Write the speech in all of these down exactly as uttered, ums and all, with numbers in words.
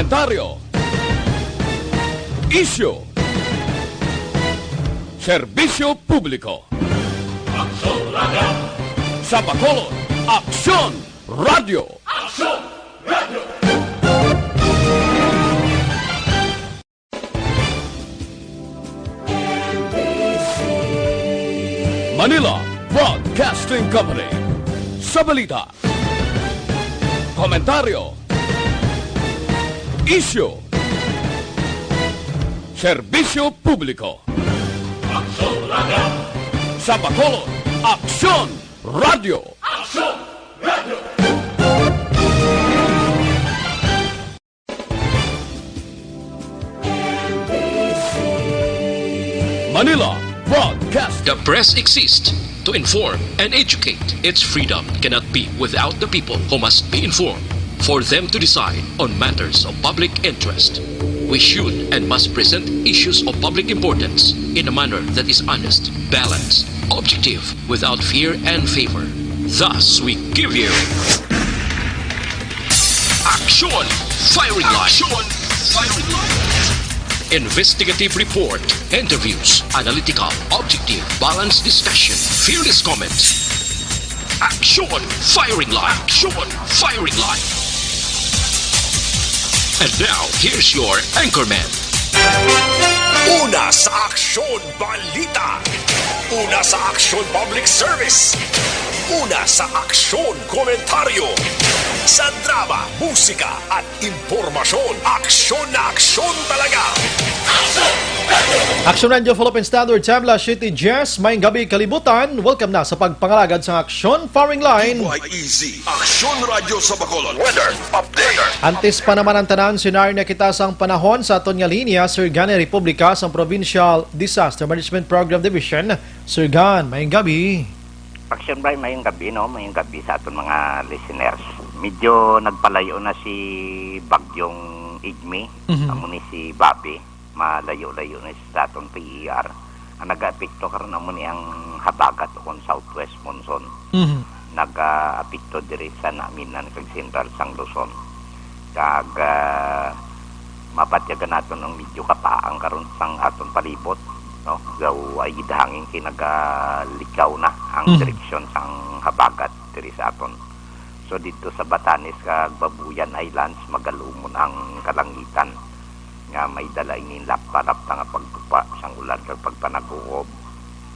Komentaryo. Isyu. Serbisyo publiko. Aksyon Radio. Sa Bacolod, Aksyon Radio. Aksyon Radio. Manila Broadcasting Company. Sa balita, komentaryo, isyu, serbisyo publiko. Aksyon Radio. Sa Bacolod, Aksyon Radio. Aksyon Radio. Manila Broadcast. The press exists to inform and educate. Its freedom cannot be without the people who must be informed for them to decide on matters of public interest. We should and must present issues of public importance in a manner that is honest, balanced, objective, without fear and favor. Thus, we give you Action Firing Line. Action Firing Line. Investigative report, interviews, analytical, objective, balanced discussion, fearless comments. Action Firing Line. Action Firing Line. And now, here's your anchorman. Una sa Aksyon Balita. Una sa Aksyon Public Service. Una sa Aksyon Komentaryo. Sa drama, musika, at impormasyon, aksyon na aksyon talaga. Action Radio Philippine Standard Time, alas siyete diyes. Maayong gabi, kalibutan. Welcome na sa pagpangalagad sa Aksyon Firing Line. Easy. Aksyon Radyo sa Bacolod. Weather update. Antes pa naman ang tanan, senaryo na kita sang panahon sa aton nga linya, Sir Gan, Republika sang Provincial Disaster Management Program Division. Sir Gan, maayong gabi. Action Brian, maayong gabi, no? Maayong gabi sa aton mga listeners. Medyo nagpalayo na si Bagyong Igmi, Mhm. amo ni si Bobby. Malayo-layo na sa aton P E R. Ang nagaapekto karon amo ni ang habagat o kon southwest monsoon. Mhm. Nagaapekto diri sa Naminan kag sentral sang Luzon. Kag, ah, mabatyagan naton ang medyo kapaang karon sang aton palibot, no? Daw ay gid hangin kay nagalikaw na ang Mhm. direksyon sang habagat diri sa aton. So, didto sa Batanes kag Babuyan Islands, magalumon ang kalangitan nga may dala ini lapta-lapta nga pagtupa sang ulan kag pagpanag-uob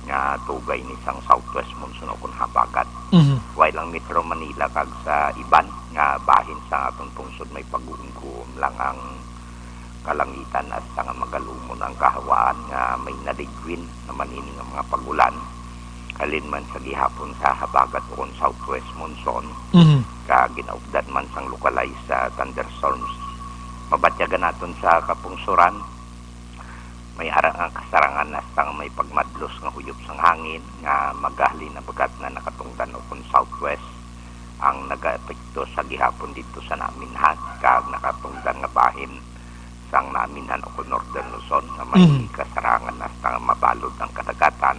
nga tuga ini sang southwest monsoon o kon habagat. Mhm. While ang Metro Manila kag sa iban nga bahin sa aton pungsod may pag-uumguom lang ang kalangitan hasta nga magalumon ang kahawaan nga may naligwin naman ini nga mga pag-ulan. Halin man sa gihapon sa habagat o kon southwest monsoon, Mhm. ka ginaupdan man sang localized sa thunderstorms. Mabatyagan naton sa kapungsuran, may ara nga kasarangan hasta nga may pagmadlos nga huyop sang hangin nga magahalin na bagat na nakatungdan o kon southwest ang nagaepekto sa gihapon didto sa Naminhan kag nakatungdan nga bahin sang Naminhan o kon Northern Luzon nga may Mhm. kasarangan hasta nga mabalod ang kadagatan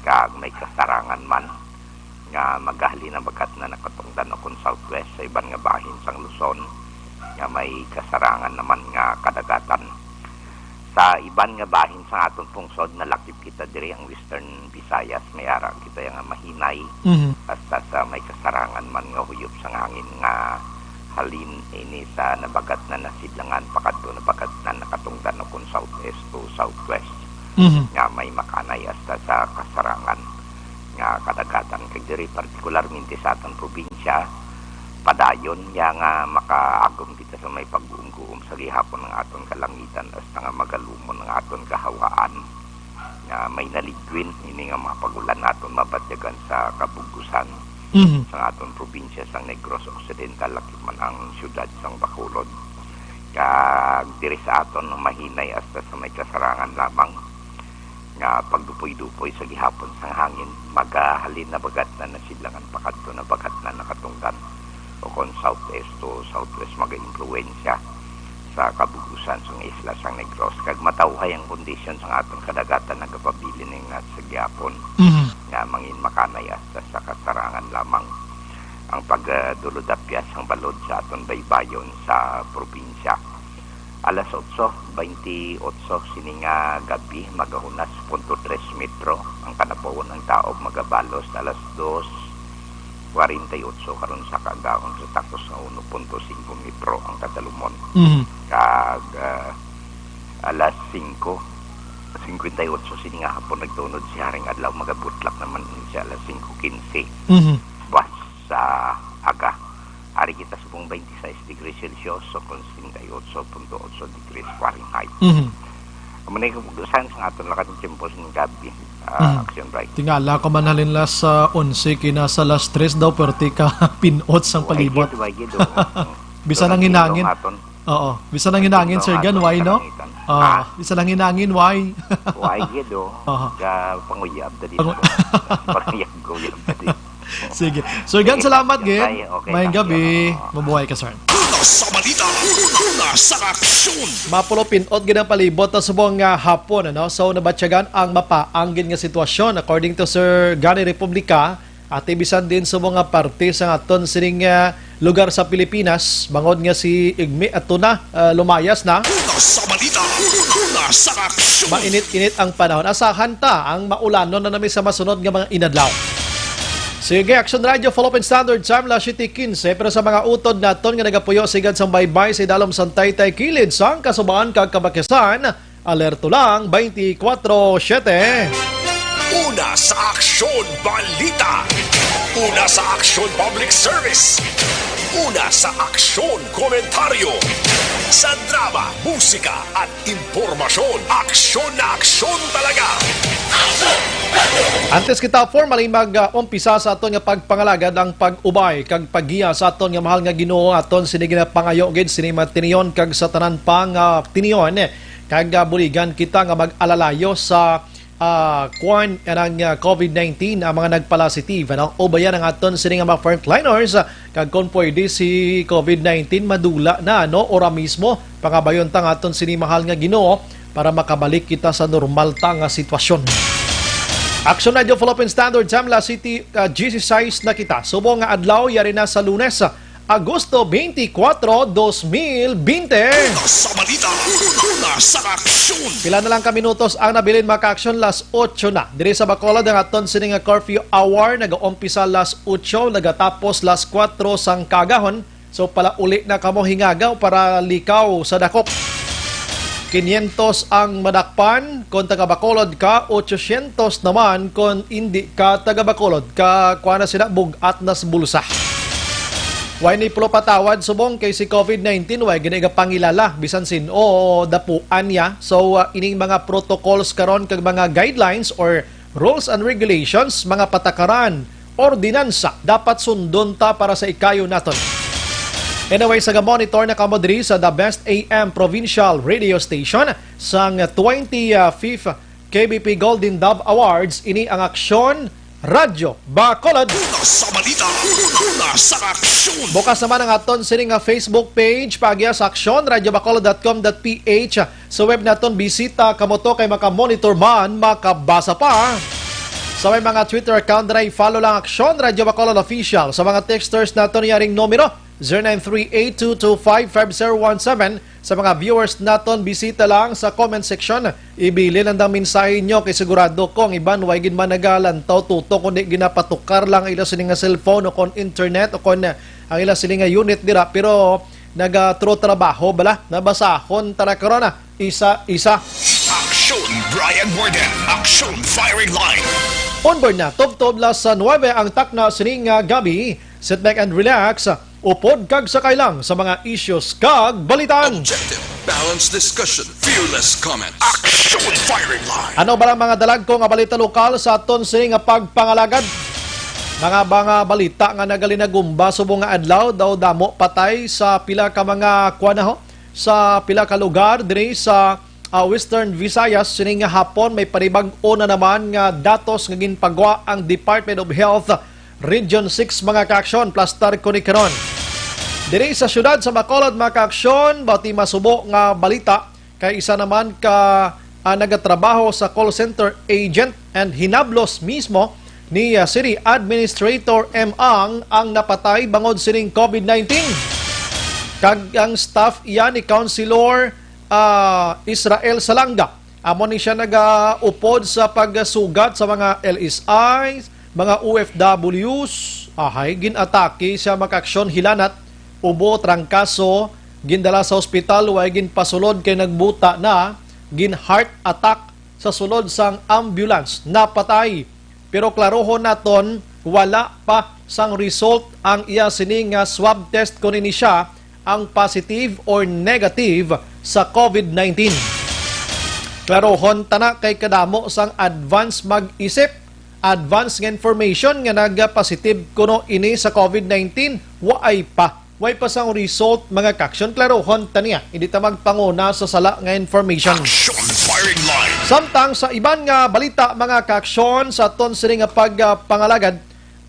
kag may kasarangan man nga magahalin na bagat na nakatungdan o kon southwest sa iban nga bahin sang Luzon nga may kasarangan naman nga kadagatan. Sa iban nga bahin sang aton pungsod, nalakip kita diri ang Western Visayas, may ara kita nga mahinay, Mhm. hasta sa may kasarangan man nga huyop sang hangin nga halin ini sa nabagat na nasidlangan pakadto nabagat na nakatungdan o kon southeast to southwest, Mhm. nga may makanay hasta sa kasarangan nga kadagatan. Kag diri, partikularmente sa aton probinsya, padayon ya nga makaagom kita sa may pag-uumguom sa gihapon ang aton kalangitan hasta nga magalumon ang aton kahawaan nga may naligwin ini nga mga pag-ulan naton mabatyagan sa kabug-usan Mhm. sang aton probinsya sang Negros Occidental, lakip man ang siyudad sang Bacolod. Kag diri sa aton, mahinay hasta sa may kasarangan lamang nga pagdupoy-dupoy sa gihapon sang hangin, magahalin na bagat na nasidlangan pakadto na bagat na nakatungdan o kon southeast to southwest, magaimpluwensya sa kabug-usan sang isla sang Negros, kag matawhay ang kondisyon sang aton kadagatan nagapabilin nga sa gihapon Mhm. nga mangin makanay hasta sa kasarangan lamang. ang pagdulodapya sang balod sa aton baybayon sa probinsya. Alas otso baynte otso sini nga gab-i, magahunas punto tres metro ang kanapawon, ang daog magabalos. Alas dos kwarenta y otso karon sa kaagahon, sa takos nga uno punto singko metro ang kadalumon. Mhm. Kag, ah, alas singko singkwenta y otso sini nga hapon nagtunod si Haring Adlaw, magabutlak naman siya alas singko kinse. Mhm. Buwas sa aga, ari kita subong twenty-six degrees Celsius, so kon singkwenta y otso punto otso degrees Fahrenheit. Mhm. Amo na yung saan sa aton lakad ng tiyempo sa gabi, ah, Mhm. Action Bright. Tingala ko man halin las, ah, onse, kina sa las tres daw, pwerte ka pinot sang Why palibot. Gid, why gid, oo. Bisan ang hinangin. Aton. Oo, bisan ang hinangin, Sir Gan, why, no? Kalangitan. Ah, ah, bisan ang hinangin, why? Why, gid, oh? Aha. Ka panguyab, dali Pangu- na. Panguyab-guyab, dali. Sige. Sir Gan, sige, salamat, gid. Bye. Okay, maayong gabi. Mabuhay ka, sir. Una sa balita, una sa aksyon. Mapulupinot gid ang palibot sa subong nga hapon, ano? So, nabatyagan ang mapaanggid nga sitwasyon. According to Sir Gani Republica, ati bisan din sa mga parte sa aton sining, ah, lugar sa Pilipinas, bangod nga si Igmi ato na, ah, lumayas na. Una sa balita, una sa aksyon. Mainit-init ang panahon. Asahan ta ang maulanon na nami sa masunod nga mga inadlaw. Sige, Action Radio, Philippine Standard Time, las siete quince. Pero sa mga utod naton nga nagapuyo sigad sang baybay sa idalom sang taytay kilid sang Kasuban kag Kabakisan, alerto lang, twenty-four siete. Una sa Aksyon Balita. Una sa Aksyon Public Service. Una sa Aksyon Komentaryo. Sa drama, musika, at impormasyon, aksyon na aksyon talaga. Antes kita formally mag-umpisa sa aton nga pagpangalagad, ang pag-ubay kag paggiya sa aton nga mahal nga Ginoo, aton sini ginapangayo gid sini matinion kag sa tanan pa nga tinion, kag, ah, buligan kita nga mag-alalayo sa, ah, kuan, anang, ah, covid nineteen, ang mga nagpalasitive, ano? Ubayan ang aton sini nga mga frontliners, ah, kag kon pwede si covid nineteen madula na, no? Ora mismo, pangabayon ta nga aton sini mahal nga Ginoo para makabalik kita sa normal ta nga sitwasyon. Action Radio Philippine Standard Time, las siete, ah, dieciséis na kita. Subong nga adlaw, yari na sa Lunes, Agosto twenty-four, dos mil bente. Una sa balita, una sa aksyon. Pila na lang ka minutos ang nabilin, mga ka-aksyon, las otso na. Diri sa Bacolod, ang aton sini nga curfew hour nagaumpisa las otso, nagatapos las kuwatro sang kaagahon. So, palauli na kamo hingagaw para likaw sa dakop. Quinientos ang madakpan kon taga Bacolod ka, ochocientos naman kon indi ka taga Bacolod ka, kuha na sila, bug-at na sa bulsa. Way ni Plo patawad subong kay si covid nineteen way gani gapangilala bisan sin-o dapuan niya. So, uh, ining mga protocols karon kag mga guidelines or rules and regulations, mga patakaran, ordinansa, dapat sundon ta para sa ikayo naton. Anyway, sa ga-monitor na kamo diri sa The Best A M Provincial Radio Station sang twenty-fifth K B P Golden Dove Awards, ini ang Aksyon Radyo Bacolod. Una sa balita, una sa aksyon. Bukas naman ang aton sini nga Facebook page, paagiya sa aksyon radyo bacolod dot com dot P H. Sa web naton, bisita kamo to kay maka-monitor man, makabasa pa. Sa may mga Twitter account na, i-follow lang Aksyon Radyo Bacolod Official. Sa mga texters naton, yaring numero, zero nine three eight two two five five zero one seven. Sa mga viewers naton, bisita lang sa comment section. Ibilin ang dang mensahe nyo kay sigurado ko ang iban way gid man nagalantaw tutok, kundi ginapatukar lang ang ila sini nga cellphone o kon internet o kon ang ila sini nga unit dira. Pero naga-through trabaho bala, nabasahon tara karon na isa-isa. Aksyon Brian Warden, Aksyon Firing Line. Onboard na, tubtob las nuebe ang takna sini nga gabi. Sit back and relax. Upod kag sakay lang sa mga issues kag balitaan. Objective, balanced discussion, fearless comments. Aksyon Firing Line. Ano ba ang mga dalagko nga balita lokal sa aton sini nga pagpangalagad? Mga, mga balita nga nagalinagumba subong nga adlaw, daw damo patay sa pila ka mga kuan na ho, sa pila ka lugar diri sa, ah, Western Visayas. Sini nga hapon, may panibag-o na naman nga datos nga ginpagwa ang Department of Health Region six, mga kaaksyon, plastar ko ni karon. Diri sa siyudad sa Bacolod, mga kaaksyon, bati masubo nga balita kay isa naman ka, ah, nagatrabaho sa call center agent and hinablos mismo ni, ah, City Administrator M. Ang ang napatay bangod sining COVID nineteen. Kag ang staff iya ni Councilor, ah, Israel Salanga. Amo ni siya nagaupod sa pagsugat sa mga L S I, mga O F Ws. Ahay, gin-atake siya, mga kaaksyon, hilanat, ubo, trangkaso, gindala sa ospital, way ginpasulod kay nagbuta na, gin heart attack sa sulod sang ambulance, napatay. Pero klarohon naton, wala pa sang result ang iya sini nga swab test kon ini siya ang positive or negative sa COVID nineteen. Klarohon ta na kay kadamo sang advance mag-isip, advance nga information nga nag-positive kuno ini sa COVID nineteen, waay pa. Way pa sang result, mga kaaksyon, klarohon ta niya. Hindi ta magpanguna sa sala nga information. Action firing line. Samtang sa iban nga balita, mga kaaksyon, sa aton sini nga pagpangalagad,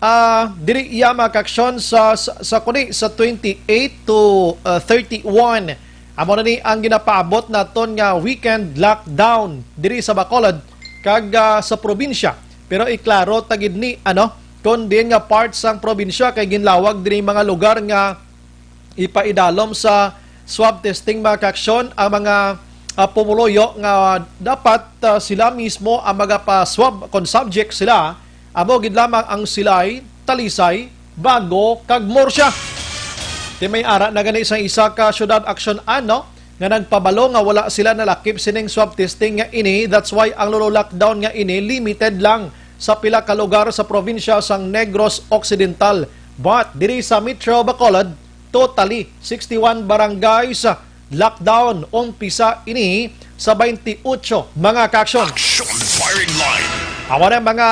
ah, diri iya, mga kaaksyon, sa, sa, sa kuni sa twenty-eight to, ah, thirty-one. Amo na ni ang ginapaabot naton nga weekend lockdown diri sa Bacolod kag, ah, sa probinsya. Pero iklaro ta gid ni, ano, kon diin nga part sang probinsya kay ginlawag diri mga lugar nga ipaidalom sa swab testing, mga kaaksyon, ang mga, ah, pumuluyo nga dapat, ah, sila mismo ang magapa-swab kon subject sila, amo gid lamang ang Silay, Talisay, Bago, kag Murcia. Ti may ara na gani sa isa ka syudad, aksyon, ano, nga nagpabalo nga wala sila nalakip sining swab testing nga ini. That's why ang lolo lockdown nga ini limited lang sa pila ka lugar sa probinsya sang Negros Occidental. But diri sa Metro Bacolod, totally sixty-one barangays lockdown. Umpisa ini sa twenty-eight, mga kaaksyon. Action firing line. Amo na mga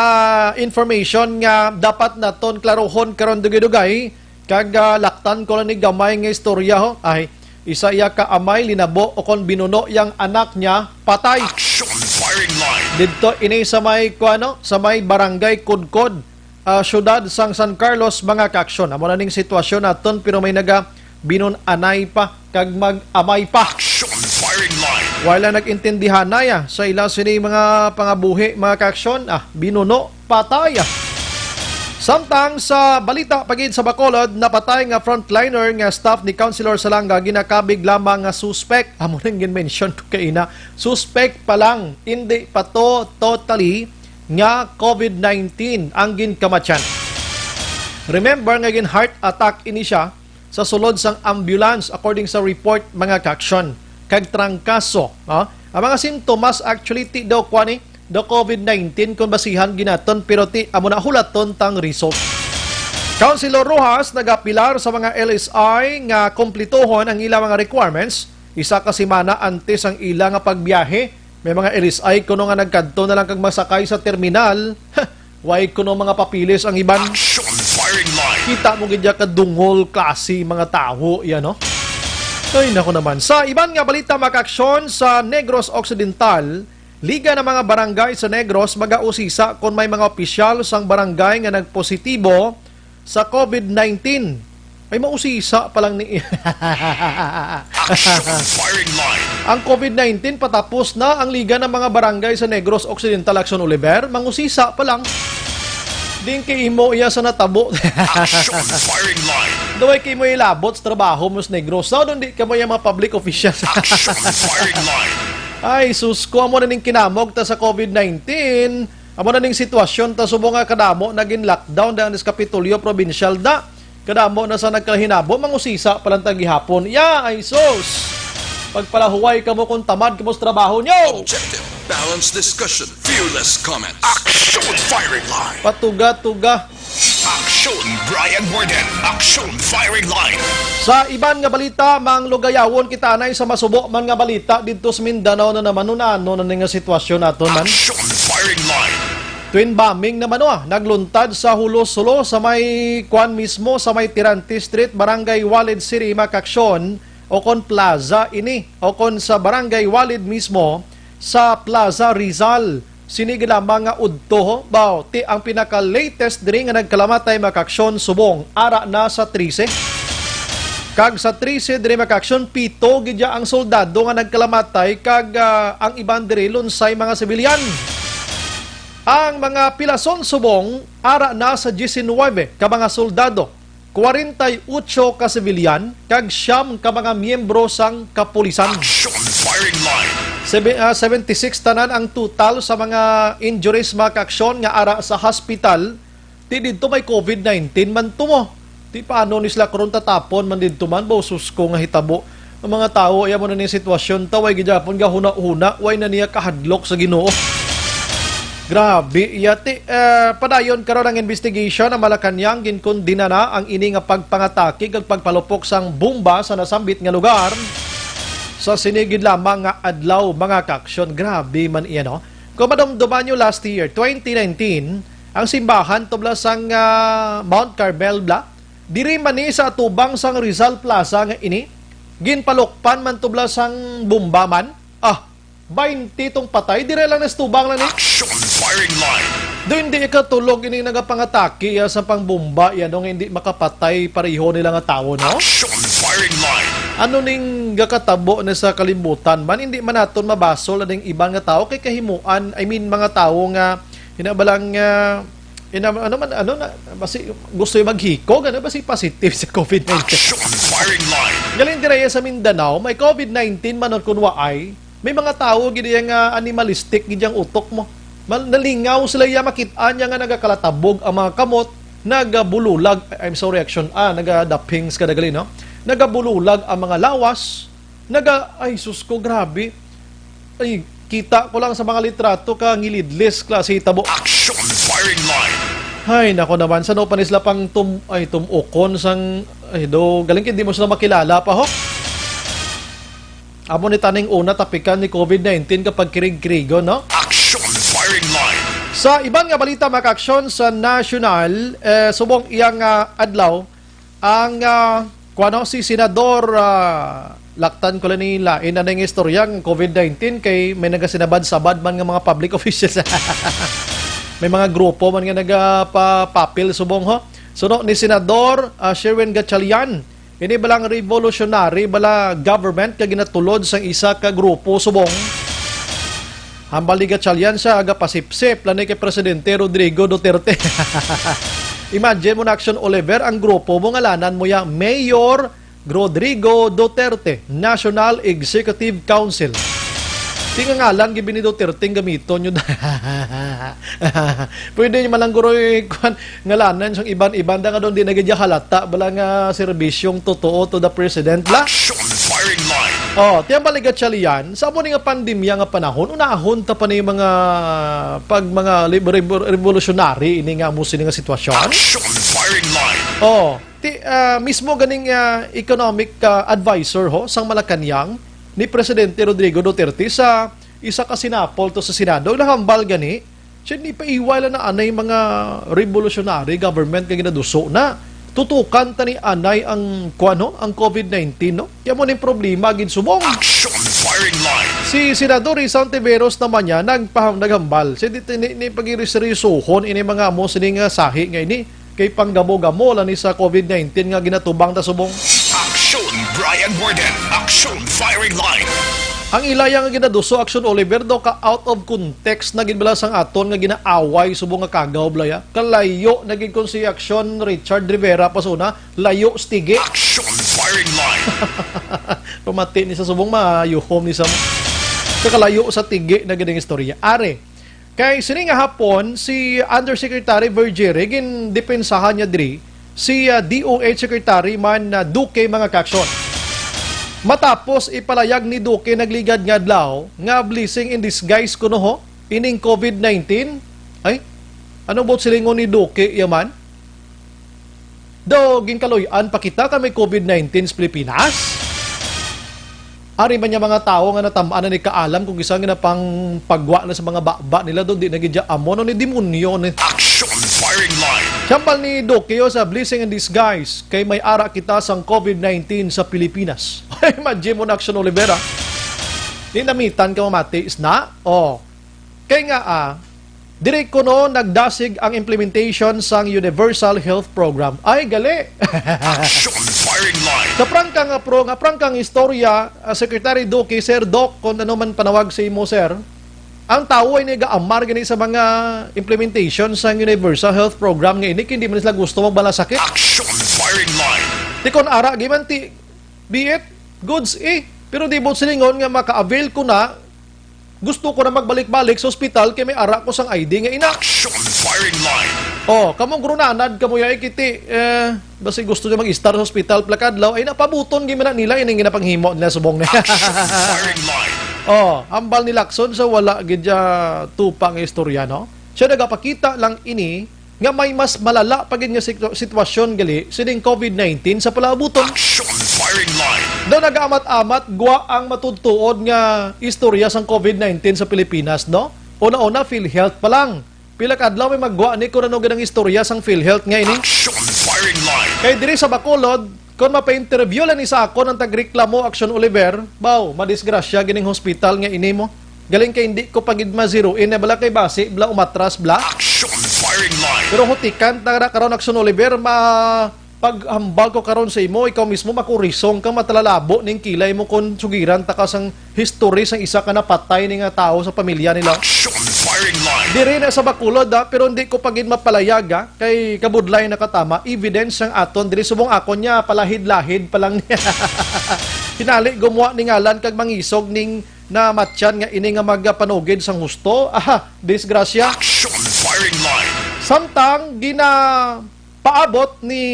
information nga dapat naton klarohon karon dugay-dugay. Kag, ah, laktan ko lang ni gamay nga istorya, ho. Ay, isa iya ka amay linabo o kon binuno yang anak niya, patay. Action firing line. Didto ini sa may, kuano, sa may barangay Kudkod, ah, siyudad sang San Carlos, mga kaaksyon. Amo na ning sitwasyon naton, pero may naga binun-anay pa kag mag-amay pa. Action firing line. Wala nag-intindihanay, ah, sa ila sini mga pangabuhi, mga kaaksyon. Ah, binuno, patay. Samtang sa balita pa gid sa Bacolod, napatay nga frontliner nga staff ni Councilor Salanga, ginakabig lamang nga suspek. Amo nang gin-mention ko kaina, suspek pa lang, hindi pa to totally nga COVID nineteen ang ginkamatyan. Remember nga gin heart attack ini siya sa sulod sang ambulance, according sa report, mga kaaksyon, kag trangkaso, no? Ang mga sintomas, actually, ti daw kuan ni, daw COVID nineteen kung basihan ginaton, pero ti amo na hulaton tang result. Councilor Rojas nagapilar sa mga L S I nga kumplituhon ang ila mga requirements isa ka semana antes ang ila nga pagbiyahe. May mga L S I kuno nga nagkadto na lang kag masakay sa terminal. Way kuno mga papeles ang iban. Action firing line. Kita mo gid ya ka dungol klase mga tawo, ya, no? Ay, nako naman. Sa iban nga balita, mga kaaksyon, sa Negros Occidental, Liga ng mga Barangay sa Negros magausisa kon may mga opisyal sang barangay nga nagpositibo sa COVID nineteen. Ay, mausisa pa lang ni Action firing line. Ang COVID nineteen patapos na, ang Liga ng mga Barangay sa Negros Occidental, Action, Oliver, mangusisa pa lang. Di kay imo iya sa natabo. Action firing line. Daway kay mo ilabot sa trabaho mo sa Negros. Sa doon di ka mo yung mga public officials. Action firing line. Ay, sus ko, amo na ning kinamog ta sa COVID nineteen. Amo na ning sitwasyon ta, subong nga kadamo naging lockdown daan sa Kapitolyo Provincial da. Kadamo na sa nagkalahinabo, mangusisa pa lang ta gihapon. Ya, ay sus! Pagpalahuway kamo kung tamad kamo sa trabaho nyo! Objective, balanced discussion, fearless comments. Action firing line. Patuga-tuga. Action, Brian Warden. Action firing line. Sa iban nga balita, manglugayawon kita anay sa masubo man nga balita didto sa Mindanao na naman. Ano na, ano na ni nga sitwasyon naton man? Action firing line. Twin bombing naman, oh, nagluntad sa Hulos-Hulo sa may kwan mismo, sa may Tirante Street, Barangay Walid City, Macaction, o kon plaza ini, o kon sa Barangay Walid mismo, sa Plaza Rizal. Sini gid lamang nga udto, ho, baw, ti ang pinaka-latest diri nga nagkalamatay, mga kaaksyon, subong ara na sa trese. Kag sa trese diri, mga kaaksyon, pito gid ya ang soldado nga nagkalamatay, kag, ah, ang iban diri lunsay mga sibilyan. Ang mga pilason subong ara na sa diecinuebe ka mga soldado, kwarenta y ocho ka sibilyan, kag siyam ka mga miyembro sang kapulisan. Action firing line. Sebe-, ah, seventy-six tanan ang total sa mga injuries, mga kaaksyon, nga ara sa hospital. Ti didto may covid nineteen man to mo. Ti paano ni sila karon tatapon man didto man, bo, sus ko nga hitabo. Ang mga tawo, iya mo na ning sitwasyon, ta way gid gyapon gahuna-huna, way na niya kahadlok sa Ginoo. Grabe, iya ti, eh, padayon karon ang investigation. Ang Malacañang ginkondena na ang ini nga pagpangatake kag pagpalupok sang bomba sa nasambit nga lugar sa sini gid lamang nga adlaw, mga kaaksyon. Grabe man iya, no? Kung madumduman nyo, last year, twenty nineteen, ang simbahan tubla sang, ah, Mount Carmel, bla, diri man ni sa atubang sang Rizal Plaza nga ini, ginpalukpan man tubla sang bomba man. Ah, baynte tong patay, diri lang na sa tubang lang ni. Action firing line. Do hindi ikatulog ini nagapangatake, ah, sa pangbomba, iya, no, nga hindi makapatay pareho nila nga tawo, no? Action firing line. Ano ning gakatabo na sa kalibutan man? Hindi man naton mabasol ang iban nga tawo kay kahimuan, I mean, mga tawo nga ina ba lang, ah, ina, ano man, ano na, basi gusto yung maghikog, ano, basi positive sa covid nineteen. Action firing line. Galing dira sa Mindanao, may covid nineteen man kun waay, may mga tawo gid iya nga animalistic gid ang utok mo. Mal-, nalingaw sila iya, makit-an niya nga nagakalatabog ang mga kamot, nagabululag, I'm sorry, action, ah, nagadapings ka dagali, no? Nagabululag ang mga lawas, naga-, ay, sus ko, grabe. Ay, kita ko lang sa mga litrato ka ngilidlis klase tabo. Action firing line. Ay, nako naman, sano pa ni sila pang tum-, ay, tumukon sang, ay, do, galing kay di mo sila makilala pa, ho? Amo ni taning una tapikan ni covid nineteen kapag kirig-kirigon, no? Action firing line. Sa iban nga balita, mga kaaksyon, sa nasyonal, eh, subong iyang, ah, adlaw, ang, ah, kuwano, si Senador, ah, laktan ko lang ni lain na ning istorya ang covid nineteen kay may nagasinabad-sabad man nga mga public officials. May mga grupo man nga nagapapapil subong, ho. Suno ni Senador, ah, Sherwin Gatchalian, ini balang revolutionary bala government nga ginatulod sang isa ka grupo subong. Hambal ni Gatchalian siya, aga pasipsip lang ni kay Presidente Rodrigo Duterte. Imagine mo na, Action Oliver, ang grupo mo ngalanan mo ya Mayor Rodrigo Duterte National Executive Council. Ti nga ngalan gid ni Duterte ang gamiton nyo. Pwede nyo man lang guro, eh, kwan, ngalanan sang iban-iban da nga doon di na gid halata bala nga serbisyong totoo to the president la. Action firing line. Oh, tiyang baligat siya liyan, sa amo ni nga pandemya nga panahon, unahon ta pa ni mga pag mga liber-, revolutionary ini nga amo sini nga sitwasyon. Action firing line. Oh, ti, ah, mismo ganing, ah, economic, ah, advisor ho sang Malacañang ni Presidente Rodrigo Duterte sa isa ka sinapol to sa Senado, nahambal gani, siya ni paiway lang na anay mga revolutionary government nga ginaduso na. Tutukan ta ni anay ang, kuwan, no? Ang covid nineteen, no? Kaya mo ning problema, gid subong. Action firing line. Si Senador Risa Ontiveros naman niya, nagpaham-, naghambal. Siya di, ni, ni pag-iris-risuhon ini mga amo sining, ah, sahi nga ini. Kay panggamo-gamo lang ni sa covid nineteen nga ginatubang ta subong. Action, Brian Warden. Action, firing line. Ang ilaya nga ginaduso, Action Oliver, daw ka out of context na gid bala sang aton nga ginaaway subong nga kagaw, blaya. Kalayo na gid kon si Action Richard Rivera pa sa una, layo sa tigi. Action, firing line. Pamati ni sa subong, mayuhom ni sa mo. Kakalayo sa tigi na gid ang istorya. Are, kay sini nga hapon, si Undersecretary Vergeire, gindepensahan niya diri si, ah, D O H Secretary man, ah, Duque, mga kaaksyon. Matapos ipalayag ni Duque nagligad nga adlaw nga blessing in disguise kuno ho ining covid nineteen. Ay, ano buot silingon ni Duque yaman? Do, ginkaluy-an pa kita ka may covid nineteen sa Pilipinas? Ari man niya mga tawo nga natam-an na ni kaalam kung isa nga napangpagwa na sa mga baba nila do, di na gid amo, no, ni demonyo ni. Action firing line. Siyambal ni Duque sa blessing in disguise kay may ara kita sang covid nineteen sa Pilipinas. Imagine mo na, Action Oliver, ah. Di namitan ka mamati, isna? Oh. Kay nga, ah, diri kuno nagdasig ang implementation sang Universal Health Program. Ay, gali! Action firing line. Sa prangka nga pro-, nga prangkang istorya, ah, Secretary Duque, Sir Doc, kung ano man panawag sa imo, sir, Ang tawo ay nagaamar gani sa mga implementation sa Universal Health Program nga ini, kay hindi man sila gusto magbalasakit. Action firing line. Ti kon ara, giman ti, be it, goods eh. Pero di mo silingon nga maka-avail ko na, gusto ko na magbalik-balik sa ospital kay may ara ko sang I D nga ina. Action firing line. Oh, kamong grunanad, kamo ya ikiti, eh, basi gusto niya mag-istar sa ospital, plakadlaw, ay napabuton gyud man na nila ining ginapanghimo nila subong na. Action firing line. Oh, hambal ni Lacson sa wala gid siya tupa nga istorya, no? Siya nagapakita lang ini nga may mas malala pa gid nga situ-, sitwasyon gali sining COVID nineteen sa palaabuton. Action firing line. Daw nagaamat-amat gwa ang matudtuod nga istorya sang COVID nineteen sa Pilipinas, no? Una-una, PhilHealth pa lang. Pila ka adlaw may maggwa ni kung ano gid ang istorya sang PhilHealth nga ini. Action firing line. Kay diri sa Bacolod, kung mapa-interview lang ni sa akon ang tagreklamo, Action Oliver, baw, madisgrasya gining hospital nga ini mo. Galing kay hindi ko pa gid ma-zero in, eh, bala kay basi, bla umatras, bla. Action firing line. Pero hutikan ta na karon, Action Oliver, ma-, paghambal ko karon sa imo, ikaw mismo makurisong ka, matalalabo ning kilay mo kung sugiran ta ka sang history sang isa ka napatay ni nga tawo sa pamilya nila. Action firing line. Diri na sa Bacolod, ah, pero hindi ko pa gid mapalayag, ah, kay kabudlay nakatama evidence sang aton diri subong akon niya palahid-lahid pa lang. Hinali gumuha ni ngalan kag mangisog ning namatyan nga ini nga magapanugid sang husto. Aha, disgrasya. Action firing line. Samtang ginapaabot ni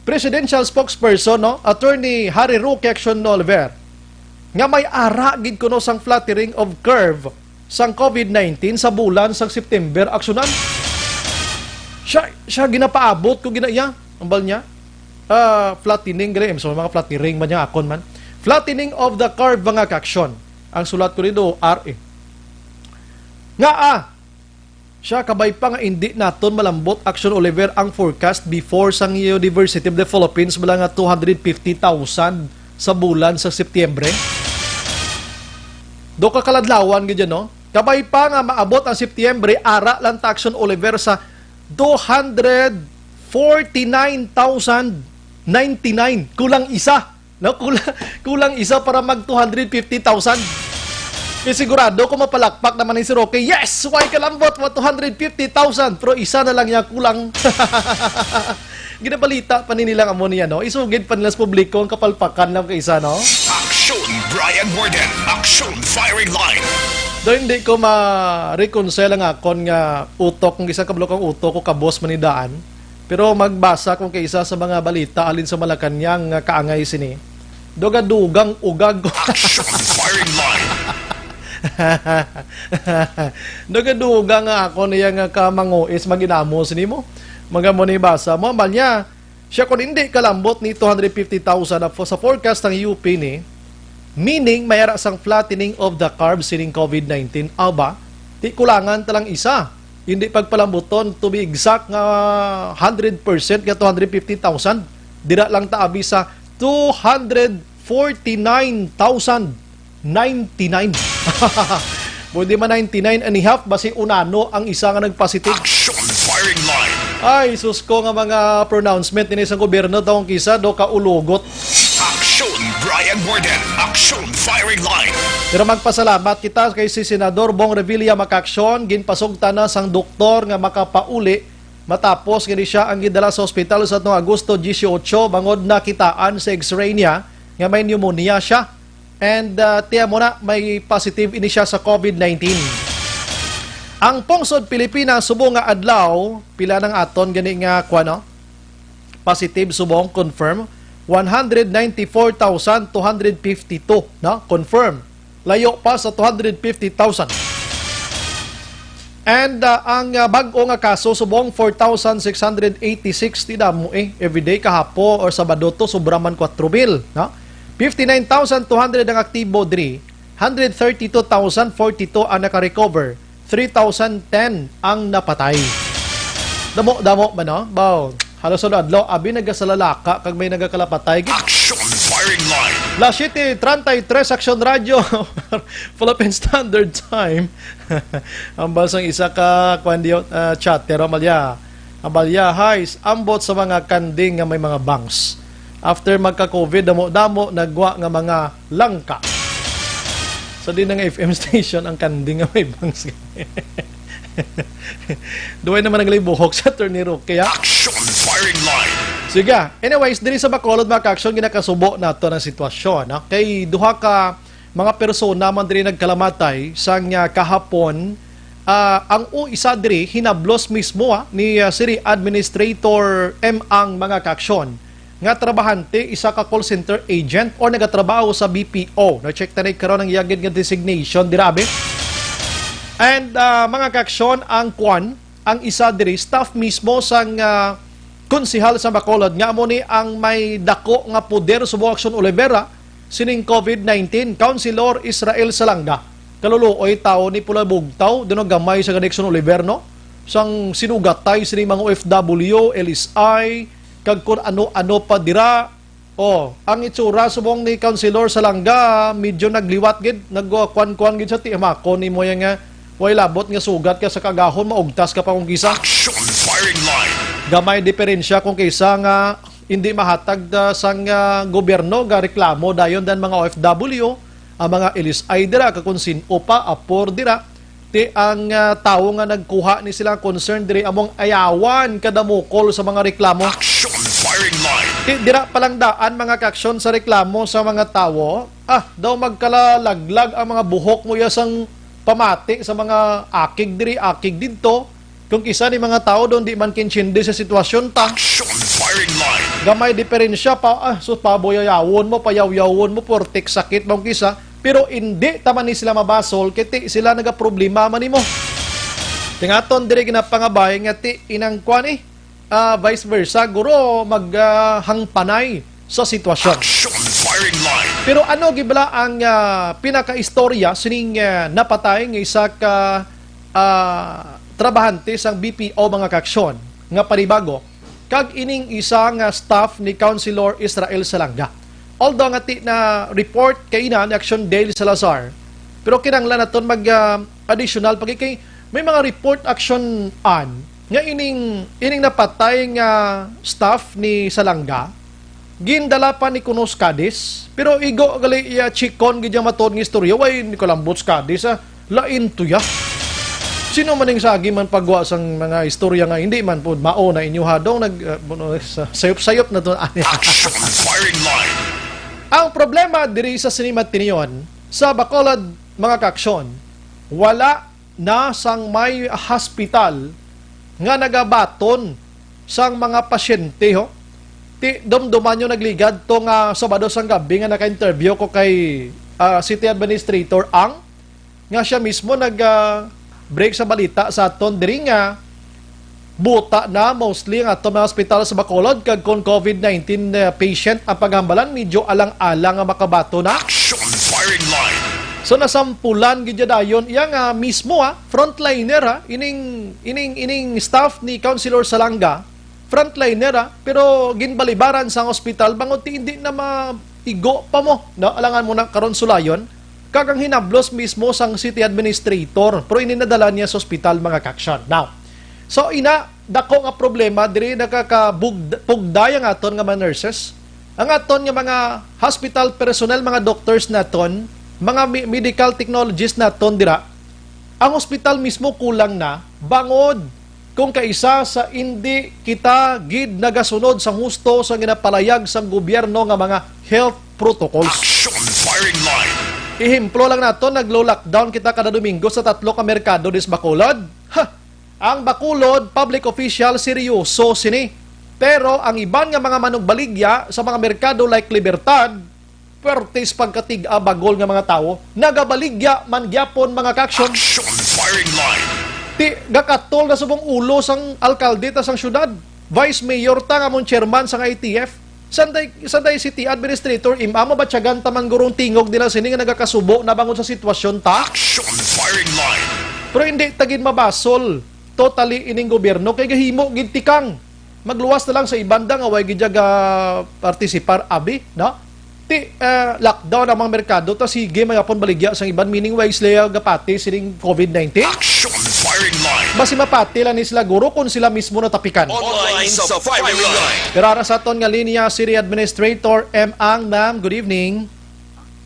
Presidential Spokesperson, no, Attorney Harry Roque Action Oliver, nga may ara gid kuno sang flattening of curve sang COVID nineteen sa bulan sang September aksyonan. Siya, siya ginapaabot ko gina iya, ang bal niya. Ah, flattening gali, so mga flattering man niya akon man. Flattening of the curve, mga kaaksyon. Ang sulat ko dito, R A. Nga, ah, siya, kabay pa nga indi naton malambot, Action Oliver, ang forecast before sang University of the Philippines, bala nga two hundred fifty thousand sa bulan sa Setyembre. Do ka kaladlawan gid yan, no? Kabay pa nga maabot ang Setyembre, ara lang ta, Action Oliver, sa two hundred forty-nine thousand ninety-nine. Kulang isa. No, kulang, kulang isa para mag two hundred fifty thousand. Eh, sigurado ko mapalakpak naman ni si Roque. Yes! Why kalambot? Wa, two hundred fifty thousand. Pero isa na lang niya kulang. Ginabalita pa ni nila amo niya, no? Isugid pa nila sa publiko ang kapalpakan lang kay isa, no? Action, Brian Warden. Action, firing line. Do hindi ko ma-reconcile ang akon nga utok, ang isa ka bulok ang utok ko, kabos man ni daan. Pero magbasa ko kay isa sa mga balita halin sa Malacañang nga kaangay sini. Dugadugang ugag ko. Action firing line. Dugadugang nga ako niya nga kamanguis maginamo sini mo. Mga mo ni basa mo, man niya, siya kung hindi kalambot ni two hundred fifty thousand na fo-, sa forecast ng U P ni, meaning may ara sang flattening of the curve sining COVID nineteen. Aba, ti kulangan talang isa. Hindi pagpalambuton, to be exact, nga hundred percent nga two hundred fifty thousand. Dira lang ta abi sa two hundred forty-nine thousand ninety-nine. Pwede man ninety-nine and a half, basi unano ang isa nga nagpositive. Action firing line. Ay, sus ko nga mga pronouncement ini sa gobyerno, taong kisa do ka ulugot. Action, Brian Warden. Action firing line. Pero magpasalamat kita kay si Senador Bong Revilla, makaaksyon, ginpasugtan na sang doktor nga makapauli matapos gani siya ang gidala sa ospital sa atong Agosto dieciocho bangod nakitaan sa X-ray niya nga may pneumonia siya. And, ah, tiyan mo na, may positive ini siya sa COVID nineteen. Ang pungsod Pilipinas subong nga adlaw, pila nang aton gani nga, kuwan, no? Positive subong, confirm, one hundred ninety-four thousand two hundred fifty-two, no? Confirm. Layo pa sa two hundred fifty thousand. And, ah, ang, ah, bag-o nga kaso subong, four thousand six hundred eighty-six, ti damo eh. Everyday, kahapo or Sabado to, sobra man kwatro mil, no? Fifty-nine thousand two hundred ang aktibo diri, hundred thirty-two thousand forty-two ang naka-recover, three thousand ten ang napatay. Damo-damo man, no? Baw, halos sa adlaw, abi nagasalalaka kag may nagakalapatay. Action firing line. Las siete treinta y tres, Action Radio, Philippine Standard Time. Ang balsang isa ka, kwan diyo, ah, chatter, Amalia. Amalia, hi, ambot sa mga kanding nga may mga bangs. After magka-COVID, damo-damo, nagwa nga mga langka. Sa di na nga F M station ang kanding nga may bangs. Duway naman ang libuhok sa Attorney Roque, ha? Action firing line. Sige. Anyways, diri sa Bacolod, mga ka-action, ginakasubo nato ang sitwasyon, ha? Kay duha ka mga persona man diri nagkalamatay sang, ah, kahapon. Ah, ang u-, isa diri hinablos mismo, ah, ni, ah, City Administrator M. Ang, mga ka-action, nga trabahante, isa ka call center agent or nagatrabaho sa B P O. Na-check ta na karon ang iya gid nga designation dira, abi. And, ah, mga ka-action, ang kwan, ang isa diri, staff mismo sang, ah, konsehal sa Bacolod, nga amo ni ang may dako nga poder subong Action Olivera sining COVID nineteen, Councilor Israel Salanga. Kaluluoy tawo ni pula bugtaw, diin gamay sa Action Olivera, no? Sang sinugatay sining mga O F W, L S I, kag kun ano-ano pa dira. Oh, ang itsura subong ni Councilor Salanga, medyo nagliwat gid, nagkuan-kuan gid sa timakon nimo yan nga way labot nga sugat ka sa kagahon, maugtas ka pa kung kisa. Action firing line. Gamay diferensya kung kisa nga hindi mahatag, ah, sang, ah, gobyerno nga reklamo dayon dan mga O F W, ang mga L S I dira, kag kung sin-o pa, apor dira, ti ang, ah, tawo nga nagkuha ni sila concern diri among ayawan kadamukol sa mga reklamo. Action firing line. Ti dira pa lang daan, mga ka-action, sa reklamo sa mga tawo. Ah, daw magkalalaglag ang mga buhok mo iya sang pamati sa mga akig diri, akig didto. Kung kisa ni mga tawo doon di man kinsindi sa sitwasyon ta. Action firing line. Gamay diferensya pa, ah, sus, paboyayawon mo, payawyawon mo, portik sakit ba kung kisa. Pero hindi ta man ni sila mabasol, kay ti sila nagaproblema man nimo. Tingaton diri ginapangabay nga ti inang kwan, eh, ah, vice versa, guro mag, ah, hangpanay sa sitwasyon. Action firing line. Pero ano gid bala ang, ah, pinakaistorya sining, ah, napatay nga isa ka, ah, trabahante sang B P O, mga ka-action, nga panibago, kag ining isa nga staff ni Councilor Israel Salanga? Although nga ti na report kay ina ni Action Dale Salazar, pero kinahanglan naton mag, ah, additional pagi kay may mga report, Action Ann, nga ining, ining napatay nga staff ni Salanga, gindala pa ni kuno sa Cadiz, pero igo gali iya chikon gid ang matuod nga istorya, way ni kalambot sa Cadiz, ah, lain to ya. Sino man ning sagi man pagwa sang mga istorya nga hindi man pud mao na inyo hadong nag, ah, buno, sa-, sayop-sayop na to ani. Action firing line. Ang problema diri sa Sinimat Tinion, sa Bacolod, mga ka-action, wala na sang may hospital nga nagabaton sang mga pasyente, ho. Ti, dumduman nyo, nagligad to nga Sabado sang gabi nga naka-interview ko kay, ah, City Administrator Ang, nga siya mismo nag, ah, break sa balita sa aton diri nga buta na mostly ang aton mga hospital sa Bacolod, kag kon COVID nineteen, ah, patient ang paghambalan, medyo alang-alang nga makabaton na. Action firing line. So, nasampulan gid niya dayon iya nga mismo, ha, frontliner, ha, ining, ining, ining staff ni Councilor Salanga, frontliner, ha, pero ginbalibaran sang ospital bangod ti hindi na maigo pa mo, no? Alangan mo na karon sulayon. Kag ang hinablos mismo sang city administrator, pero ini nadala niya sa ospital, mga ka-action. Now, so ina, dako nga problema diri, nakakabugd-, pugday ang aton nga mga nurses, ang aton nga mga hospital personnel, mga doctors naton, mga mi-, medical technologists naton dira. Ang ospital mismo kulang na, bangod kung kaisa sa indi kita gid nagasunod sang husto sa ginapalayag sang gobyerno nga mga health protocols. Action firing line. Ehemplo lang naton, naglo-lockdown kita kada Domingo sa tatlo ka merkado dis Bacolod. Ha! Ang Bacolod public official seryoso sini. Pero ang iban nga mga manugbaligya sa mga merkado like Libertad, pwertes pagkatig-a bagol nga mga tawo, nagabaligya man gyapon, mga ka-action. Action firing line. Ti, gakatol na subong ulo sang alkalde ta sang syudad. Vice Mayor ta nga amon chairman sang I T F. Sanday, sanday city administrator, im-, amo ba tiyagan ta man gurong tingog nila sini nga nagakasubo na bangod sa sitwasyon ta? Action firing line. Pero hindi ta gid mabasol totally ining gobyerno kay gahimo gid tikang. Magluwas na lang sa iban da nga way gid ga partisipar, abi, no? Ti, eh, lockdown ang mga merkado, ta sige, may apon baligya sang iban, meaning way sila gapati sining COVID nineteen. Action firing line. Basi mapati lang ni sila guro kung sila mismo natapikan. Online sa firing line. Pero ara sa aton nga linya, City Administrator M. Ang, ma'am, good evening.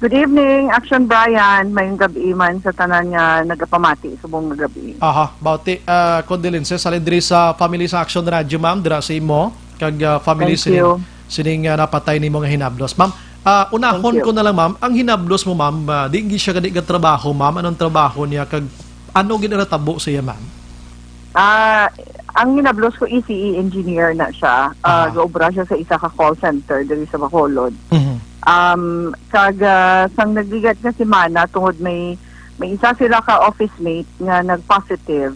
Good evening, Action Brian. Mayong gabi man sa tanan nga nagapamati subong nga gabi. Aha, bauti, ah, condolences halin diri sa family sa Action Radio, ma'am, dira sa imo kag, ah, family Thank sining, you. sining, ah, napatay nimo nga hinablos. Ma'am, ah, unahon Thank you. ko na lang, ma'am, ang hinablos mo, ma'am, ah, di gid siya gani gatrabaho, ma'am. Anong trabaho niya kag ano gid ang natabo sa iya, ma'am? Ah, ang hinablos ko, E C E engineer na siya. Ah, Aha. gaobra siya sa isa ka call center diri sa Bacolod. Mhm. Um, kag, ah, sang nagligat nga semana, tungod may, may isa sila ka office mate nga nag-positive,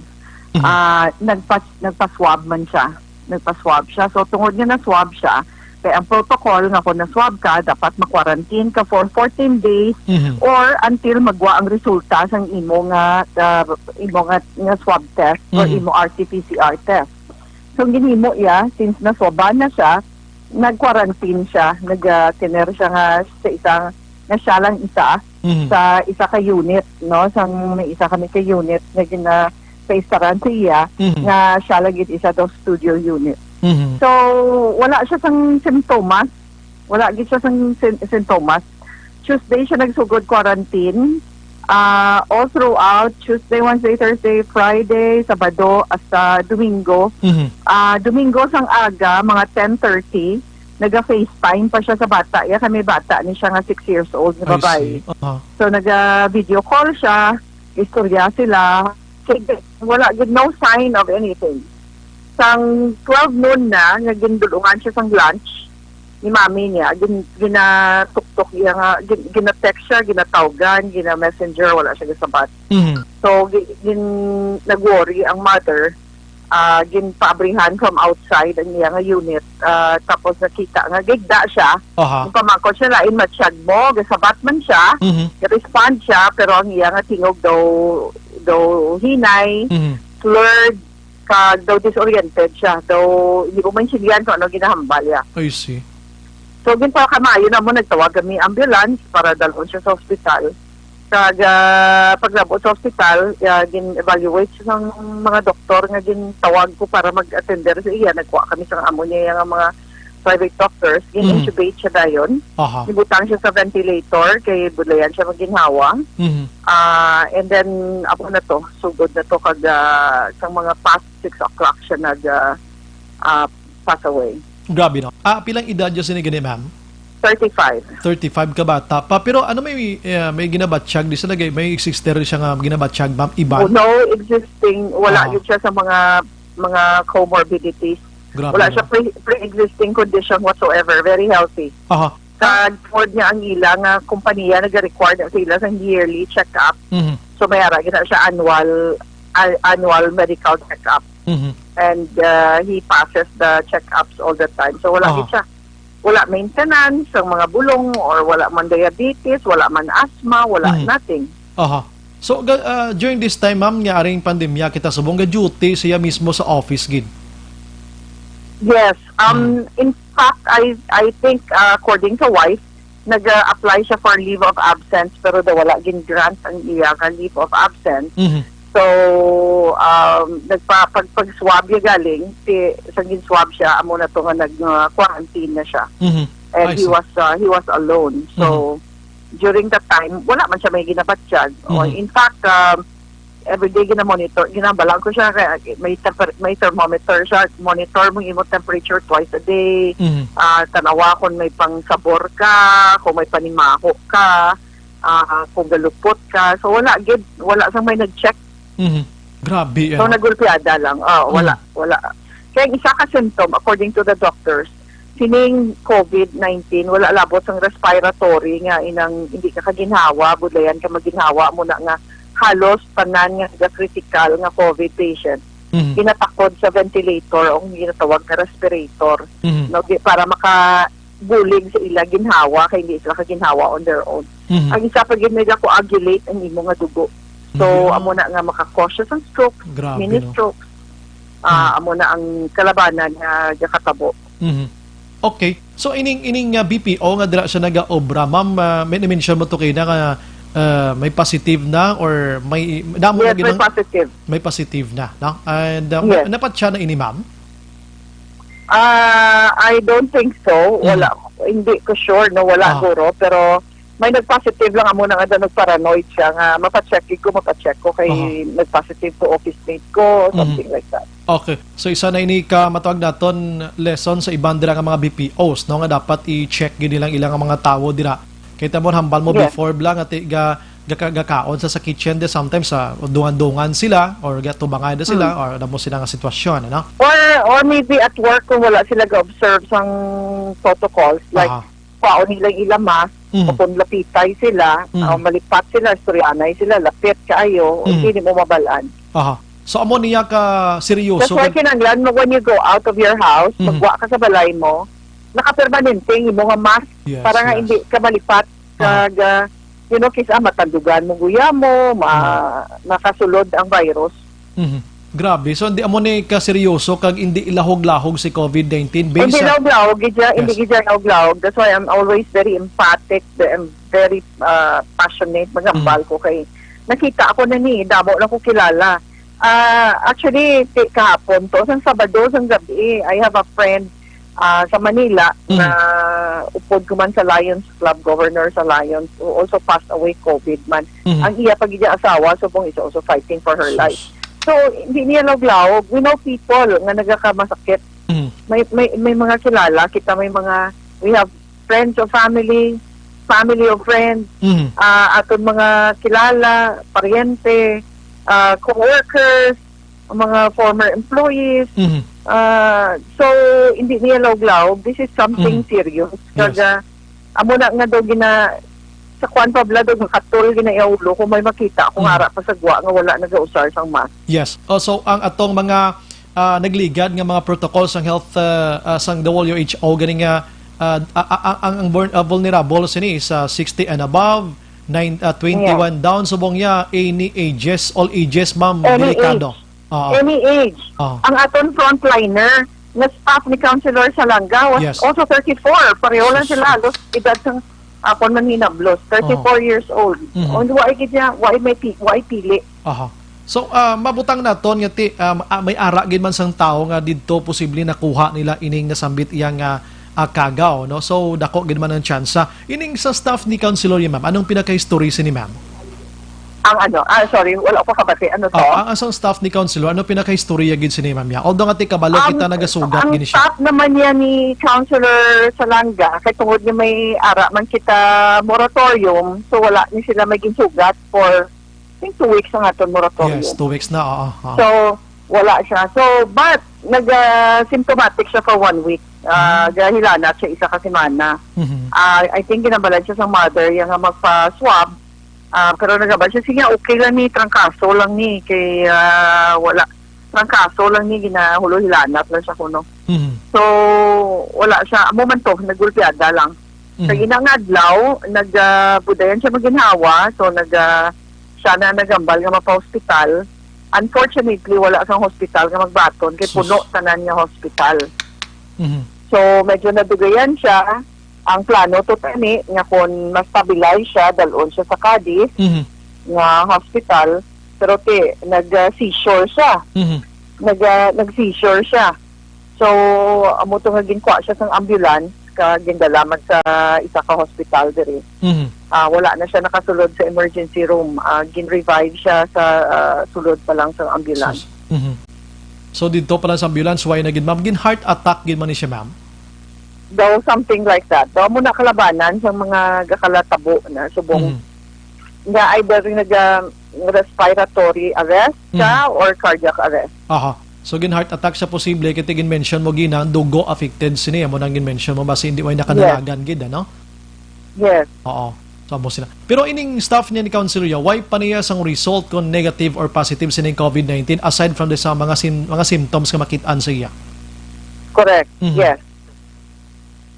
Mhm. ah, nagpa-, nagpa-swab man siya. Nagpa-swab siya. So, tungod nga na-swab siya, kay ang protocol nga kung na-swab ka, dapat ma-quarantine ka for fourteen days Mhm. or until magwa ang resulta sang imo nga, ah, imo nga, nga swab test or Mhm. imo R T P C R test. So, ang ginhimo iya, since naswaban na siya, nag-quarantine siya, nag, ah, tener siya nga sa isang, nga siya lang isa, Mhm. sa isa ka unit, no? Sang may isa kami ka unit nga gina-, sa istaran sa iya, Mhm. nga siya lang gid isa daw studio unit. Mhm. So, wala siya sang simptomas. Wala gid siya sang sin-, sintomas. Tuesday siya nagsugod quarantine. Ah, all throughout, Tuesday, Wednesday, Thursday, Friday, Sabado, hasta Domingo. Mhm. Ah, Domingo sang aga, mga ten thirty, naga-FaceTime pa siya sa bata. Ya, kami bata ni siya nga six years old nga I babae. see. Aha. So, naga-video call siya, istorya sila. Kay wala gid, no sign of anything. Sang twelve noon na, nga gindulungan siya sang lunch ni mami niya, gin-, ginatuktok iya nga, gin-, gina-text siya, ginatawgan, gina-messenger, wala siya gasabat. Mhm. So, gi-, gin-, nag-worry ang mother, ah, ginpaabrihan from outside ang iya nga unit, ah, tapos nakita nga gigda siya. Aha. Ang pamakot siya, lain matsyag mo, gasabat man siya, Mhm. respond siya, pero ang iya nga tingog daw, daw hinay, Mhm. slurred, kag daw disoriented siya. Daw, hindi mo maintindihan kung ano ginahambal niya. I see. So, ginpakamayo na mo, nagtawag kami ambulance para dalhon siya sa ospital. Kag, ah, paglabot sa ospital, ah, gin-evaluate siya sang mga doktor nga gintawag ko para mag-attender sa iya. Nagkuha kami sang amo niya nga mga private doctors. Mm. Gin-intubate siya dayon. Aha. Gibutang siya sa ventilator kay budlayan siya maginhawa. Mhm. Ah, and then, amo na to, sugod na to kag, ah, sang mga past six o'clock siya nag, ah, ah, pass away. Grabe, no? Ah, pilang edad niya sini gani, ma'am? Thirty-five. Thirty-five ka bata pa. Pero ano may, eh, may ginabatyag? Di sa lagay, may sister siya nga ginabatyag, ma'am? Iban? Oh, no existing, wala Ah. yun siya sa mga, mga comorbidities. Grabe, Wala no? siya pre-, pre-existing condition whatsoever. Very healthy. Aha. Sa tungod niya ang ila nga kompanya nag-require na sa ila sa yearly check-up. Mhm. So, may ara gina siya annual, a-, annual medical check-up. Mhm. And, uh, he passes the check-ups all the time. So, wala Aha. gid siya. Wala maintenance ang mga bulong or wala man diabetes, wala man asthma, wala Mhm. nothing. Aha. So, ga-, ah, during this time, ma'am, nga aring pandemya, kita subong ga-duty siya mismo sa office gid. Yes. Um, Mm. In fact, I, I think, uh, according sa wife, nag-apply siya for leave of absence, pero daw wala gin-grant ang iya nga leave of absence. Mhm. So, um, nagpa-, pag, pag-swab niya galing, si, sa gin-swab siya, amo na to nga nag, uh, quarantine na siya. Mhm. And I he see. was, uh, he was alone. So, Mhm. during that time, wala man siya may ginabatyag. O, Mhm. in fact, um, everyday gina-monitor, ginabalaan ko siya, kay may temper-, may thermometer siya, monitor mo imo temperature twice a day. Mhm. Ah, tanawa kung may pangsabor ka, kung may panimaho ka, ah, kung galupot ka. So, wala gid, wala sang may nag-check. Mhm. Grabe, So, ano? nagulpiada lang. Ah, wala, Mhm. wala. Kaya ang isa ka symptom, according to the doctors, sining covid nineteen, wala labot sang respiratory nga inang hindi ka kaginhawa, budlayan ka maginhawa, amo na nga halos tanan nga ga-critical nga covid patient, Mhm. ginatakod sa ventilator o ang ginatawag nga respirator, Mhm. no, di, para makabulig sa ila ginhawa, kay hindi sila kaginhawa on their own. Mhm. Ang isa pa gid, nagacoagulate ang imo nga dugo. So, Mhm. amo na nga maka-cause siya sang stroke, Grabe, mini no? stroke. Ah, Mhm. amo na ang kalabanan nga gakatabo. Mhm. Okay. So, ining, ining, ah, B P O nga dira siya nagaobra, ma'am, ah, may na-mention mo to kaina nga, ah, may positive na or may, damo na Yes, may gid ang positive. may positive na, no? And, ah, Yes. napat siya na ini, ma'am? Ah, I don't think so. Mhm. Wala. Hindi ko sure, no? Wala Ah. guro, pero may nag-positive lang, amo na nga daw nag-paranoid siya nga, "Mapacheck gid ko, mapacheck ko kay Aha. nag-positive to office mate ko," Mhm. something like that. Okay. So, isa na ini ka matawag naton lesson sa iban dira nga mga B P Os, no, nga dapat i-check gid nilang ilang mga tawo dira. Kay tamo, hambal mo Yes. before bala nga ti-, ga-, gaka-, gakaon sa, sa kitchen di sometimes, ah, dungan-dungan sila or gatubangay na sila Mm. or namo sila nga sitwasyon, ano? Or, or maybe at work kung wala sila ga-observe sang protocols, like, Aha. kwaon nila ila mask, Mhm. o kung lapitay sila, Mhm. ah, malipat sila, istoryanay sila, lapit kaayo, Mhm. hindi mo mabalaan. Aha. So, amo niya ka seryoso That's why gid. kinahanglan mo, when you go out of your house, Mhm. magwa ka sa balay mo, nakapermanente ang imo nga mask Yes, para nga yes. hindi ka malipat Aha. kag, ah, you know, kis-a matandugan mo guya mo, ma-, Mhm. makasulod ang virus. Mhm. Grabe. So, hindi amo ni kaseryoso kag hindi ilahog-lahog si covid nineteen based Hindi sa lahog-lahog, gid siya, hindi Yes. gid siya lahog-lahog. That's why I'm always very empathic, I'm very, uh, passionate, magambal Mhm. ko kay nakita ako na ni, damo na ko kilala. Ah, actually, ti-, kahapon to, sang Sabado, sang gabi, I have a friend, ah, sa Manila Mhm. na upod ko man sa Lions Club, governor sa Lions, who also passed away covid man. Mhm. Ang iya pa gid nga asawa, subong is also fighting for her Sus. life. So, hindi niya lahog-lahog. We know people nga nagakamasakit. Mhm. May, may, may mga kilala kita, may mga, we have friends of family, family of friends, Mhm. ah, aton mga kilala, paryente, ah, co-workers, mga former employees. Mhm. Ah, so, hindi niya lahog-lahog. This is something Mhm. serious. Yes. Kag, ah, amo na nga daw gina-, sa kwan pa bala daw, makatol gina iya ulo kung may makita akong Mhm. ara pa sa gwa nga wala nagausar sang mask. Yes. Oh, so, ang atong mga, ah, nagligad nga mga protocols sang health, ah, ah, sang W H O, gani nga, ah, a-, a-, a-, ang, ang vul-, ah, vulnerable sini is, ah, sixty and above, nine, ah, twenty-one Yeah. down, subong niya, any ages, all ages, ma'am, Any delikado. age. Oo. Any age. Oo. Ang aton frontliner nga staff ni Councilor Salanga was Yes. also thirty-four. Pareho lang Sus. sila, halos edad sang akon man hinablos, thirty-four Oo. years old. Mhm. And why gid niya, why may pi-, why pili? Aha. So, ah, mabutang naton nga ti-, ah, ah, may ara gid man sang tawo nga didto posible nakuha nila ining nasambit iya nga, ah, kagaw, no? So, dako gid man ang tsansa. Ining sa staff ni Councilor, ma'am, anong pinakahistory sini, ma'am? Ang ano, ah, sorry, wala ko kabati. Ano to? Ah, ang, ang staff ni Councilor, ano pinakahistorya gid sini, ma'am, ya? Although nga ti kabalo Ang, kita nagasugat ang gid ni siya. staff naman niya ni Councilor Salanga, kay tungod nga may ara man kita moratorium, so wala ni sila may ginsugat for, I think, two weeks ang aton moratorium. Yes, two weeks na, oo, oo. So, wala siya. So, but, nag, ah, symptomatic siya for one week. Ah, Mm. gahilanat siya isa ka semana. Mhm. Ah, I think ginabalan siya sa mother niya nga magpa-swab. Ah, pero nagabal siya, "Sige, okay lang ni, trangkaso lang ni, kay, ah, wala, trangkaso lang ni, ginahulo-hilanat lang siya kuno." Mhm. So, wala siya, amo man to, nagulpiada lang. Sa Mhm. ina nga adlaw, nag, ah, budayan siya maginhawa, so nag, ah, siya na nagambal nga mapa-hospital. Unfortunately, wala sang hospital nga magbaton, kay Sus. puno tanan nga hospital. Mhm. So, medyo nadugayan siya. Ang plano to tani nga kon ma-stabilize siya, dal-on siya sa Cadiz Mhm. nga hospital, pero ti, nag, ah, seizure siya. Mhm. Nag, ah, nag-seizure siya. So, amo to nga ginkuha siya sang ambulance, ka gindala man sa isa ka hospital diri. Mhm. Ah, wala na siya nakasulod sa emergency room. Ah, gin-revive siya sa, ah, sulod pa lang sa ambulance. Sus. Mhm. So, didto pa lang sa ambulance, why na gid, ma'am? Gin heart attack gid man ni siya, ma'am? Daw something like that. Daw amo na kalabanan sa mga gakalatabo na subong Mhm. nga either naga respiratory arrest siya Mhm. or cardiac arrest. Aha. So, gin heart attack siya posible, kay ti gin-mention mo gina, dugo affected sini, amo nang gin-mention mo, basi hindi way Yes. nakanalagan gid, ano? Yes. Oo. So, amo sila. Pero ining staff niya ni Councilor Yao, why pa niya sang result kung negative or positive sining covid nineteen, aside from the sa mga sim-, mga symptoms nga makit-an sa iya? Correct. Mhm. Yes.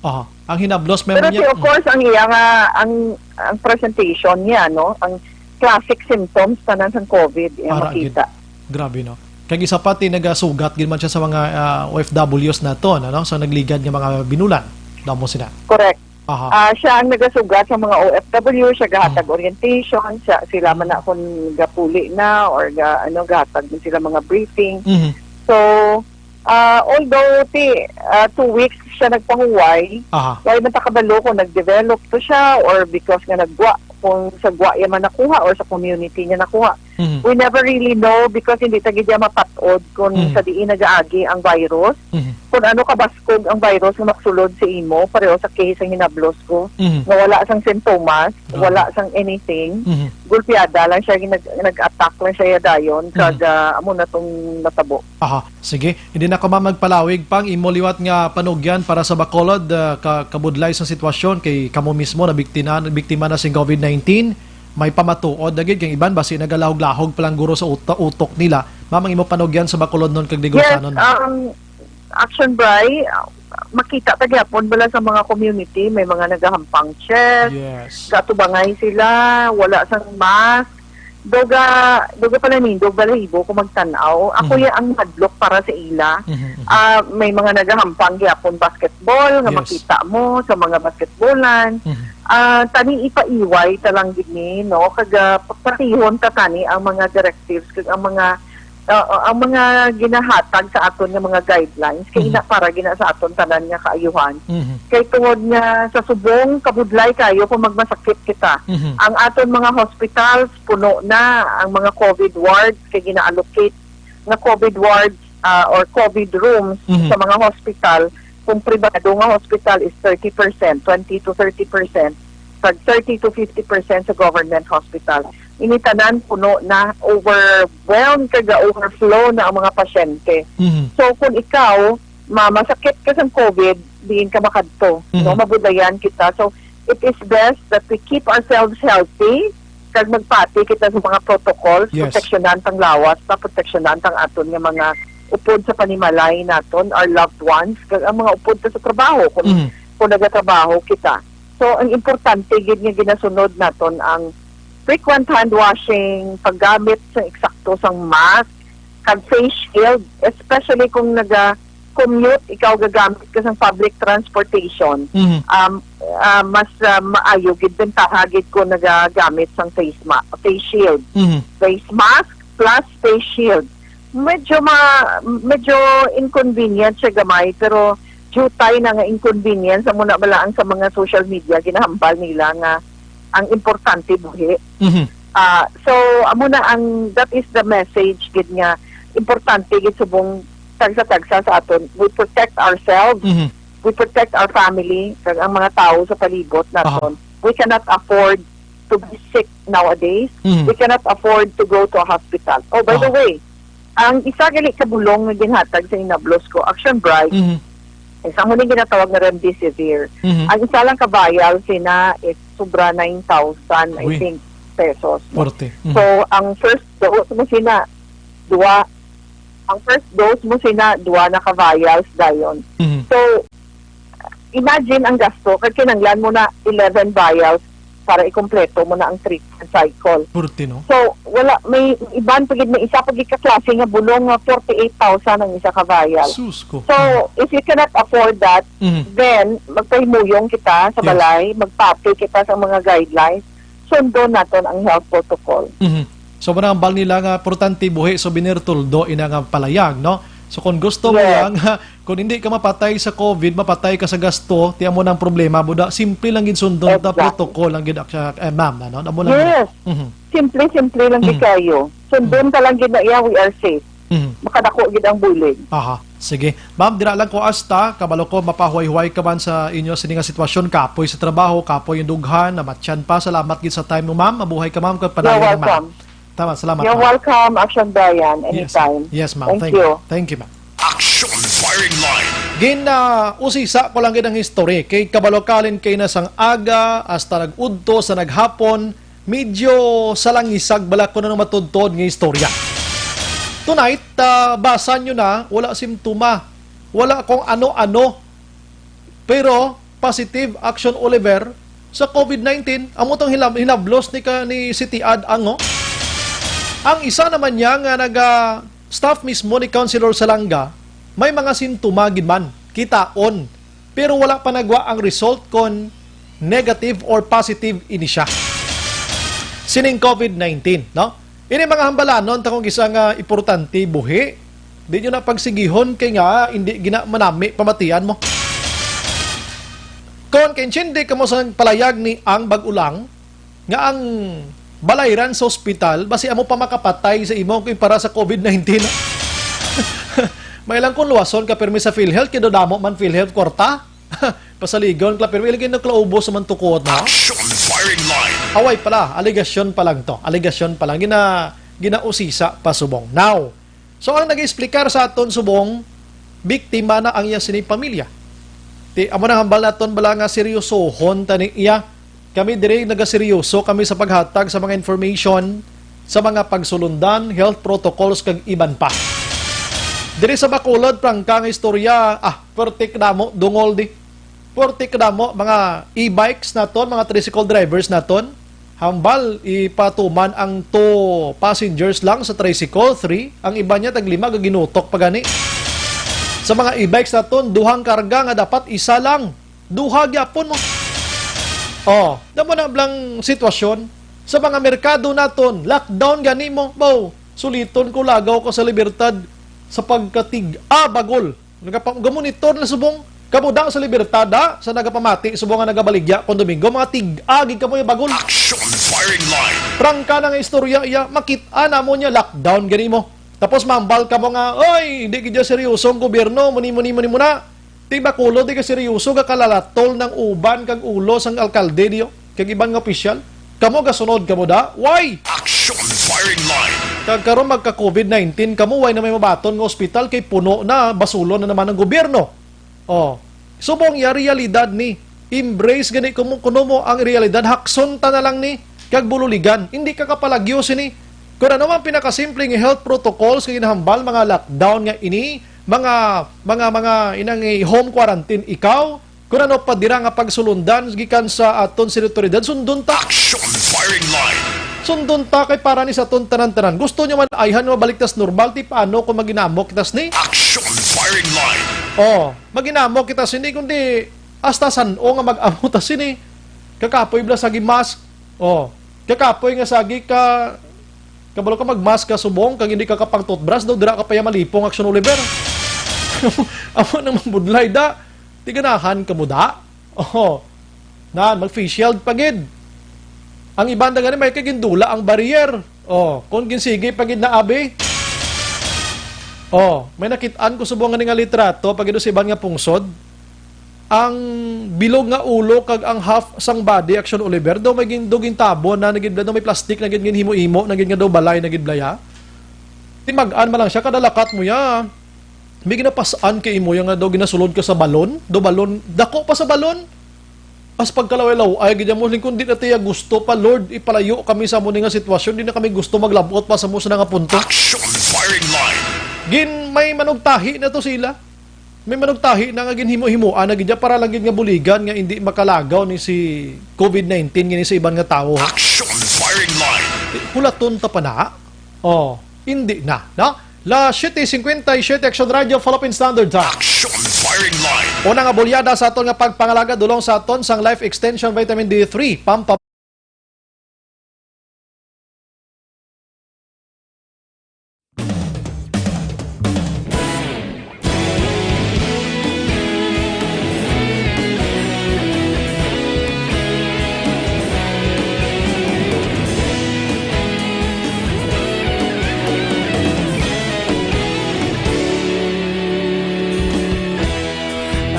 Aha. Ang hinablos, ma'am, Pero niya, si, of mm. course, ang iya nga, ang, ang presentation niya, no? Ang classic symptoms tanan sang covid, iya Ara makita. gid. Grabe, no? Kag isa pa, ti nagasugat gid man siya sa mga, ah, O F Ws naton, ano? Sa nagligad nga mga binulan. Damo sila. Correct. Aha. Ah, siya ang nagasugat sa mga O F W, siya gahatag Mm. orientation, siya, sila man Mm. na kung gapuli na or ga-, ano, gahatag man sila mga briefing. Mhm. So, Ah, although, ti, ah, two weeks siya nagpahuway, Aha. wala man ta kabalo kung nag-develop to siya or because nga nagwa, kung sa gwa iya man nakuha or sa community niya nakuha. Mhm. We never really know because hindi ta gid niya mapat-od kung Mhm. sa diin nagaagi ang virus. Mhm. Kung ano kabaskog ang virus nga maksulod sa imo, pareho sa case ang hinablos ko, Mhm. nga wala sang sintomas, Grabe. wala sang anything, Mhm. gulpiada lang siya, nag-, nag-attack lang siya dayon, Mhm. kag, ah, amo na tong natabo. Aha. Sige, hindi na ko, ma'am, magpalawig pang imo liwat nga panugyan para sa Bacolod, ah, ka-, kabudlay sa sitwasyon kay kamo mismo na biktina-, biktima na sing COVID nineteen. May pamatuod na gid kay iban basi nagalahog-lahog pa lang guro sa uta-, utok nila. Ma'am, ang imo panugyan sa Bacolodnon kag Yes, Negros-anon, ma'am? um, Action Bri, ah, makita ta gyapon bala sa mga community, may mga nagahampang chest, Yes. gatubangay sila, wala sang mask. Doga, doga pala nindog balahibo kung magtan-aw. Ako Mhm. ya ang hadlok para sa ila. Mhm, mhm. Ah, may mga nagahampang gyapon basketball nga Yes. makita mo sa mga basketballan. Mhm. Ah, tani ipaiway ta lang gid ni, no? Kag, ah, patihon ta tani ang mga directives kag ang mga, ah, ang mga ginahatag sa aton nga mga guidelines kay Mhm. ina para gina sa aton tanan nga kaayuhan. Mhm. Kay tungod nga sa subong kabudlay kayo kung magmasakit kita. Mhm. Ang aton mga hospitals puno na, ang mga COVID wards kay gina-allocate nga COVID wards, ah, or COVID rooms Mhm. sa mga hospital, kung pribado nga hospital is thirty percent, twenty to thirty percent, kag thirty to fifty percent sa government hospital. Ini tanan puno na, overwhelmed kag overflow na ang mga pasyente. Mhm. So, kung ikaw, ma-, masakit ka sang COVID, diin ka makadto, no? Mhm. Mabudlayan kita. So, it is best that we keep ourselves healthy, kag magpati kita sa mga protocols, Yes. proteksyonan tang lawas ta, proteksyonan tang aton nga mga upod sa panimalay naton, our loved ones, kag ang mga upod ta sa trabaho, kung, Mhm. kung nagatrabaho kita. So, ang importante gid nga ginasunod naton ang frequent hand washing, paggamit sa eksakto sang mask, kag face shield, especially kung naga-commute ikaw, gagamit ka sang public transportation. Mhm. Um, ah, mas, ah, maayo gid, bentaha gid kung nagagamit sang face ma-, face shield. Mhm. Face mask plus face shield. Medyo ma-, medyo inconvenient siya gamay, pero diutay na nga inconvenience, amo na bala ang sa mga social media, ginahambal nila nga ang importante buhi. Mhm. Ah, so, amo na ang, that is the message gid nga importante gid subong tagsa-tagsa sa aton. We protect ourselves, Mhm. we protect our family, kag ang mga tawo sa palibot Aha. naton. We cannot afford to be sick nowadays. Mhm. We cannot afford to go to a hospital. Oh, by the Aha. way, ang isa gali ka bulong nga ginhatag sa hinablos ko, Action Bright, Mhm. isa mo ning ginatawag nga remdesivir. Mhm. Ang isa lang ka vial sina is sobra nine thousand, I Uy. think, pesos. Forte. Mhm. So, ang first dose mo sina, duwa. Ang first dose mo sina, duwa na ka vials dayon. Mhm. So, imagine ang gasto, kag kinahanglan mo na eleven vials para ikumpleto mo na ang treatment cycle. Forte, no? So, wala, may iban pa gid, may isa pa gid ka klase nga bulong nga forty-eight thousand ang isa ka vial. Sus ko. So, Mhm. if you cannot afford that, Mhm. then magpahimuyong kita sa Yes. balay, magpati kita sa mga guidelines, sundon naton ang health protocol. Mhm. So, manambal nila nga importante buhi, souvenir, tuldo, ina nga palayag, no? So, kung gusto mo Yes. lang, kung hindi ka mapatay sa COVID, mapatay ka sa gasto, ti amo nang problema, buda, simple lang gid sundon ta, Exactly. protocol lang gid, aksya-, eh, ma'am, ano? Amo lang gid. Yes. Mhm. Simple, simple lang gid Mhm. kayo. Sundon Mhm. ta lang gid na iya, we are safe. Mhm. Makadako gid ang bulig. Aha. Sige. Ma'am, dira lang ko asta, kabalo ko mapahuway-huway ka man sa inyo sini nga sitwasyon, kapoy sa trabaho, kapoy yung dughan, namatyan pa. Salamat gid sa time mo, ma'am. Mabuhay ka, ma'am, kag You're padayon, ma'am. welcome. Tama, salamat, You're ma'am. welcome, Action Brian. Yes, Anytime. yes, ma'am. Thank Thank you. you. Thank you, ma'am. Action Firing Line. Gin, ah, usisa ko lang gid ang history. Kay kabalo ka, Alin, kay na sang aga hasta nag-udto sa naghapon, medyo salangisag bala ko na matudtod nga istorya. Tonight, ah, basa nyo na, wala simptoma, wala kung ano-ano. Pero positive, Action Oliver, sa COVID nineteen, amo tong hinab-, hinablos ni ka, ni City Ad Ango. Ang isa naman niya nga naga-staff mismo ni Councilor Salanga, may mga sintoma gid man, kitaon. Pero wala pa nagwa ang result kon negative or positive ini siya. Sining COVID nineteen, no? Ini mga hambalanon ta kung isa nga importante buhi. Di nyo na pagsigihon kay nga hindi gina manami pamatian mo. Kon kaintindi kamo sa palayag ni Ang Bag-ulang nga ang balayran sa ospital, basi amo pa makapatay sa imo kung para sa covid nineteen. May lang kung luwason ka pirmi sa PhilHealth, kay damo man PhilHealth kwarta. Pasaligon ka pirmi, ilagay na klaubos sa mantukot na. Action firing line. Away pala, alegasyon pa lang to. Alegasyon pa lang. Gina, ginausisa pa subong. Now, so ang nag-explicar sa aton subong, biktima na ang iya sini pamilya. Ti, amo nang hambal naton bala nga seryosohon tani iya. Kami diri nagaseryoso kami sa paghatag sa mga information sa mga pagsulundan, health protocols kag iban pa. Diri sa Bacolod, prangka nga istorya, ah, pertik damo, dungol di. Pertik damo, mga e-bikes naton, mga tricycle drivers naton. Hambal, ipatuman ang two passengers lang sa tricycle, three. Ang iban niya, taglima, gaginutok pa gani. Sa mga e-bikes naton, duhang karga nga dapat isa lang. Duha gyapon mo. Oh, damo na blang sitwasyon sa mga merkado naton, lockdown gani mo. Baw, suliton ko, lagaw ko sa Libertad sa pagkatig-a bagol. Nagapa-, gamonitor na subong. Kamo da sa Libertad, da, sa nagapamati subong nga nagabaligya kon Domingo, mga tig-a gid kamo yung bagol. Action firing line. Prangka na nga istorya iya, makit-a namo niya lockdown gani mo. Tapos mambal kamo nga, "Oy, hindi gid seryoso ang gobyerno, muni, muni, muni, muna." Ti Bacolod, di ka seryoso, gakalalatol ng uban kag ulo sang alkalde diyo, kag iban nga opisyal. Kamo gasunod kamo da? Why? Action firing line. Kag karon magka covid nineteen kamo, why na may mabaton nga ospital kay puno na, basulon na naman ang gobyerno. Oh, subong ya realidad ni. Embrace gani kumo, kuno mo ang realidad, hakson ta na lang ni kag bululigan. Hindi ka kapalagyo sini. Kung ano man pinakasimple nga health protocols nga ginahambal, mga lockdown nga ini, mga, mga, mga inang, eh, home quarantine ikaw, kung ano pa dira nga pagsulundan gikan sa aton sini awtoridad, sundon ta. Action firing line. Sundon ta kay para ni sa aton tanan-tanan. Gusto nyo man ayhan nga mabalik tas normal, ti paano kung maginamo kita sini? Action firing line. Oh, maginamo kita sini, kundi hasta san-o nga mag-amo ta sini. Kakapoy bala sagi mask. Oh, kakapoy nga sagi ka, kabalo ka mag-mask ka subong, kag hindi ka kapag-toothbrush, daw dira ka pa ya malipong, Action Oliver. Amo nang mabudlay da. Ti ganahan ka mo da. Oh, nan, mag-face shield pa gid. Ang iban da gani may kagindula ang barrier. Oh, kung ginsigi pa gid na abi. Oh, may nakit-an ko subong nga litrato pa gid sa iban nga pungsod. Ang bilog nga ulo kag ang half sang body, Action Oliver, daw may gin-, daw gintabon na, na gid, daw may plastic na gid, ginhimo-imo na gid nga daw balay na gid, blaya. Timag-an man lang siya, kada lakat mo ya. May ginapas-an kay imo ya nga daw ginasulod ka sa balon, daw balon, dako pa sa balon. As pagkalaway-laway gid mo, lingkod di na tiya gusto pa, Lord, ipalayo kami sa amo ni nga sitwasyon, di na kami gusto maglabot pa sa mo sa nga punto. Action firing line. Gin, may manugtahi na to sila. May manugtahi na nga ginhimo-himoan na gid ya para lang gid nga buligan nga hindi makalagaw ni si covid nineteen gini sa iban nga tawo. Action firing line. Eh, hulaton ta pa na? Oh, hindi na, no? La siete cincuenta y siete, Action Radio, Philippine Standard Time. Action firing line. Una nga bulyada sa aton nga pagpangalaga, dulong sa aton sang Life Extension Vitamin D three, pampa-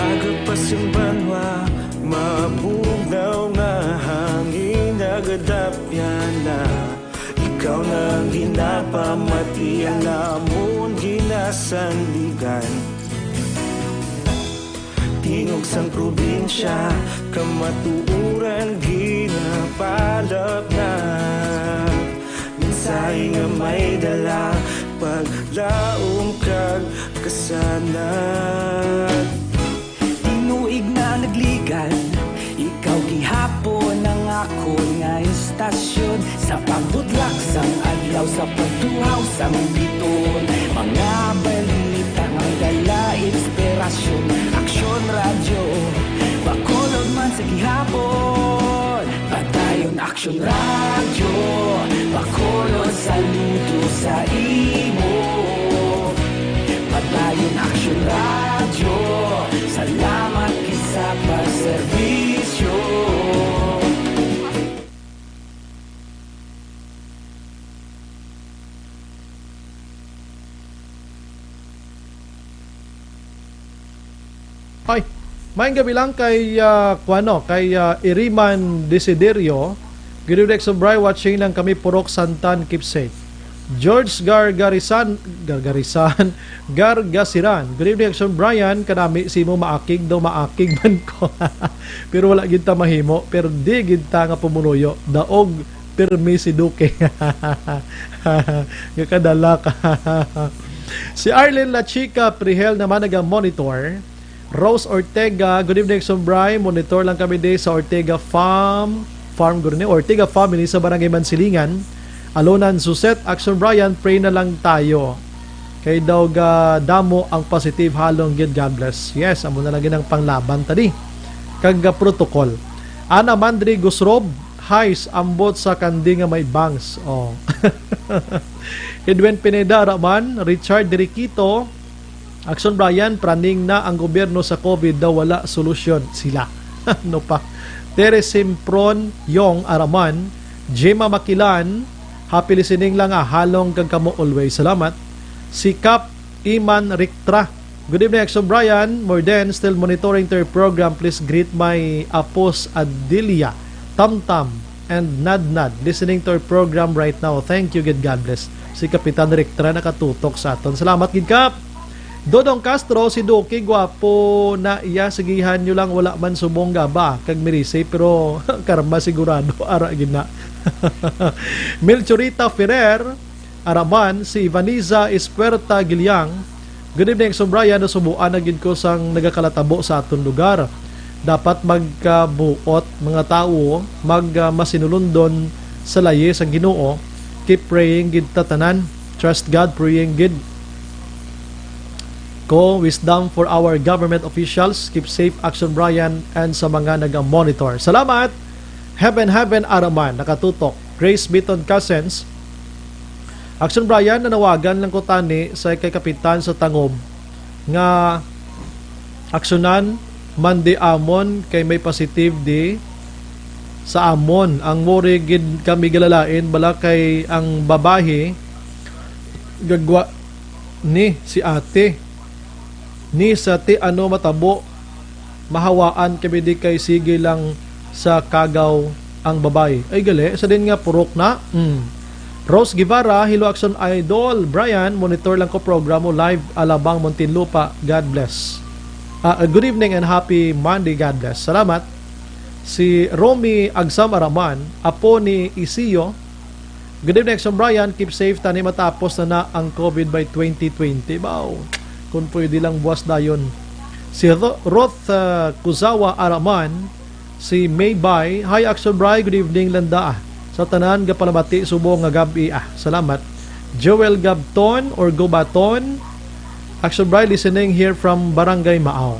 Aga pa sing banwa, mabugnaw nga hangin, nagadapyan na. Ikaw na ang ginapamati, ang amon ginasandigan. Tingog sang probinsya, kamatuoran ginapalapnap. Mensahe nga may dala, paglaom kag kasanag. Tinuig na nagligad, ikaw gihapon ang akon nga istasyon. Sa pagbutlak sang adlaw, sa pagtuhaw sang biton, mga balita nga dala inspirasyon. Aksyon Radyo, Bacolod man sa gihapon. Padayon Aksyon Radyo, Bacolod, saludo sa imo. Ay, maayong gabi lang kay, ah, kuwano, kay, ah, Iriman Desiderio. Good evening, Exo Bri. Watching lang kami, Purok Santan. Keep safe. George Gargarisan, Gargarisan, Gargasiran. Good evening, Exo Brian. Kanami si mo maakig daw, maakig man ko. Pero wala gid ta mahimo. Pero di gid ta nga pumunuyo. Daog, pirmi si Duque. Nga kadala ka. Si Arlene La Chica Prihel naman naga-monitor. Rose Ortega, good evening, Exo Bri. Monitor lang kami di sa Ortega Farm, Farm guro ni Ortega family sa Barangay Mansilingan. Alonan Suset, Exo Brian, pray na lang tayo. Kay daw ga damo ang positive, halong gid, God bless. Yes, amo na lang gid ang panglaban ta di. Kag, ah, protocol. Ana Mandri Gusrob, heist, ambot sa kandi nga may bangs. Oh. Edwin Pineda, Raman, Richard Diriquito, Exo Brian, praning na ang gobyerno sa COVID daw wala solusyon sila. No pa. Tere Simpron Yong Araman, Gemma Makilan, happy listening lang, ah, halong kag kamo always. Salamat. Si Kap Iman Riktra. Good evening, Exo Brian. More than still monitoring their program. Please greet my apos Adilia, Tamtam, and Nadnad. Listening to our program right now. Thank you, gid. God bless. Si Kapitan Riktra nakatutok sa aton. Salamat, gid, Kap. Dodong Castro, si Duque, gwapo na iya. Sigihan nyo lang, wala man subong gaba kag mirisay, pero karma sigurado, ara gid na. Melchorita Ferrer, Araman, si Ivaniza Espuerta Giliang. Good evening, Exo Brian. Nasubuan na gid ko sang nagakalatabo sa aton lugar. Dapat magkabuot, mga tawo, mag, ah, masinulundon sa layi sang Ginoo. Keep praying gid ta tanan. Trust God, praying gid ko. Wisdom for our government officials. Keep safe, Exo Brian, and sa mga naga-monitor. Salamat! Heaven, heaven, Araman, nakatutok. Grace Beaton Cousins. Exo Brian, nanawagan lang ko tani sa kay kapitan sa Tangob nga aksyonan man di amon kay may positive di sa amon. Ang muri gid kami galalain bala kay ang babayi gagwa ni si ate ni sa ti ano matabo mahawaan kami di kay sige lang sa kagaw ang babayi. Ay, gali, sa din nga purok na. Mm. Rose Guevara, hello, Action Idol. Brian, monitor lang ko program mo live, Alabang, Muntinlupa. God bless. Ah, good evening and happy Monday. God bless. Salamat. Si Romy Agsam Araman, apo ni Isiyo. Good evening, Action Brian. Keep safe. Tani matapos na na ang COVID by twenty twenty. Baw, kung pwede lang buwas dayon. Si Ro-, Ruth, ah, Kuzawa Araman, si May Bay. Hi, Action Bri. Good evening, Landa. Sa tanan, gapalamati subong nga gab-i. Ah, salamat. Joel Gabton or Gubaton. Action Bri, listening here from Barangay Maaw.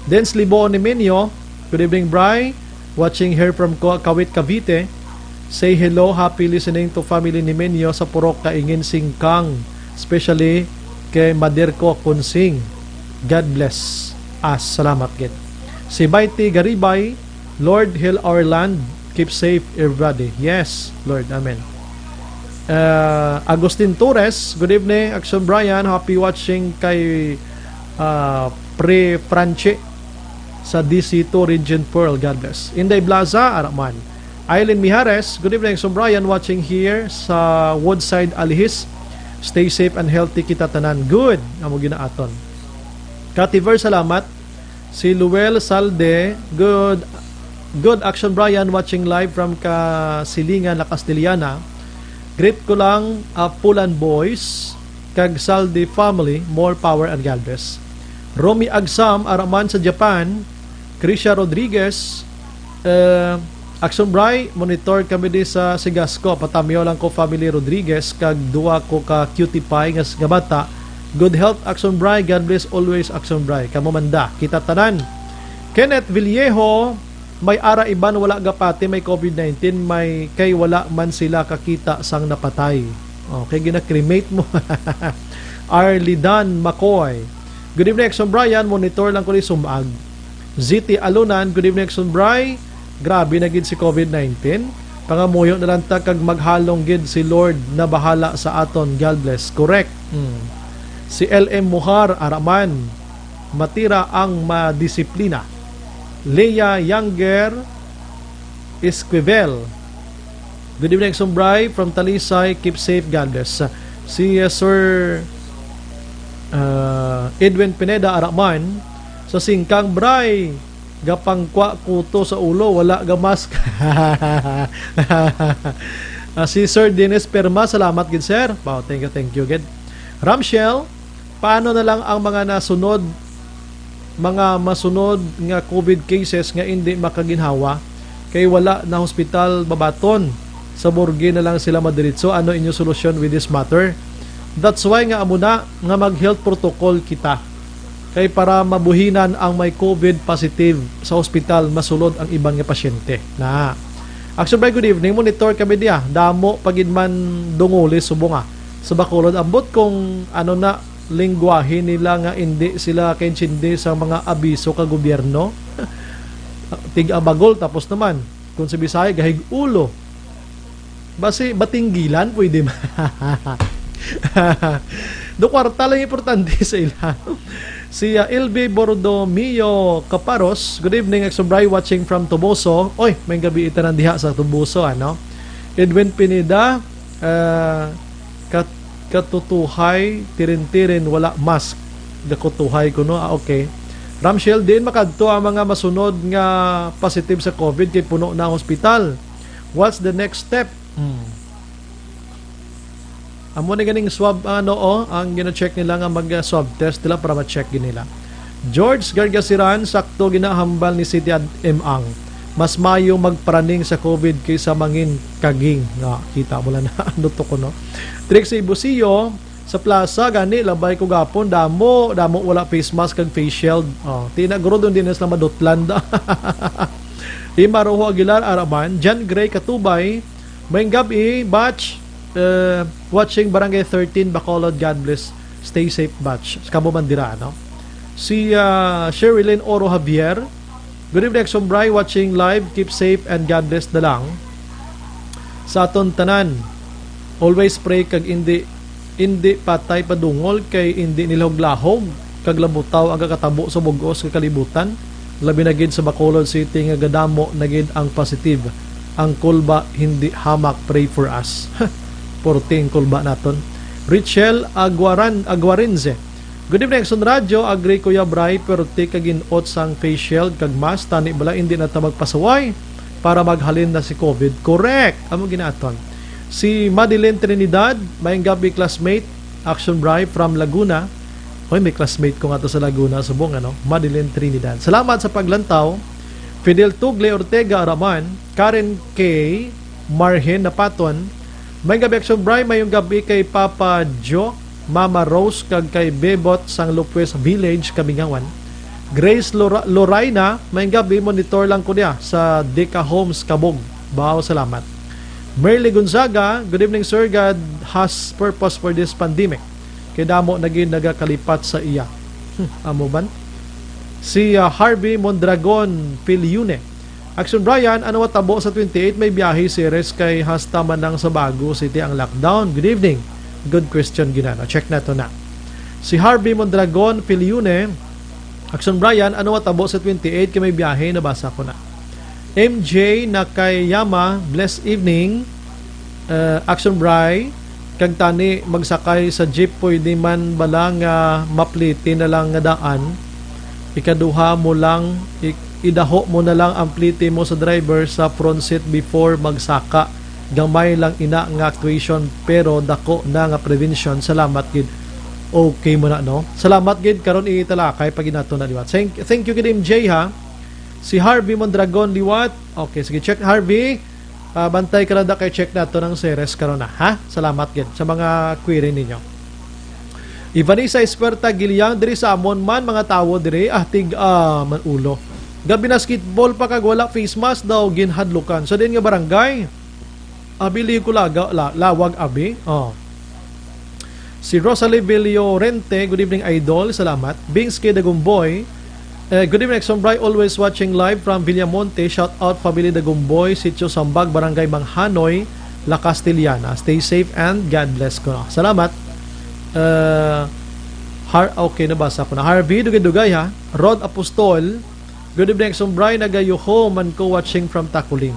Dens Libo Nimenio. Good evening, Bri. Watching here from Ka-, Kawit, Cavite. Say hello, happy listening to family ni Menyo sa Purok Kaingin Singkang, especially kay Mader ko Kunsing. God bless us. Salamat gid. Si Mighty Garibay, Lord, heal our land. Keep safe, everybody. Yes, Lord. Amen. Uh, Agustin Torres, good evening, Action Brian. Happy watching kay, uh, Pre Franchi sa D C two Region Pearl. God bless. Inday Blaza, Araman. Aileen Mijares, good evening, Action Brian, watching here sa Woodside, Alihis. Stay safe and healthy kita tanan. Good. Amo ginaaton. Kativer, salamat. Si Luel Salde, good, good, Action Brian, watching live from Kasilingan, La Castellana. Greet ko lang, ah, Pulan Boys, kag Salde family, more power and God bless. Romy Agsam, Araman sa Japan, Krisha Rodriguez, eh, Action Bri, monitor kami di sa Sigasco. Patamyaw lang ko, family Rodriguez, kag duwa ko ka cutie pie nga s-, nga bata. Good health, Action Bri. God bless always, Action Bri. Kamo man da, kita tanan. Kenneth Villejo, may ara iban wala gapati may COVID nineteen, may kay wala man sila kakita sang napatay. Okay, gina-cremate mo. Arlidan Macoy. Good evening, Action Brian. Monitor lang ko ni Sumag. Z T Alunan, good evening, Action Bri. Grabe na gid si COVID nineteen. Pangamuyo na lang ta kag maghalong gid si Lord na bahala sa aton. God bless. Correct. Hmm. Si L M Muhar, Araman. matira ang madisiplina. Leah Younger Esquivel. Good evening, Sombray, from Talisay. Keep safe, God bless. Si uh, Sir uh, Edwin Pineda Araman, sa Singkang, Bray, gapangkwa kuto sa ulo, wala ga mask. Ah, si Sir Dennis Perma, salamat gid, sir. Wow, thank you, thank you gid. Ramshel, paano na lang ang mga nasunod, mga masunod nga COVID cases nga indi makaginhawa kay wala na hospital babaton? Sa morgue na lang sila madiretso. Ano inyo solusyon with this matter? That's why nga amo na nga mag-health protocol kita. Kay para mabuhinan ang may COVID positive sa hospital, masulod ang iban nga pasyente. Na. Actually, good evening. Monitor kami diya. Damo pa gid man dunguli subong, ah, sa Bacolod. Ambot kung ano na lingwahe nila nga indi sila kaintindi sa mga abiso ka gobyerno. Tig-abagol, tapos naman, kung sa Bisaya, gahig-ulo. Basi, batinggilan, pwede man. Do kwarta lang importante sa ila. Si uh, L B Bordomio Caparos, good evening, Exobray, watching from Toboso. Oy, may gabi itanan diha sa Toboso, ano? Edwin Pineda, uh, kat katutuhay, tirin-tirin, wala mask. Gakutuhay ko, no? Ah, okay. Ramshel, diin makadto ang mga masunod nga positive sa COVID kay puno na ang hospital? What's the next step? Hmm. Amo ni ganing swab, ano, oh, ang gina-check nila nga mag-swab test nila para ma-check gid nila. George Gargasiran, sakto ginahambal ni City Ad M ang mas mayo magparaning sa COVID kaysa mangin kaging. Nga, kita mo lang na ano to ko, no? Trixie Busio, sa plaza, gani, labay ko gapon, damo, damo wala face mask kag face shield. Oh, tina, guro, doon din sila madutlan da. Ima Rojo Aguilar, Araman, John Gray, Katubay, Maayong gabi, batch. Uh, watching Barangay thirteen, Bacolod. God bless. Stay safe, batch. Sa kamo man dira, no? Si uh, Sherilyn Oro Javier. Good evening, Sombray. Watching live. Keep safe and God bless na lang. Sa aton tanan, always pray kag indi, indi patay padungol kay indi nilahog-lahog kag labutaw ang kakatabo sa bug-os nga kalibutan, labi na gid sa Bacolod City nga gadamo na gid ang positive. Ang kulba hindi hamak, pray for us. Porting kulba naton. Richel Aguaran, Aguarinze. Good evening, Action Radio. Agree, Kuya Bray, pero ti kagin-ot sang face shield kag mask, tani bala hindi na ta magpasuway para maghalin na si COVID. Correct! Amo ginaton. Si Madeline Trinidad, maayong gabi, classmate. Action Bray from Laguna. Hoy, may classmate ko nga to sa Laguna, subong, ano? Madeline Trinidad. Salamat sa paglantaw. Fidel Tugle Ortega Araman, Karen K. Marhen Napaton. May gabi, Action Bray. Mayong gabi kay Papa Joe, Mama Rose, kag kay Bebot sang Lupwes Village, Kabingawan. Grace Lora- Loraina, mayong gabi. Monitor lang ko niya sa Deka Homes, Kabog. Bao, salamat. Merly Gonzaga, good evening, sir. God has purpose for this pandemic. Kay damo na gid nagakalipat sa iya. Hmm, amo ban? Si ah, Harvey Mondragon Filiune. Action Brian, ano matabo sa twenty-eight may biyahe series kay hasta man lang sa Bago City ang lockdown? Good evening. Good question, ginano. Check na to na. Si Harvey Mondragon Filiune, Action Brian, ano matabo sa twenty-eight kay may biyahe? Nabasa ko na. M J Nakayama, blessed evening. Uh, Action Bry, kag tani magsakay sa jeep, pwede man bala nga mapliti na lang nga daan? Ikaduha mo lang, i- idaho mo na lang ang pliti mo sa driver sa front seat before magsaka. Gamay lang ina nga question, pero dako na nga prevention. Salamat gid. Okay mo na, no? Salamat gid. Karon italakay pa gid nato na liwat. Thank, thank you gid, M J, ha. Si Harvey Mondragon liwat. Okay, sige, check, Harvey. Ah, bantay ka lang da kay check nato ng series karon na, ha? Salamat gid sa mga query ninyo. Ivanisa Espuerta Giliang, diri sa amon man mga tawo diri, ah, tig, ah, man ulo. Gabi na, basketball pa kag wala face mask daw ginhadlukan. Sa din nga barangay? Abi, liyo ko laga, la, lawag, abi. Oh. Si Rosalie Villorente, good evening, idol. Salamat. Bings kay Dagumboy. Eh, good evening, Exombray. Always watching live from Villamonte. Shout out, family Dagumboy, Sitio Sambag, Barangay Manghanoy, La Castellana. Stay safe and God bless ko. Salamat. Eh, Har-, okay, nabasa ko na. Harvey, dugay-dugay, ha? Rod Apostol, good evening, Action Bri. Nagayoho man ko, watching from Taculing.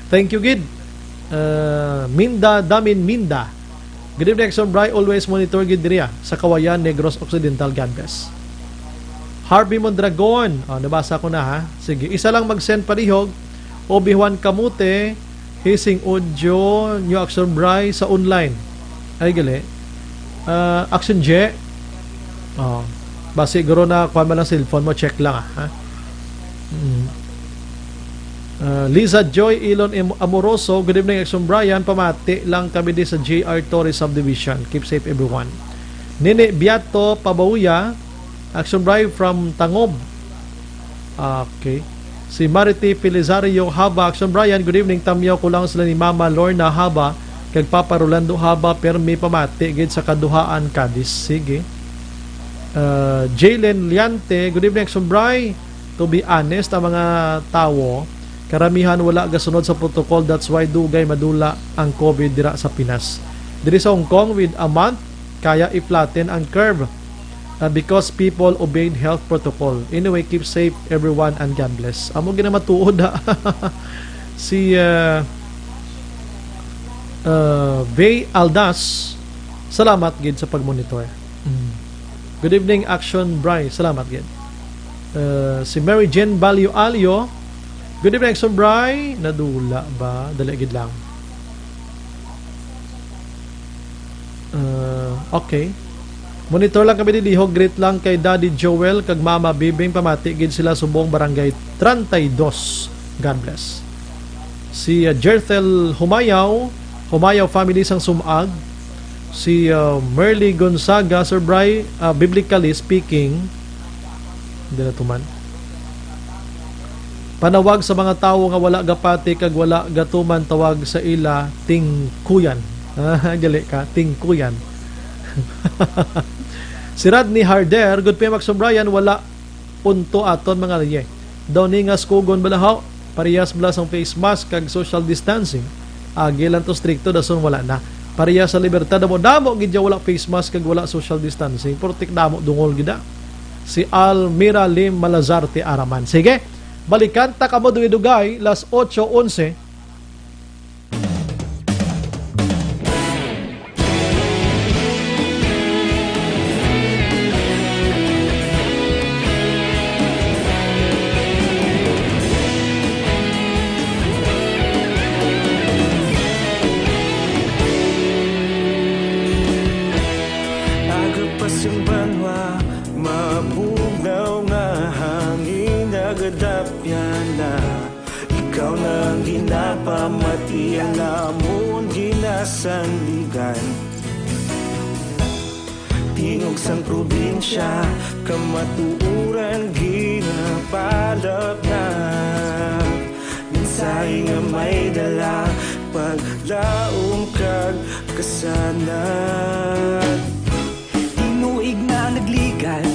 Thank you, gid. Uh, Minda, Damin Minda. Good evening, Action Bri. Always monitor gid diri, ah, sa Kawayan, Negros Occidental. God bless. Harvey Mondragon. Oh, nabasa ko na, ha. Sige, isa lang mag-send palihog. Obi Juan Camote, hising audio nyo, Action Bri, sa online. Ay, gali. Ah, Action J. Oh. Basi, guro na, kuha man lang cellphone mo, check lang, ah, ha? Mm. Ah, Liza Joy Ilon Am-, Amoroso, good evening, Action Brian. Pamati lang kami di sa J R Torres Subdivision. Keep safe, everyone. Nini Biato Pabauya, Action Brian from Tangob. Ah, okay. Si Marity Felizario Haba, Action Brian, good evening. Tamyaw ko lang sila ni Mama Lorna Haba kag Papa Rolando Haba, pero may pamati gid sa kaduhaan, Cadiz. Sige. Ah, Jalen Liante, good evening, Action Bri. To be honest, ang mga tawo, karamihan wala gasunod sa protocol, that's why dugay madula ang COVID dira sa Pinas. Diri sa Hong Kong, with a month, kaya i-flatten ang curve, uh, because people obeyed health protocol. Anyway, keep safe, everyone, and God bless. Amo ginamatuod, ha? Si, uh, uh, Vey Aldas, salamat gid sa pag-monitor. Mm. Good evening, Action Bri. Salamat gid. Uh, si Mary Jane Balyo Alyo, good evening, Action Bri. Nadula ba? Dali gid lang. Uh, okay. Monitor lang kami, dilihog. Greet lang kay Daddy Joel kag Mama Bibing. Pamati gid sila subong Barangay treinta y dos. God bless. Si, uh, Jerthel Humayaw, Humayaw family sang Sumag. Si, uh, Merly Gonzaga, Sir Bri, uh, biblically speaking, hindi na tuman. Panawag sa mga tawo nga wala gapati kag wala gatuman, tawag sa ila tingkuyan. Ah, gali ka, tingkuyan. Si Rodney Harder, good PM, Action Brian, wala unto aton mga liye. Daw ni nga skugon bala haw, parehas bala sang face mask kag social distancing. Agi lang to stricto, dason wala na. Parehas sa Libertad, damo-damo gid ya wala face mask kag wala social distancing. Purtik damo dungol gid, ah. Si Almira Lim Malazarte Araman. Sige, balikan ta kamo dugay-dugay, las otso onse. Aga pa sing banwa, mabugnaw nga hangin, nagadapyan na. Ikaw na ang ginapamati, ang amon ginasandigan. Tingog sang probinsya, kamatuoran ginapalapnap. Mensahe nga may dala, paglaom kag kasanag. Tinuig na nagligan,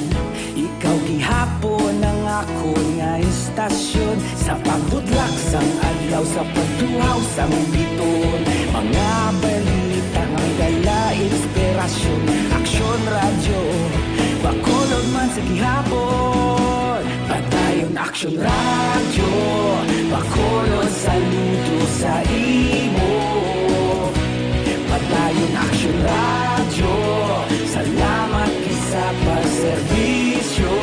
ikaw gihapon ang akon nga istasyon. Sa pagbutlak sang adlaw, sa pagtuhaw sang biton, mga balita nga dala inspirasyon. Aksyon Radyo, Bacolod man sa gihapon. Padayon Aksyon Radyo, Bacolod, saludo sa imo. Padayon Aksyon Radyo, salamat gid sa pagserbisyo.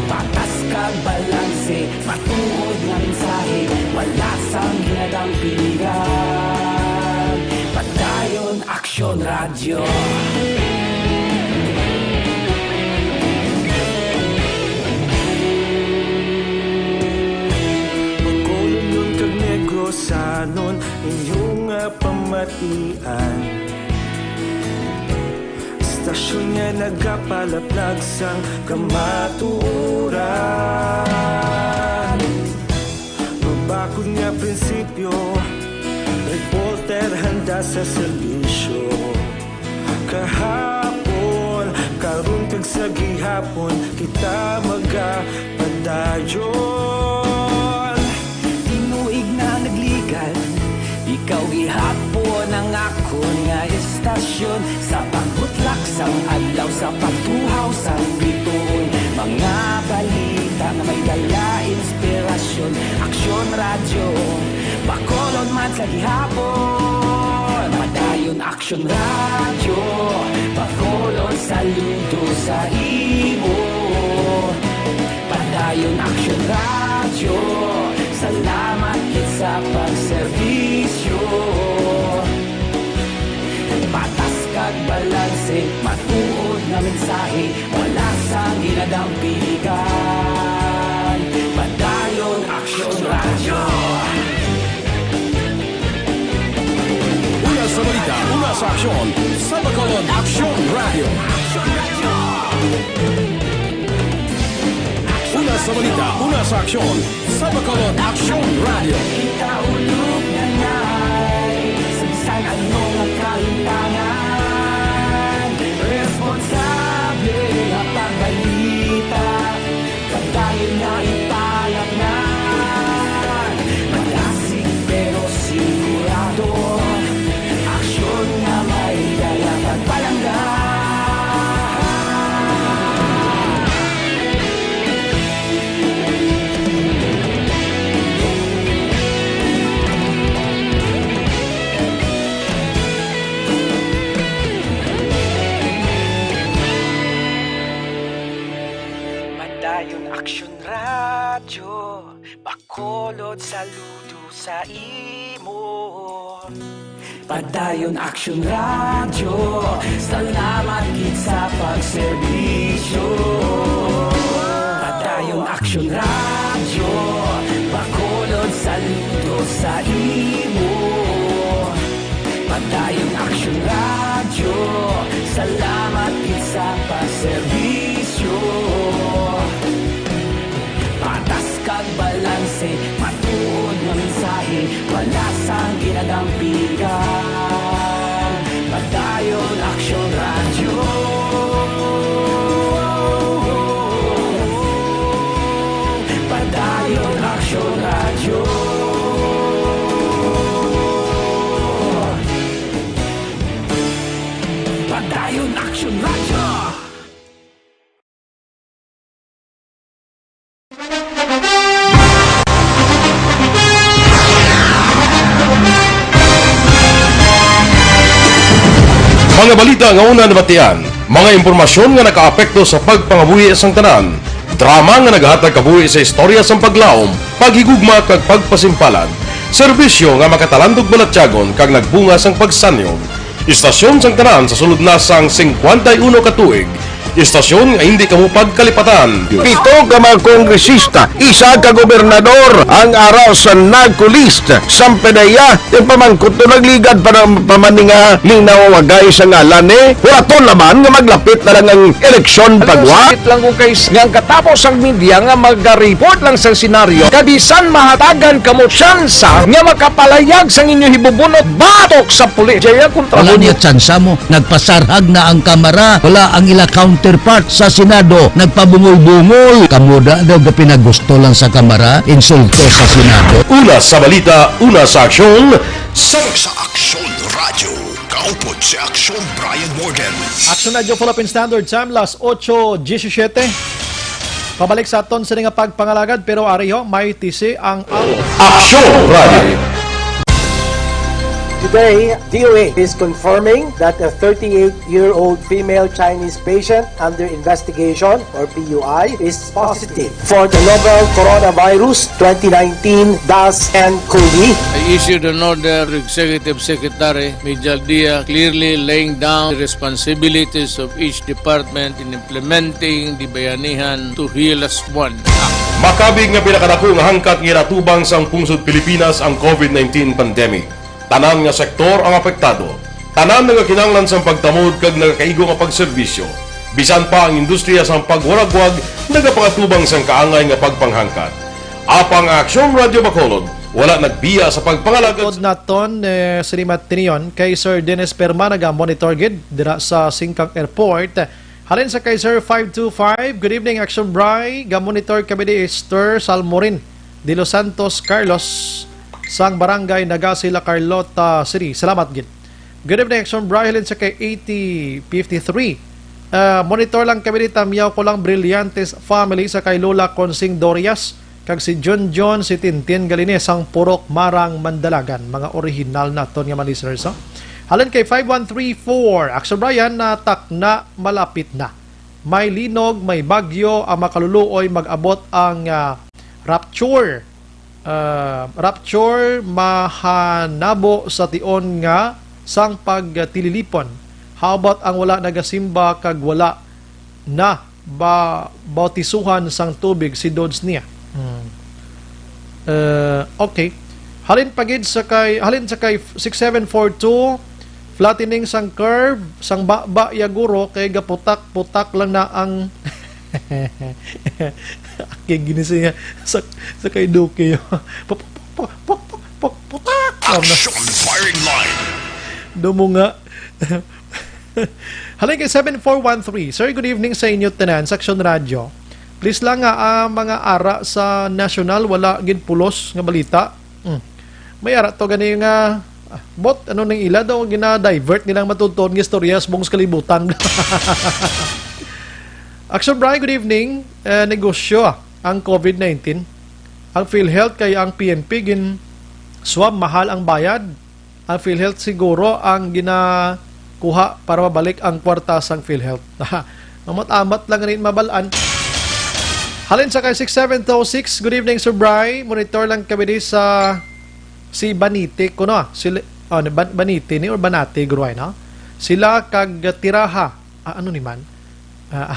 Patas kag balanse, matuod nga mensahe, wala sang ginadampingan. Padayon Aksyon Radyo. Bacolodnon kag Negrosanon, inyo nga pamatian. Istasyon nga nagapalapnag sang kamatuoran. Mabakod nga prinsipyo, reporter handa sa serbisyo. Kahapon, karon kag sa gihapon, kita magapadayon. Tinuig na nagligan, Ikaw gihapon ang akon nga istasyon, sa pagbutlak sang adlaw, sa pagtuhaw sang bituon, mga balita nga may dala inspirasyon. Aksyon Radyo, Bacolod man sa gihapon. Padayon Aksyon Radyo, Bacolod saludo sa imo. Padayon Aksyon Radyo, salamat gid sa pagserbisyo. Patas kag balanse, matuod nga mensahe, wala sang ginadampigan. Padayon Aksyon Radyo. Una sa balita, una sa aksyon, sa Bacolod Aksyon Radyo. Una sa balita, una sa aksyon, sa Bacolod Aksyon Radyo. Kita ulog na nay, sa bisan ano nga kalimtangan, responsable nga pagbalita. Padayon nga ipalatnan, malasig pero sigurado. Aksyon nga may dala pagpalangga. Padayon Aksyon Radyo, Bacolod saludo sa imo. Padayon Aksyon Radyo, salamat gid sa pagserbisyo. Padayon Aksyon Radyo, Bacolod saludo sa imo. Padayon Aksyon Radyo, salamat gid sa pagserbisyo. Patas kag balanse, matuod nga mensahe, wala sang ginadampigan. Padayon Aksyon Radyo. Padayon Aksyon Radyo. Padayon Aksyon Radyo. Mga balita nga una nabatian, mga impormasyon nga nakaapekto sa pagpangabuhi sang tanan, drama nga nagahatag kabuhi sa istorya sang paglaom, paghigugma kag pagpasimpalan, serbisyo nga makatalandog balatyagon kag nagbunga sang pagsanyog. Istasyon sang tanan sa sulod na sang singkwenta y uno ka tuig. Istasyon nga indi kamo pagkalipatan. Pito ka mga kongresista, isa ka gobernador ang ara sa NAGCO list. Sampanaya, ipamangkot to nagligad pa ng pamaninga ning nawawagay sa ngalan ni Horaton Laban nga maglapit na lang ang eleksyon pagwa. Sakit lang kung kay nga ang katapos ang media nga maga-report lang sa senaryo, kabisan mahatagan kamo tsansa nga makapalayag sang inyo hibubunot batok sa pulis. Jaya kontra Wala mo. Niya tsansa mo. Nagpasarhag na ang Kamara. Wala ang ila counterpart sa Senado. Nagpabungol-bungol. Kamo da daw gapinagusto lang sa Kamara. Insulto sa Senado. Una sa balita, una sa aksyon, sa sa Aksyon Radyo. Kaupod si Aksyon Brian Morgan. Aksyon Radyo Philippine Standard Time, las ocho diecisiete. Pabalik sa aton sini nga pagpangalagad, pero ari ho, may tisi ang Aksyon Radyo. Today, D O A is confirming that a thirty-eight-year-old female Chinese patient under investigation, or P U I, is positive for the novel coronavirus twenty nineteen dash N cov. I issued an order to Executive Secretary Mijal Dia, clearly laying down the responsibilities of each department in implementing the Bayanihan to Heal As One Act. Makabig nga pinakadako nga hangkat nga ginatubang sang pungsod Pilipinas ang COVID nineteen pandemic. Tanan nga sektor ang apektado. Tanan nagakinahanglan sang pagtamod kag nagakaigo nga pagserbisyo. Bisan pa ang industriya sang pagwaragwag nagapangatubang sang kaangay nga pagpanghangkat. Apang ang Aksyon Radyo Bacolod wala nagbiya sa pagpangalagad. Tod naton, eh, sini matinion kay Sir Dennis Perma naga-monitor gid dira sa Singkang Airport. Halin sa kay Sir five two five, good evening, Action Bry. Ga-monitor kami ni Esther Salmorin de Los Santos Carlos. sang Barangay Nagasi, La Carlota City. Salamat gid. Good evening, Action Bri, halin sa kay eighty fifty-three. Ah, monitor lang kami ni Tamyaw ko lang Brillantes family sa kay Lola Consing Dorias, kag si John John, si Tintin Galines, sang Purok Marang, Mandalagan. Mga original naton nga mga listeners, ha? Halin kay five one three four, Action Brian, natakna, malapit na. May linog, may bagyo, ang makaluluoy mag-abot ang, ah, rapture. Ah, rapture mahanabo sa tion nga sang pagtililipon. How about ang wala nagasimba kag wala na ba bautisuhan sang tubig si Dodge niya? Hmm. Eh, okay. Halin pa gid sa kay, halin sa kay six seven four two, flattening sang curve, sang baba ya guro kay gaputak-putak lang na ang Aki gini siya sa, sa kay Duque. Pok, pok, pok, pok, pok, pok, putak! Ano? Action firing line. Dumo nga. Halin kay seven four one three. Sir, good evening sa inyo tanan sa Action Radyo. Please lang nga, ah, mga ara sa national, wala gid pulos nga balita. Mm. May ara to gani nga, ah, bot, ano nang ila daw, gina-divert nilang matutuon nga istorya sa buong kalibutan. Action Brian, good evening. Eh, negosyo, ah, ang covid nineteen. Ang PhilHealth kay ang P N P gin-swab, mahal ang bayad. Ang PhilHealth siguro ang ginakuha para mabalik ang kwarta sang PhilHealth. Amat-amat lang rin mabalaan. Halin sa kay six seven two six, good evening, Sir Bry. Monitor lang kami di sa si Banite, kuno, ah. Si, ah, ni Ban-, Banite ni or Banate, Gruay, no? Sila kag Tiraha. Ah, ano ni man? Ah,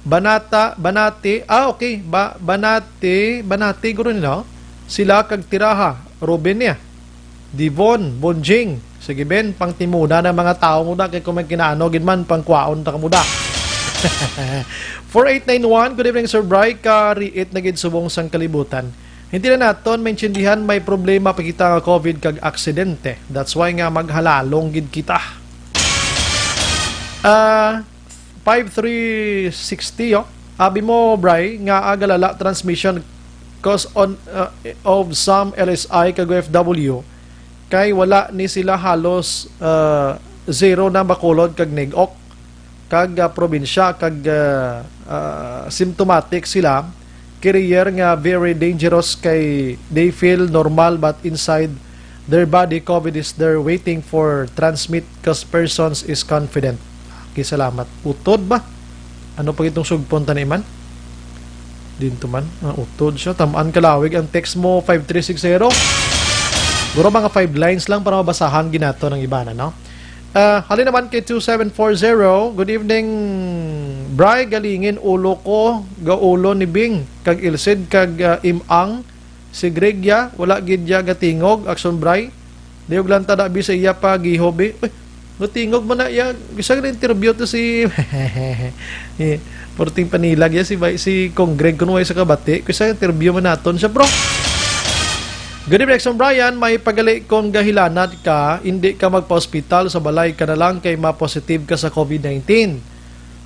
Banata, Banate. Ah, okay. Ba-, Banate, Banate, guro nila, oh. Sila kag Tiraha. Ruben niya. Divon, Bonjing. Sige, Ben, pang timuna ng mga tao mo da. Kay kung may kinaano, gid man, pang kwaon ta ka mo da. Four eight nine one, good evening, Sir Bry. Kariit na gid subong sang kalibutan. Hindi na naton maintindihan, may problema pa kita nga covid kag aksidente. That's why nga maghalalong gid kita. Ah, five three sixty, oh. Abi mo, Bry, nga agalala transmission cause on, uh, of some L S I kag O F W, kay wala ni sila halos, uh, zero na Bacolod kag Nag-ok, kag, uh, probinsya, kag, uh, uh, symptomatic sila, carrier nga very dangerous kay they feel normal but inside their body, covid is there waiting for transmit cause persons is confident. Okay, salamat. Utod ba? Ano pa itong sugpon tani man? Dinto man. Ah, utod siya. Tamaan kalawig ang text mo, five three six zero. Guro mga five lines lang para mabasahan ginato ng iba na, no? Ah, halin naman kay two seven four zero. Good evening, Bry. Galingin ulo ko. Gaulo ni Bing. Kag Ilsid, kag, ah, Imang. Si Greg ya, wala gid ya gatingog, Action Bry. Diog lang ta da bi sa iya pa gihobi. Uy, gatingog man na ya. Bisag na interview to si, eh, Porting Panilag ya, si Bay-, si Kong Greg, kuno way sa kabati. Kisa interview man naton siya, bro. Good evening, Action Brian. May pagali kung gahilanat ka, hindi ka magpa-hospital, sa balay ka na lang kay ma-positive ka sa covid nineteen.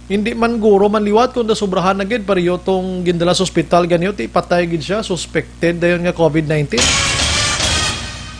Hindi man guro man liwat kung nasubrahan na gid, pareho tong gindala sa ospital ganiyo, ti patay gid siya, suspected dayon nga covid nineteen.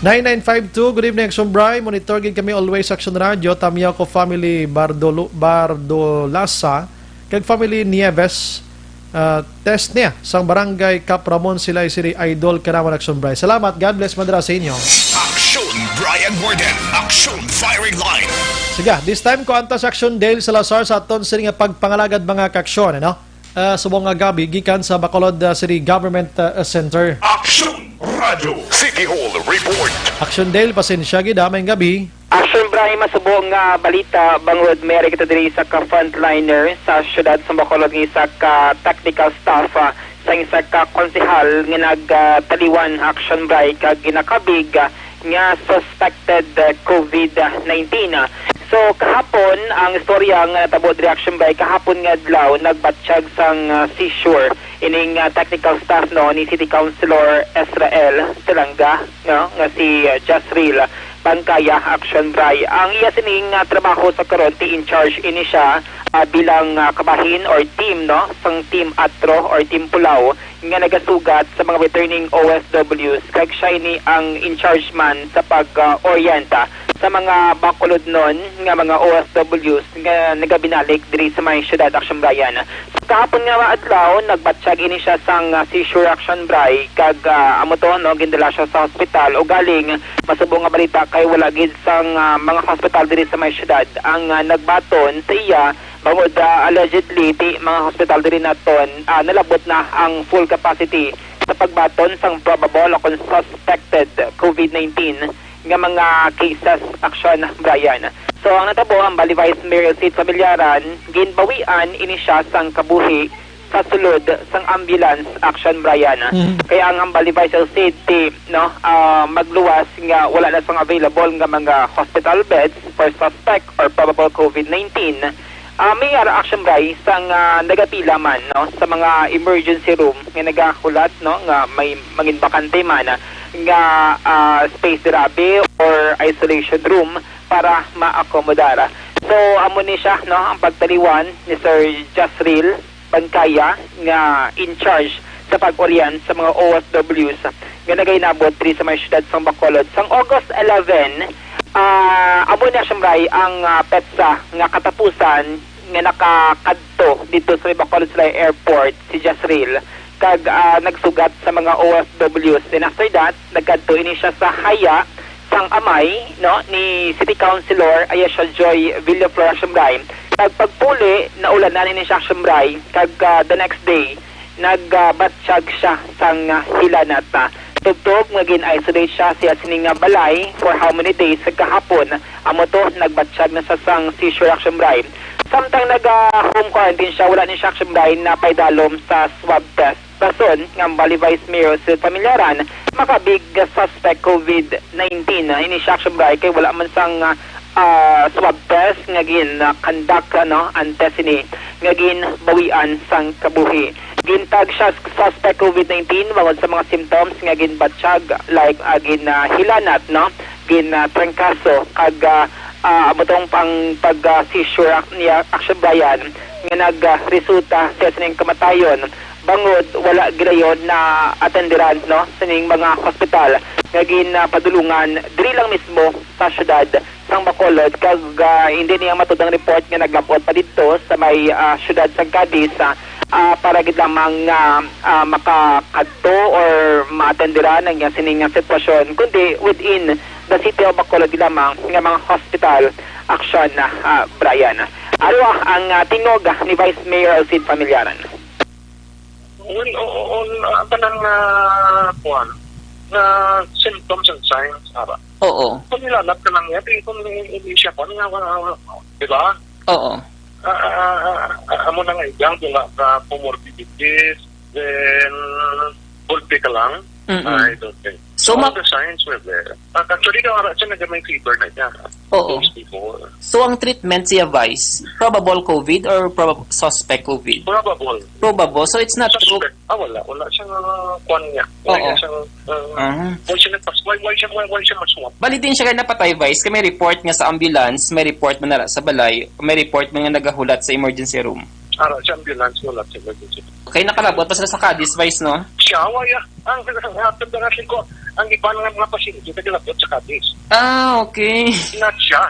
Nine nine five two, good evening, Action Bry. Monitor gid kami always, Action Radio. Tamyaw ko family Bardolo-, Bardolasa, kag family Nieves. Ah, test niya sang Barangay Cap Ramon, sila si Idol Kanaman, Action Bry. Salamat. God bless, madra, sa inyo. Action Brian Warden. Action Firing Line. Sige, this time, kuanta sa Action Dale Salazar sa aton sini nga pagpangalagad, mga kaaksyon, ano? Ah, subong nga gabi, gikan sa Bacolod, ah, City Government, ah, Center. Action Radio City Hall Report. Action Dale, pasensya gid, ah, may gabi. Action Bry, masubong nga balita, bangod may ari kita diri sa ka frontliner sa siyudad sa Bacolod nga isa ka technical staff, ah, sa isa ka konsehal nga nagtaliwan, Action Bry, kag ginakabig, ah, nga suspected, ah, covid nineteen. So, kahapon, ang istorya nga natabo diri, Action Bry, kahapon nga adlaw, nagbatyag sang, ah, seizure ining, ah, technical staff, no, ni City Councilor Israel Talanga, no, nga si, ah, Jasril Bangkaya, Action Bray. Ang iya sining, ah, trabaho sa karon, ti in charge ini siya, ah, bilang, ah, kabahin or team, no, sang Team Atro or Team Pulaw nga nagasugat sa mga returning O F Ws, kag siya ini ang in charge man sa pag, ah, orienta sa mga bakulodnon nga mga O F Ws nga nagabinalik diri sa may siyudad, Action Brian. Sa kahapon nga adlaw, nagbatyag ini siya sang, ah, seizure, Action Bray, kag, ah, amo to, no, gindala siya sa hospital. Ugaling, masubo nga balita kay wala gid sang, ah, mga hospital diri sa may siyudad ang, ah, nagbaton sa iya, bangod, ah, allegedly, ti mga hospital diri naton, ah, nalabot na ang full capacity sa pagbaton sang probable o kon suspected COVID nineteen nga mga cases, Action Brian. So, ang natabo, ang Bali Vice Mayor Sid Familiaran, ginbawian ini siya sang kabuhi sa sulod sang ambulance, Action Brian. Mhm. Kaya ang Bali Vice Sid, ti, no, ah, magluwas nga wala na sang available nga mga hospital beds for suspect or probable COVID nineteen. Ah, may ara, Action Bray, sang, ah, nagapila man, no, sa mga emergency room nga nagahulat, no, nga may mangin bakante man, ah, nga, ah, space dirabi or isolation room para maakomodar. So, amo ni siya, no, ang pagtaliwan ni Sir Jasril Bangkaya nga in charge sa pag-orient sa mga O F Ws nga nagainabot diri sa may siyudad sang Bacolod. Sang August eleven, ah, amo ni, Action Bray, ang, ah, petsa nga katapusan nga nakakadto dito sa may Bacolod Sila Airport si Jasril, kag, ah, nagsugat sa mga O F Ws. Then after that, nagkadto ini siya sa haya sang amay, no, ni City Councilor Ayesha Joy Villaflor, Action Bray. Kag pagpuli, naulanan ini siya, Action Bray, kag, ah, the next day, nagbatyag siya sang, ah, hilanat. Tubtob nga gin-isolate siya sa sining, ah, balay for how many days sa kahapon. Amo to, nagbatyag na sa sang seizure, Action Bray. Samtang naga-home quarantine siya, wala ni siya, Action Bray, napaidalom sa swab test. Rason nga ang Bali Vice Mayor Sid Familiaran makabig suspect COVID nineteen. Ini siya, Action Bray, kay wala man sang, ah, ah, swab test nga gin, ah, conduct, ano, antes ini nga ginbawian sang kabuhi. Gintag siya suspect COVID nineteen bangod sa mga symptoms nga ginbatyag, like, ah, gin, ah, hilanat, no? Gin, ah, trangkaso, kag, ah, ah, amo tong pang pag, ah, seizure ak-, niya, Action Brian, nga nag, ah, resulta sa sining kamatayon bangod wala gidayon na atenderan, no, sining mga hospital nga gin, ah, padulungan diri lang mismo sa syudad sang Bacolod, kag, ah, hindi niya matud ang report nga naglabot pa didto sa may, ah, siyudad sang Cadiz, ah, ah, para gid lamang nga, ah, makakadto or maatenderan ang iyang sining nga sitwasyon, kundi within the city of Bacolod gid lamang nga mga hospital, Action, ah, Brian. Aro ang, ah, tingog ni Vice Mayor Sid Familiaran. Well, o-, o-, on, ah, tanan nga, kuwan, nga symptoms and signs, ara. Oo. Kung nilalap ka lang yan, eh, kung hindi siya, kuwan nga, ah, di ba? Oo. Ah, ah, ah, ah, amo na nga, ikaw, wala ka comorbidities, then, gulpi ka lang. Mm-mm. I don't think. So, all ma- the signs were there. Ah, actually, daw, ara siya, nagmay fever na niya. Oo. Days before. So, ang treatment siya, Vice, probable COVID or prob-, suspect COVID? Probable. Probable. So, it's not true. Suspect. Ah, wala. Wala siyang, ah, kwan niya. Wala Oo. Siyang, ah, Ah. why siya nagpas-, why, why siya, why, why siya maswab? Bali din siya kay napatay, Vice, kay may report nga sa ambulance, may report man nara sa balay, may report man nga nagahulat sa emergency room. Ara, sa ambulance, wala sa emergency. Kay nakalabot pa sila sa Cadiz, Vice, no? Siya, wala. Ang, ang, ang, ang, ang iba nga mga pasyente, nagalabot sa Cadiz. Ah, okay. Not siya.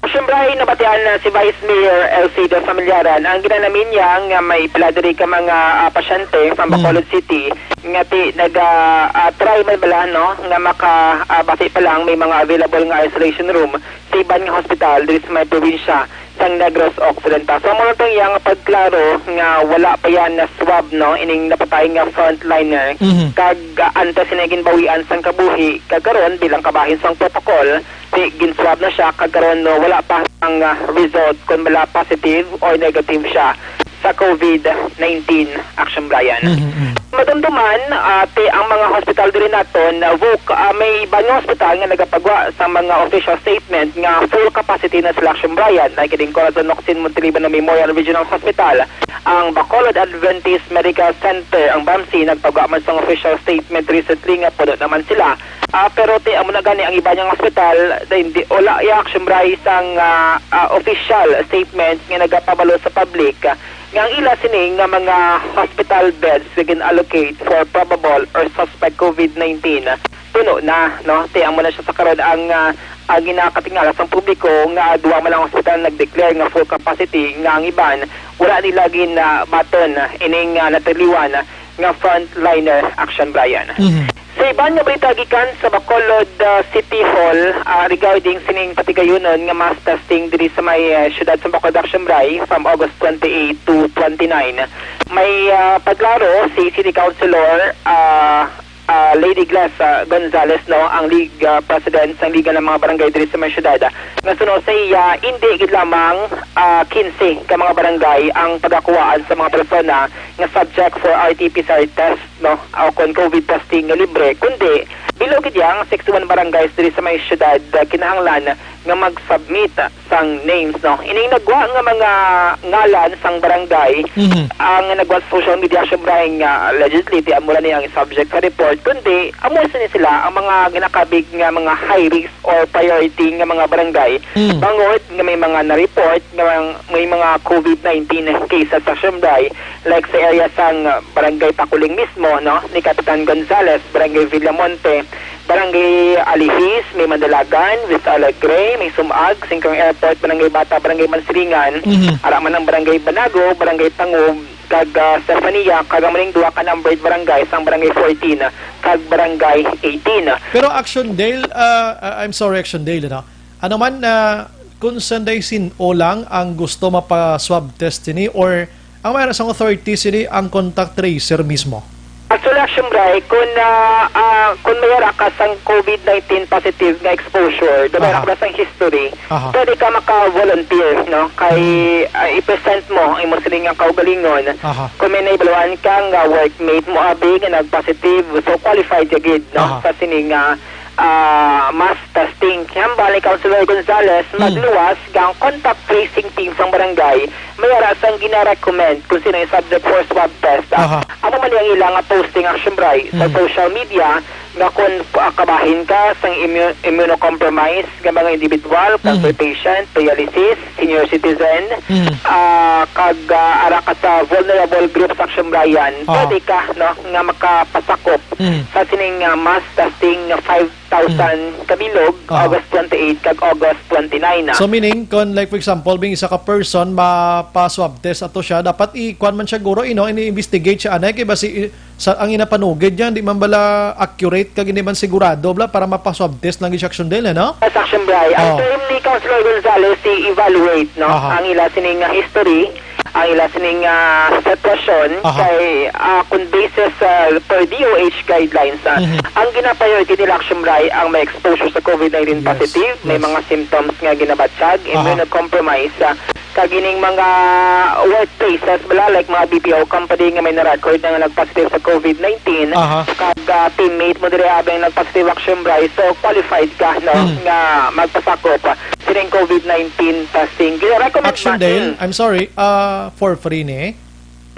Siyempre, nabatian na si Vice Mayor Elcido Familiaran ang ginanamin niya nga may pila diri ka mga, ah, pasyente from Hmm. Bacolod City nga ti-, naga, ah, try man bala, no, nga maka, ah, basi pa lang may mga available nga isolation room sa iban nga hospital diri sa may probinsya sang Negros Occidental. So, amo lang tong iyang pagklaro nga wala pa yan na swab, no, ining napatay nga frontliner. Mhm. Kag, ah, antes ini ginbawian sang kabuhi, kag karon bilang kabahin sang protocol, ti-, ginswab na siya, kag karon, no, wala pa ang, ah, result kung bala positive or negative siya sa COVID nineteen, Action Brian. Mhm, mhm. Madumduman, ah, ti ang mga hospital diri naton, ah, Vuk, ah, may iban nga hospital nga nagapagwa sa mga official statement nga full capacity na sila, Action Brian, like kining Corazon Nocsin Montelibano Memorial Regional Hospital, ang Bacolod Adventist Medical Center, ang BAMC, nagpagwa man sang official statement recently nga puno naman sila. Ah, pero ti amo na gani ang iban nga hospital, hindi, wala ya, Action Brian, sang, ah, ah, official statement nga nagapabalo sa public, ah, nga ang ila sini nga mga hospital beds nga gin-allocate for probable or suspect COVID nineteen puno na, no? Ti amo na siya sa karon ang, ah, ang ginakatingala sang publiko nga duha man ang hospital nag-declare nga full capacity, nga ang iban wala nila gin, ah, baton ining, ah, natiliwan nga frontliner, Action Brian. Mhm. Sa iban nga balita gikan sa Bacolod, ah, City Hall, ah, regarding sining patigayunon nga mass testing diri sa may, ah, siyudad sa Bacolod, Action Brian, from August twenty-eight to twenty-nine, may, ah, paglaro si City Councilor, ah, ah, Lady Glass, ah, Gonzales, no, ang league, ah, president sang Liga ng mga Barangay diri sa may siyudad, ah, nga suno sa iya, hindi gid lamang, ah, quince ka mga barangay ang pagakuhaan sa mga persona nga subject for R T P C R test, no, o kon COVID testing nga libre, kundi bilo gid yang sixty-one barangays diri sa may siyudad, ah, kinahanglan nga mag-submit, ah, sang names, no. Ining nagwa nga mga ngalan sang barangay, Mhm. ang nagwa sa social media, Action Brian, nga allegedly, ti amo ra ni ang subject sa report, kundi amo sini sila ang mga ginakabig nga mga high risk or priority nga mga barangay, Mm. bangod nga may mga na-report nga may mga COVID nineteen cases sa Action Brian, like sa area sang Barangay Pakuling mismo, no, ni Kapitan Gonzales, Barangay Villamonte, Barangay Alihis, may Mandalagan, Vista Alegre, may Sumag, Singkang Airport, Barangay Bata, Barangay Mansilingan, Mhm. ara man ang Barangay Banago, Barangay Tangub, kag, ah, Stefania, kag ang maning duha ka numbered barangay sang Barangay fourteen kag Barangay eighteen. Pero Action Dale, ah, ah, I'm sorry, Action Dale, ano? Ano man, ah, kung sanday sin-o lang ang gusto mapa-swab test ini, or ang may sang authority sini ang contact tracer mismo? Actually, Action Brian, kung, ah, ah, kung may ara ka sang COVID nineteen positive nga exposure, daw may ara Aha. ka sang history, Aha. pwede ka maka-volunteer, no? Kay, Mm. ah, i-present mo ang imo sining nga kaugalingon. Aha. Kung may nahibaluan ka nga workmate mo abi nga nag-positive, so qualified ka gid, no? Aha. Sa sini nga, ah, mass testing. Kaya hambal ni Councilor Gonzales, Mm. magluwas ang contact tracing team sang barangay, may ara sang gina-recommend kung sino yung subject for swab test. Ah, Aha. amo man ang ilang nga posting, Action Brian, sa Mm. social media, nga kung, ah, kabahin ka sang immu-, immunocompromised nga mga individual, Mm. cancer patient, dialysis, senior citizen, Mm. ah, kag, ah, ara ka sa vulnerable groups, Action Brian, Aha. pwede ka, no, nga makapasakop Mm. sa sining, ah, mass testing nga five thousand Mm. kabilog, Aha. August twenty-eight kag August twenty-nine, ah. So, meaning, kung, like, for example, bing isa ka person, mapa-swab test ato siya, dapat i-, kuwan man siya, guro, ino, ini-investigate siya, anay, kay basi, i-, sa, ang inapanugid niya, di man bala accurate, kag hindi man sigurado, bala, para mapa-swab test lang yung Action Dale, eh, no? Yes, Action Brian. Ang Oh. term ni Councilor Gonzales, si evaluate, no? Aha. Ang ila sining, ah, history, ang ila sining, ah, sitwasyon, Aha. kay, ah, kung basis, ah, per D O H guidelines, ah, Mhm. ang gina-priority nila, Action Brian, ang may exposure sa COVID nineteen Yes, positive, may yes. mga symptoms nga ginabatyag, Aha. immunocompromised, ah, kag ining mga workplaces, bala, like mga B P O company nga may na-record na nga nag-positive sa COVID nineteen, Aha. kag, ah, teammate mo diri abi ang nag-positive, Action Brian, so qualified ka, no, Mm. nga magpasakop, ah, sining COVID nineteen testing. Gina-recommend Action man, Dale, mm. I'm sorry, ah, for free ni?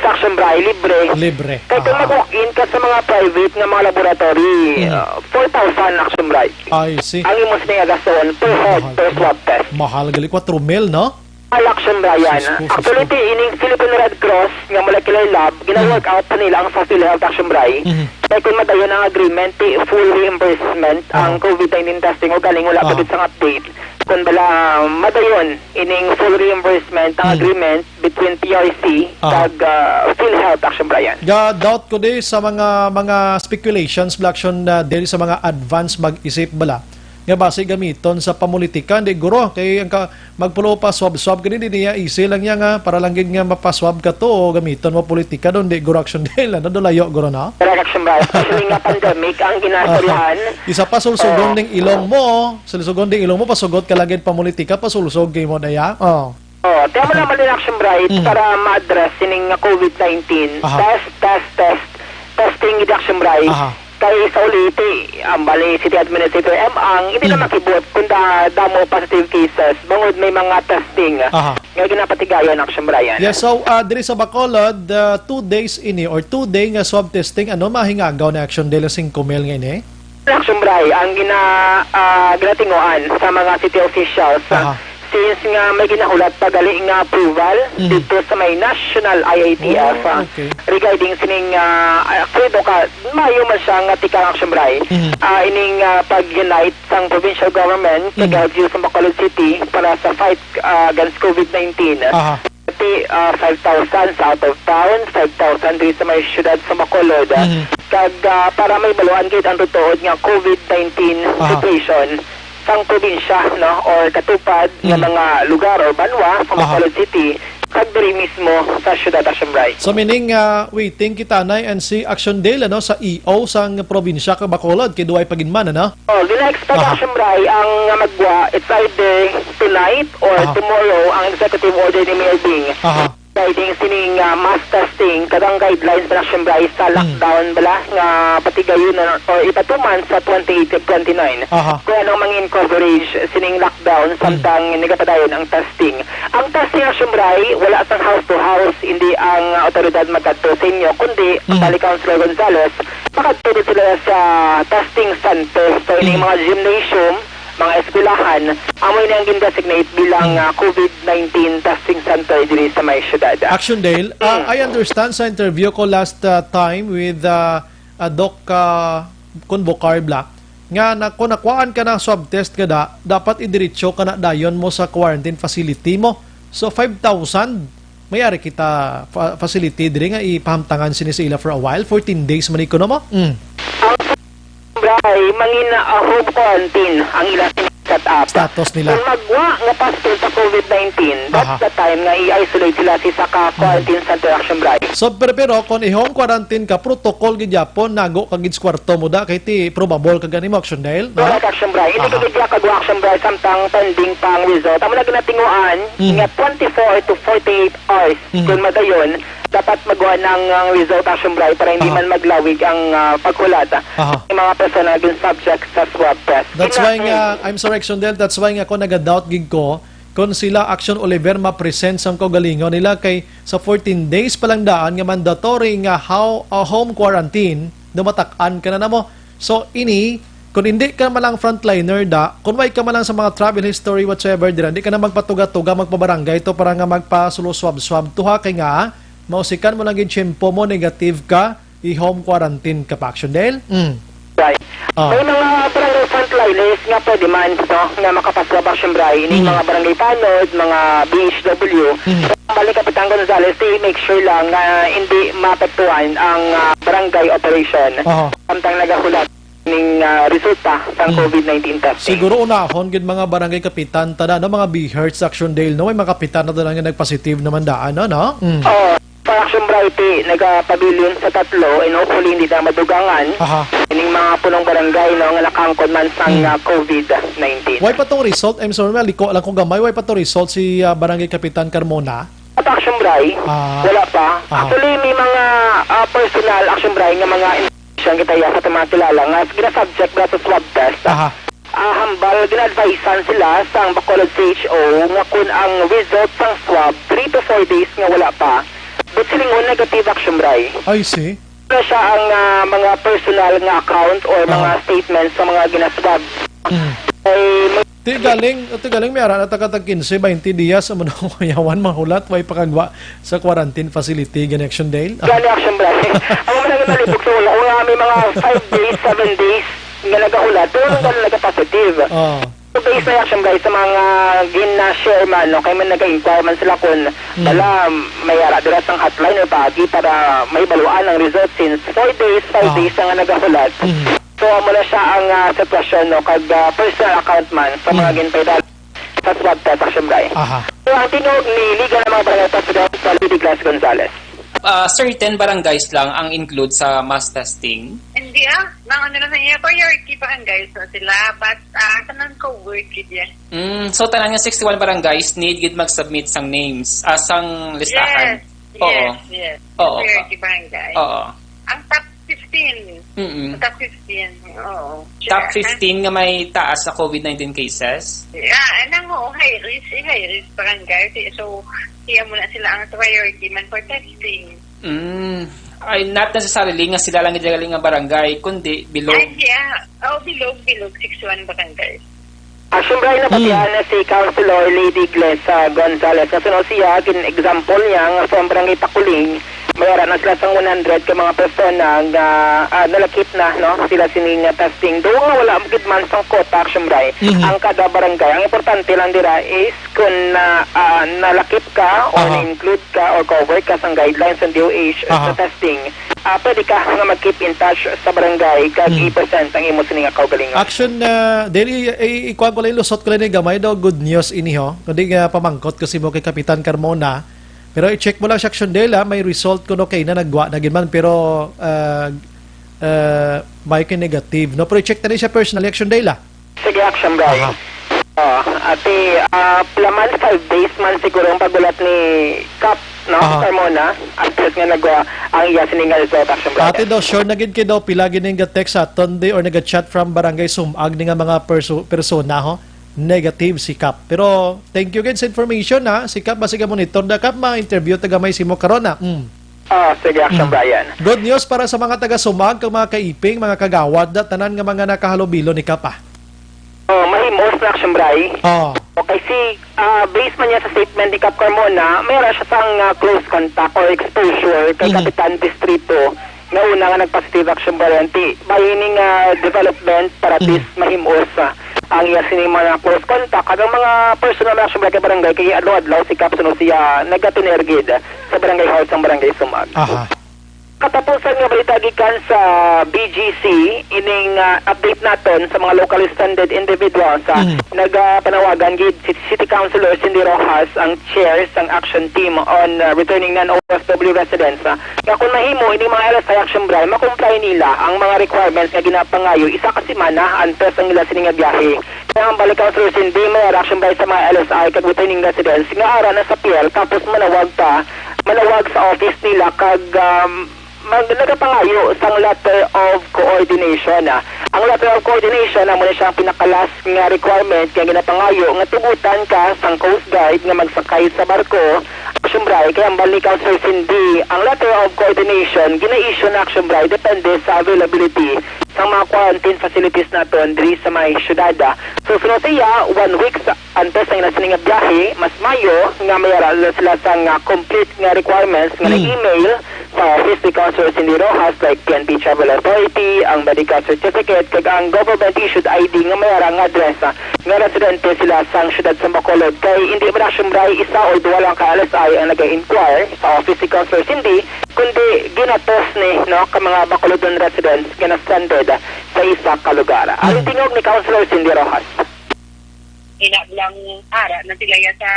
Sa Action Brian, libre. Libre. Kay kung Ah. mag-walk-in ka sa mga private nga mga laboratory, Mm. ah, four thousand, Action Brian. I see. Ang imo sinayagaston per head, Mahal. per swab test. Mahal gali, kwatro mil, no? Mahal, Action Brian. Sus ko, sus Actually, ko. ti ining Philippine Red Cross nga molecular lab, gina-work Mm. out pa nila ang sa PhilHealth, Action Brian. Mhm. Kay kung madayon ang agreement, ti full reimbursement Ah. ang COVID nineteen testing, o galing wala pa Ah. gid sang update. Kung bala, madayon ining full reimbursement ang Mm. agreement between P R C Ah. kag, ah, PhilHealth, Action Brian. Ga-doubt ko di sa mga, mga speculations, bala, Action, ah, diri sa mga advance mag-isip bala nga basi gamiton sa pamulitika, di guro, kay ang ka-, magpulo pa swab-swab kini, di niya easy lang niya nga para lang gid nga mapaswab ka to, o gamiton mo politika don, di guro, Action Dale, ano, dolayo guro, no? Correct, Action Brian. Especially nga pandemic ang ginastoryahan. Isa pa sulsugon Oo. ning ilong mo, sulsugon ning ilong mo, pasugot ka lang gid pamulitika, pasulsog kay mo na ya. Oh. Oh, ti amo lang man din, Action Brian, Mm. para ma-address sining nga COVID nineteen. Aha. Test, test, test. Test Hindi, Action Bray. Aha. Kay sa Olite, ang bali City Administrator M. Ang hindi na Mm. makibot kung da-, damo positive cases bangod may mga testing Aha. nga ginapatigayon, Action Bray. Yes, so, ah, diri sa Bacolod, ah, two days ini or two day nga swab testing, ano, mahingagaw na, Action Dale, singko mil nga ini? Action Bray, ang gina-, ah, ginatinguhan sa mga city officials, ah, Aha. since nga may ginahulat pa gali nga approval Mhm. dito sa may National I I T F, Oh, ah, okay. regarding sining, ah, ah, actually, do ka, maayo man siya nga tikang, Action Bray. Mhm. Ah, ining, ah, pag-unite sang provincial government, Mhm. kag L G U sa Bacolod City para sa fight, ah, against COVID nineteen. Aha. Pati, ah, five thousand sa out of town, five thousand diri sa may siyudad sa Bacolod. Mhm. Kag, ah, para may baluan gid ang tutuod nga COVID nineteen Aha. situation sang probinsya, no, or katupad nga Mhm. mga lugar or banwa sa Aha. Bacolod City, kag diri mismo sa siyudad, Action Bray. So, meaning, ah, waiting kita na and si Action Dale, ano, sa E O sang probinsya kag Bacolod, kay duway pa gid man, ano? Oh, gina-expect, Aha. Action Bray, ang nga magwa, it's either tonight or Aha. tomorrow ang executive order ni Mayor Bing. Aha. Regarding sining, ah, mass testing, kag ang guidelines na, Action Bray, sa Hmm. lockdown bala nga patigayon na or ipatuman sa twenty-eight kag twenty-nine. Aha. Kung ano ang mangin coverage sining lockdown, Hmm. samtang nagapadayon ang testing. Ang testing, Action Bray, wala sang house to house, hindi ang, ah, otoridad magkadto sa inyo, kundi, Hmm. bali, Councilor Gonzales, makadto gid sila sa testing center. So, ining Hmm. mga gymnasium, mga eskwelahan, amo ini ang gin-designate bilang, Hmm. ah, COVID nineteen testing center diri sa may siyudad. Action Dale, ah, Hmm. I understand sa interview ko last, ah, time with, ah, ah, Doc, ah, Convocar Black, nga na, kung nakuhaan ka ng swab test ka da, dapat idiretso ka na dayon mo sa quarantine facility mo. So, five thousand, may ari kita fa-, facility diri nga ipahamtangan sini sa ila for a while, fourteen days man ni kuno mo. Mm. Ang Bray, mangina, ah, home quarantine ang ila set up. Status nila. Kung magwa nga positive sa COVID nineteen, that's Aha. the time nga i-isolate sila sa isa ka Mm. quarantine center, Action Bray. So, pero, pero kung i-home quarantine ka, protocol gid yapon, nago ka gid sa kwarto mo da, kay ti probable ka gani mo, Action Dale, no? Correct, Action Bray. Hindi Aha. ka gid kagwa, Action Bray, samtang pending pa ang result. Amo na ginatinguan Mm. nga twenty-four to forty-eight hours Mm. kung madayon, dapat magwa ng, ang result, Action Bray, para hindi Aha. man maglawig ang, ah, paghulat Aha. ng mga persona nga gin-subject sa swab test. That's Ina- why nga, I'm sorry, Action Dale, that's why nga ako naga-doubt gid ko kung sila, Action Oliver, ma-present sang kaugalingon nila kay sa fourteen days pa lang daan nga mandatory nga how, ah, home quarantine, dumatak-an ka na namo. So, ini, kung hindi ka man lang frontliner da, kung way ka man lang sa mga travel history whatsoever dira, hindi ka na magpatuga-tuga, magpabarangay to para nga magpasulo swab-swab to ha, kay nga, mausikan mo lang gid tiyempo mo, negative ka, i-home quarantine ka pa, Action Dale. Mm. Right. Ah. May mga barangay frontliners nga pwede man, no, nga makapaswab, Action Bray, ining Mm. mga barangay tanod, mga B H W. Mm. Ang balik Kapitan Gonzales, they make sure lang nga hindi maapektuhan ang, ah, barangay operation. Aha. Samtang nagahulat ning, ah, resulta sang Mm. COVID nineteen testing. Siguro unahon gid mga barangay kapitan, tanan, no, mga B H E R Ts, Action Dale, no? May mga kapitan na tanan nga nagpositive naman daan, no, no? Mm. Oo. Para Action Bray, ti nagapabilin sa tatlo, and hopefully hindi na madugangan Aha. ining mga punong barangay, no, nga nakaangkon man sang, Mm. ah, COVID nineteen. Way pa tong result? I'm sorry, maliko lang ko gamay. Way pa to result si, ah, Barangay Kapitan Carmona? At Action Bray, Ah. wala pa. Aha. Actually, may mga, ah, personal, Action Bray, nga mga information kita iya sa aton mga kilala nga ginasubject na sa swab test. Aha. Ah, hambal, gina-advisean sila sang Bacolod C H O nga kun ang result sang swab three to four days nga wala pa, but silingon negative, Action Bray. I see. Wala siya ang, ah, mga personal nga account or mga Aha. statements sa mga ginaswab. Mm. Ay, may Ti galing, ti galing may ara na taga tag quince, twenty dias, amo na ang yawan, mahulat, way pakagwa sa quarantine facility, gani, Action Dale. Gani, Action Bray. Amo man ang nalibog sa ulo ko nga may mga five days, seven days nga nagahulat, pero Aha. nagka-, nagka-positive. Ah. So, based na, Action Bray, sa mga gina-share man, no, kay man nag-inquire man sila kung Mm. bala may ara dira sang hotline or paagi para may baluan ang result since four days, five Ah. days na nga nagahulat. Mm. So, amo na siya ang, ah, sitwasyon, no, kag, ah, personal account man sa mga Mm. ginpaidala sa swab test, Action Bray. Aha. So, ang tinuod ni Liga ng mga Barangay President, Salvi de Glass Gonzales. Ah, certain barangays lang ang include sa mass testing? Hindi, ah. Mga ano lang sa inyo, priority barangays na sila. But, ah, tanan ko work gid yan. Mm, so, tanan nga sixty-one barangays need gid mag-submit sang names, ah, sang listahan? Yes, Oo. yes, yes. Oo. Priority barangay. Oo. Ang top fifty fifteen. Mm-mm. Top fifteen. Oo. Top fifteen nga may taas sa COVID nineteen cases? Yeah, anang, oo, high risk, eh, high risk barangay. Kaya, so, kaya mo na sila ang priority man for testing. Mm. Ay, not necessarily nga sila lang gid nga barangay, kundi bilog. Ay, yeah. Oh, bilog, bilog, six one barangay. Action, Brian, nabatian na si Councilor Lady Glessa Gonzalez. Nga suno siya, gin-example niya nga sa barangay Pakuling, may ara na sila sang one hundred ka mga persona nga, ah, nalakip na, no? Sila sini nga testing. Though nga wala gid man sang quota, Action, Brian, Mhm. ang kada barangay. Ang importante lang dira is kung na, ah, nalakip ka or Aha. na-include ka or covered ka sang guidelines sang D O H Aha. sa testing, ah, pwede ka nga mag-keep in touch sa barangay kag Hmm. i-present ang imo sini nga kaugalingon. Action, ah, dili, i-, ikuha ko lang, lusot ko lang ni gamay daw, good news ini, ho. Kundi nga pamangkot ko si mo kay Kapitan Carmona. Pero i-check mo lang sa Action Dela, may result kuno kay na nagwa na gid man, pero, ah, ah, may kay negative, no? Pero i-check na rin siya personally, Action Dela. Sige, Action, Brian. Aha. Oh, ati, ah, pila man, five days man siguro ang paghulat ni Kap, no? Aha. Carmona, antes nga nagwa ang iya sini nga result, Action, Brian. Ati daw, sure na gid kay daw pila gid ning ga-text sa aton di or naga-chat from Barangay Sumag ni nga mga perso-, persona, ho? Negative si Kap. Pero thank you gid sa information, ha. Si Kap, basi ka monitor da, Kap, ma-interview taga may simo karon, ha. Mm. Ah, sige, Action, Mm. Brian. Good news para sa mga taga Sumag, kag mga kaiping, mga kagawad, da, tanan nga mga nakahalubilo ni Kap, ah. Oh, mahimos na, Action, Bri. Oh. Okay, si, ah, base man niya sa statement ni Kap Carmona, may ara siya sang, ah, close contact or exposure kay Mhm. Kapitan Distrito nga una nga nag-positive, Action, Bri. Ti, by ini nga development, para at Mhm. least mahimos, ah, ang iya sini mga close contact kag ang mga personal, Action, Bri, kay barangay, kay adlaw-adlaw si Kap suno siya nagatener gid sa barangay hall sang Barangay Sumag. Aha. Katapusan nga balita gikan sa B G C, ining, ah, update naton sa mga locally stranded individuals, ah, Mm. nagapanawagan gid si City Councilor Cindy Rojas, ang chair sang action team on, ah, returning non-O F W residents, ah, nga kung mahimo ining mga L S I, Action, Bri, ma-comply nila ang mga requirements nga ginapangayo isa ka semana antes ang ila sini nga biyahe. Kaya ang balik, Councilor Cindy, may ara, Action, Bri, sa mga L S I kag returning residents nga ara na sa pier, tapos manawag pa, manawag sa office nila kag, um, mag-, nagapangayo sang letter of coordination, ah. Ang letter of coordination, amo ni siya ang pinakalas nga requirement nga ginapangayo nga tugutan ka sang Coast Guard nga magsakay sa barko. Action, Bri, kay ang balik, Councilor Cindy, ang letter of coordination gina-issue na, Action, Bri, depende sa availability sang mga quarantine facilities naton diri sa may syudad. So, suno siya, one week sa antes ang ila sini nga biyahe, mas maayo nga may ara sila sang, ah, complete nga requirements nga Hmm. na-email sa office ni Councilor Cindy Rojas, like P N P Travel Authority, ang medical certificate, kag ang government-issued I D nga may ara nga address, ah, nga residente sila sang siyudad sa Bacolod. Kay hindi man, Action, Bri, isa o duha lang ka L S I ang nag-inquire sa office ni Councilor Cindy, kundi ginatos ni, no, ka mga Bacolodon residents nga na-stranded sa isa ka lugar. Ang Hmm. tingog ni Councilor Cindy Rojas. Ina lang, ara na sila ya sa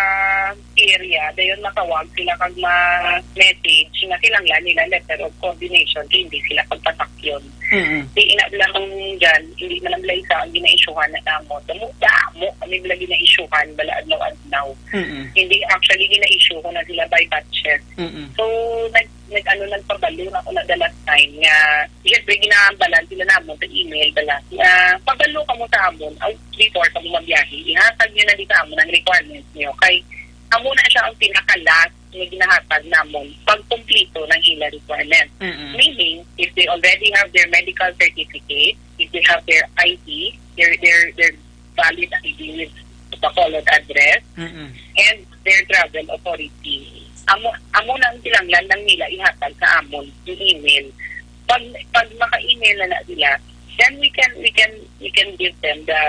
area, dayon matawag sila kag ma-message nga kinahanglan nila letter of coordination kay hindi sila pagpasakyon. Mm-mm. Di ina lang dyan, hindi man lang isa ang gina-issuehan na namo. Damo, damo kami bala gina-issuehan, bala adlaw-adlaw. Mm-mm. Hindi, actually, gina-issue ko na sila by batches. Mm-mm. So, nag-, nag-, ano, nagpabalo na ako na the last time nga, syempre, ginaambalan sila namon sa email, bala, nga, "Pabalo kamo sa amon, aw, before kamo mabiyahe, ihatag niyo na di sa amon ang requirements niyo." Kay, amo na siya ang pinaka-last nga ginahatag namon pag kumplito ng ila requirements. Mm-mm. Meaning, if they already have their medical certificate, if they have their I D, their, their, their valid I D with the followed address, Mm-mm. and their travel authority. Amo, amo na ang kinahanglan nila ihatag sa amon, yung email. Pag, pag maka-email na na sila, then we can, we can, we can give them the,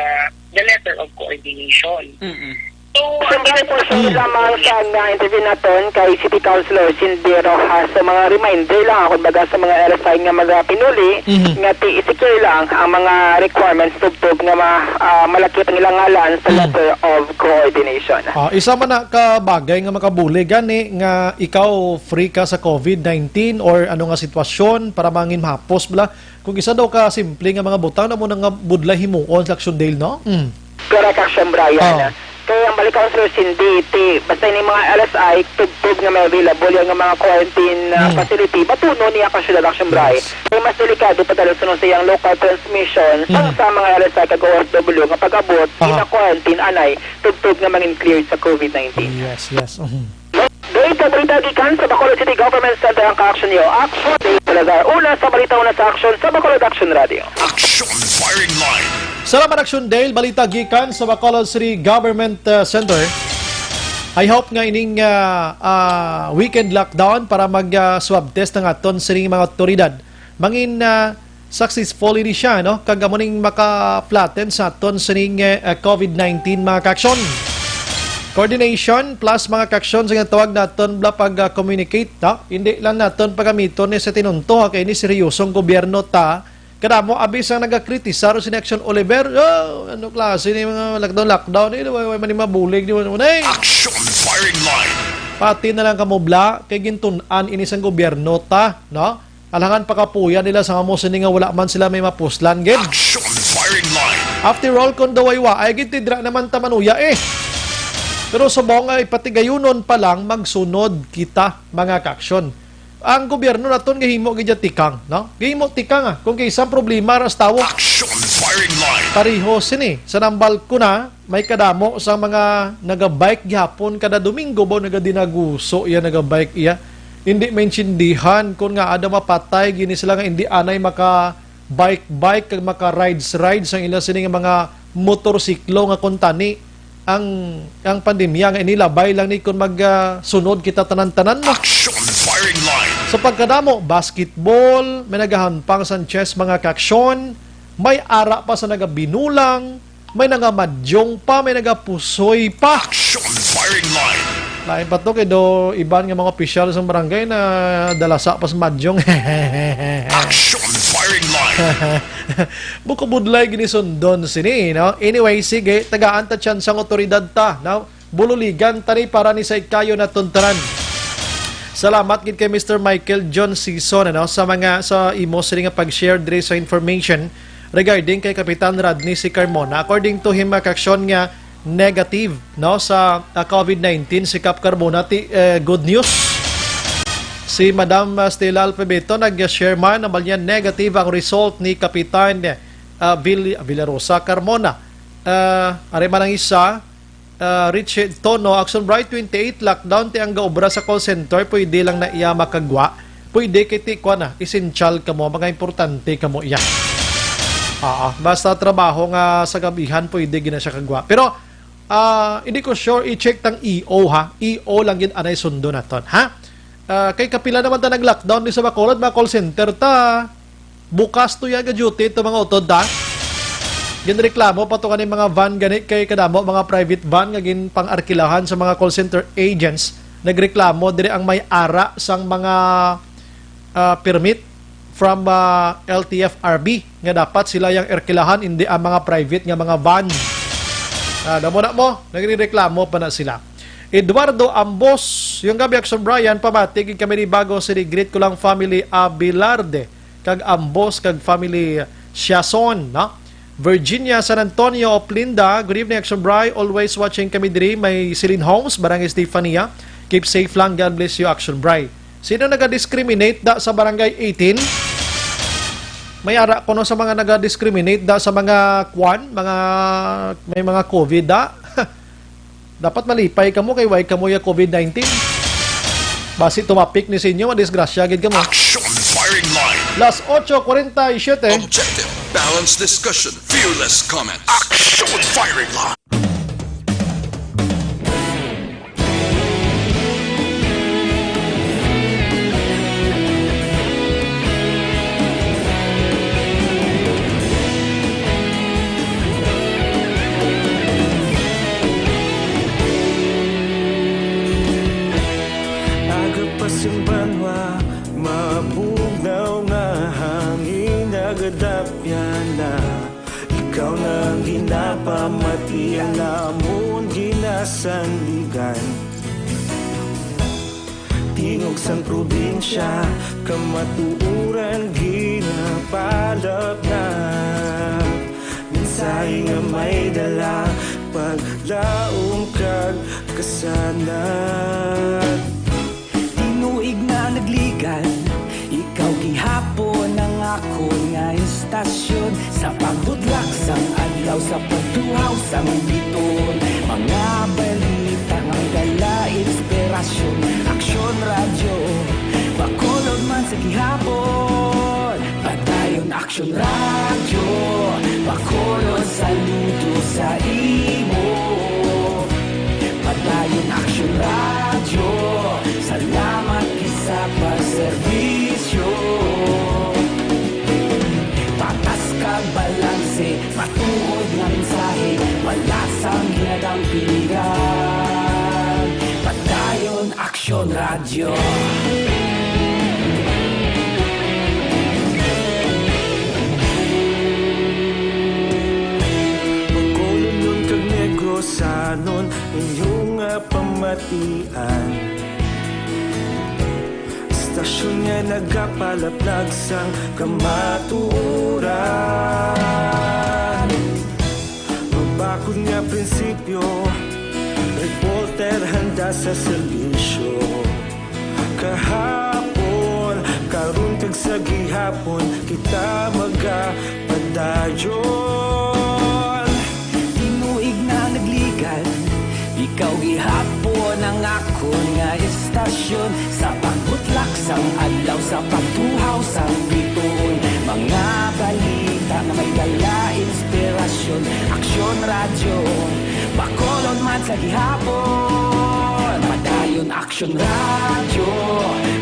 the letter of coordination. Mm-mm. So, ang portion Mm. lamang sa nga interview naton kay City Councilor Cindy Rojas. So, mga reminder lang ako, baga, sa mga L S I nga mga pinuli, Mhm. nga ti-, i-secure lang ang mga requirements tubtob nga ma-, ah, malakip ang ilang ngalan sa Mm. letter of coordination. Ah, isa man na ka bagay nga makabulig gani nga ikaw free ka sa COVID nineteen or ano nga sitwasyon para mangin mahapos bala. Kung isa daw ka simple nga mga butang na mo na nga budlay himuon sa Action Dale, no? Mm. Correct, Action Brian. Oh. Kaya Balik, Councilor Cindy, ti, basta ini mga L S I, tubtob nga may available yan nga mga quarantine, ah, Mm. facility, batunon niya ka siyudad, Action Bray. Yes. Kay mas delikado pa dahil sunod sa iyang local transmission, Mm. sa mga L S I kag O F W nga pag-abot, Aha. ina-quarantine, anay, tubtob nga mangin cleared sa COVID nineteen. Yes, yes. Mhm. Dahil sa balita gikan sa Bacolod City Government Center ang ka-action niyo. Action Day Salazar. Una sa balita, una sa action sa Bacolod Action Radio. Action Firing Line. Salamat, Action Dale. Balita gikan sa Bacolod City Government, uh, Center. I hope nga ining, uh, uh, weekend lockdown para mag, uh, swab test ang aton sining mga otoridad. Mangin, uh, successful ini siya, no? Kag amo ning maka-flatten sa aton sining, uh, COVID nineteen, mga ka-action. Coordination plus, mga ka-action, sa ginatawag naton bala pag, uh, communicate, no? Hindi lang naton pagamiton ni sa tinunto, ha, kay ini seryosong gobyerno ta. Kadamo, abi sang nagakritisar si Action Oliver, "Oh, ano klase ni mga lockdown, lockdown? Eh, way, way man ni mabulig, di man, eh." Action Firing Line. Pati na lang kamo bala, kay gintun-an ini sang gobyerno ta, no? Alangan pakapuyan nila sa amo sini nga wala man sila may mapuslan, gid. Action Firing Line. After all, kung daw ay waay, gid, tidra naman ta manuya, eh. Pero subong ay patigayunon pa lang, magsunod kita, mga ka-action. Ang gobyerno naton gahimo gid ya tikang, no? Gahimo tikang, ah, kung kay isang problema ra sa tawo. Action Firing Line. Pareho sini sa nambal ko na, may kadamo sa mga nagabike gihapon kada Domingo ba nagadinaguso iya nagabike iya. Hindi maintindihan kung nga ada mapatay gini sila nga hindi anay maka bike-bike kag maka-rides-rides ang ila sini nga mga motorsiklo nga kuntani ang, ang pandemya nga ini labay lang ni kung mag, ah, sunod kita tanan-tanan, no? Action Firing Line. Sa pagkadamo, basketball, may nagahampang sa chess, mga ka-action, may ara pa sa nagabinulang, may nagamadyong pa, may nagapusoy pa. Action Firing Line. Lain pa to kay do iban nga mga opisyal sa barangay na dalasa pa sa madyong. Action Firing Line. Bukubudlay gini sundon sini, no? Anyway, sige, tagaan ta tsansa ang otoridad ta, no? Bululigan ta ni para ni sa ikayo naton tanan. Salamat gid kay Mister Michael John Sison, ano, sa mga, sa imo sini nga pag-share diri sa information regarding kay Kapitan Rodney C. Carmona. According to him, mga ka-action, nga negative, no, sa, ah, COVID nineteen si Kap Carmona, ti, eh, good news. Si Madam, ah, Stella Alphabeta nag-share man, ang niya negative ang result ni Kapitan, ah, Vill-, Villarosa Carmona. Ah, ari man ang isa, ah, Richard Tono, Action Bright, twenty-eight, lockdown ti ang gaobra sa call center, pwede lang na iya makagwa. Pwede kay ti, kuwan na, essential kamo, mga importante kamo iya. Ah, basta trabaho nga sa gabihan, pwede gina siya kagwa. Pero, ah, hindi ko sure, i-check tang E O, ha. E O lang gid anay sundo naton, ha. Ah, kay kapila naman ta nag-lockdown di sa Bacolod, mga call center ta. Bukas to ya ga-duty to mga utod ta. Ginreklamo pa to kani mga van gani kay kadamo mga private van nga ginpang-arkilahan sa mga call center agents. Nagreklamo diri ang may ara sang mga, ah, permit from, ah, L T F R B nga dapat sila yang arkilahan, hindi ang mga private nga mga van. Ah, damo na mo, nagrereklamo pa na sila. Eduardo Ambos, yung gabi, Action Brian, pamati gid kami ni bago sa greet ko lang family Abilarde, kag Ambos, kag family Siason, no? Virginia, San Antonio, Oplinda, good evening, Action Bri. Always watching kami diri, may Celine Homes, Barangay Stefania. Keep safe lang, God bless you, Action Bri. Sino naga-discriminate da sa Barangay eighteen? May ara ko no sa mga naga-discriminate da sa mga kwan, mga, may mga COVID da. Dapat malipay kamo kay way kamo ya COVID nineteen. Basi tumapik ni sa inyo, madisgrasya gid kamo. Action Firing Line. Las ocho cuarenta y siete. Objective, balanced discussion, fearless comment. Action Firing Line. Aga pa sing banwa, mabugnaw nga hangin nagadapyan na. Ikaw na ang ginapamati, ang amon ginasandigan. Tingog sang probinsya, kamatuoran ginapalapnap. Mensahe nga may dala, paglaom ka Kasanan. Tinuig na nagligan, ikaw gihapon ang akon nga istasyon. Sa pagbutlak sang adlaw, sa pagtuhaw sang biton, mga balita nga may dala inspirasyon. Aksyon Radyo, Bacolod man sa gihapon. Padayon Aksyon Radyo, Bacolod, saludo sa imo. Padayon Aksyon Radyo, salamat gid sa pagserbisyo. Patas kag balanse, matuod nga mensahe, wala sang ginadampigan. Padayon Aksyon Radyo. Bacolodnon kag Negrosanon, inyo nga pamatian. Istasyon nga nagapalaplag sang kamatuoran. Mabakod nga prinsipyo, reporter handa sa serbisyo. Kahapon, karon kag sa gihapon, kita magapadayon. Tinuig na nagligan, ikaw gihapon ang akon nga istasyon. Sa pagbutlak sang adlaw, sa pagtuhaw sang bituon, mga balita nga may dala inspirasyon. Aksyon Radyo, Bacolod man sa gihapon. Padayon Aksyon Radyo,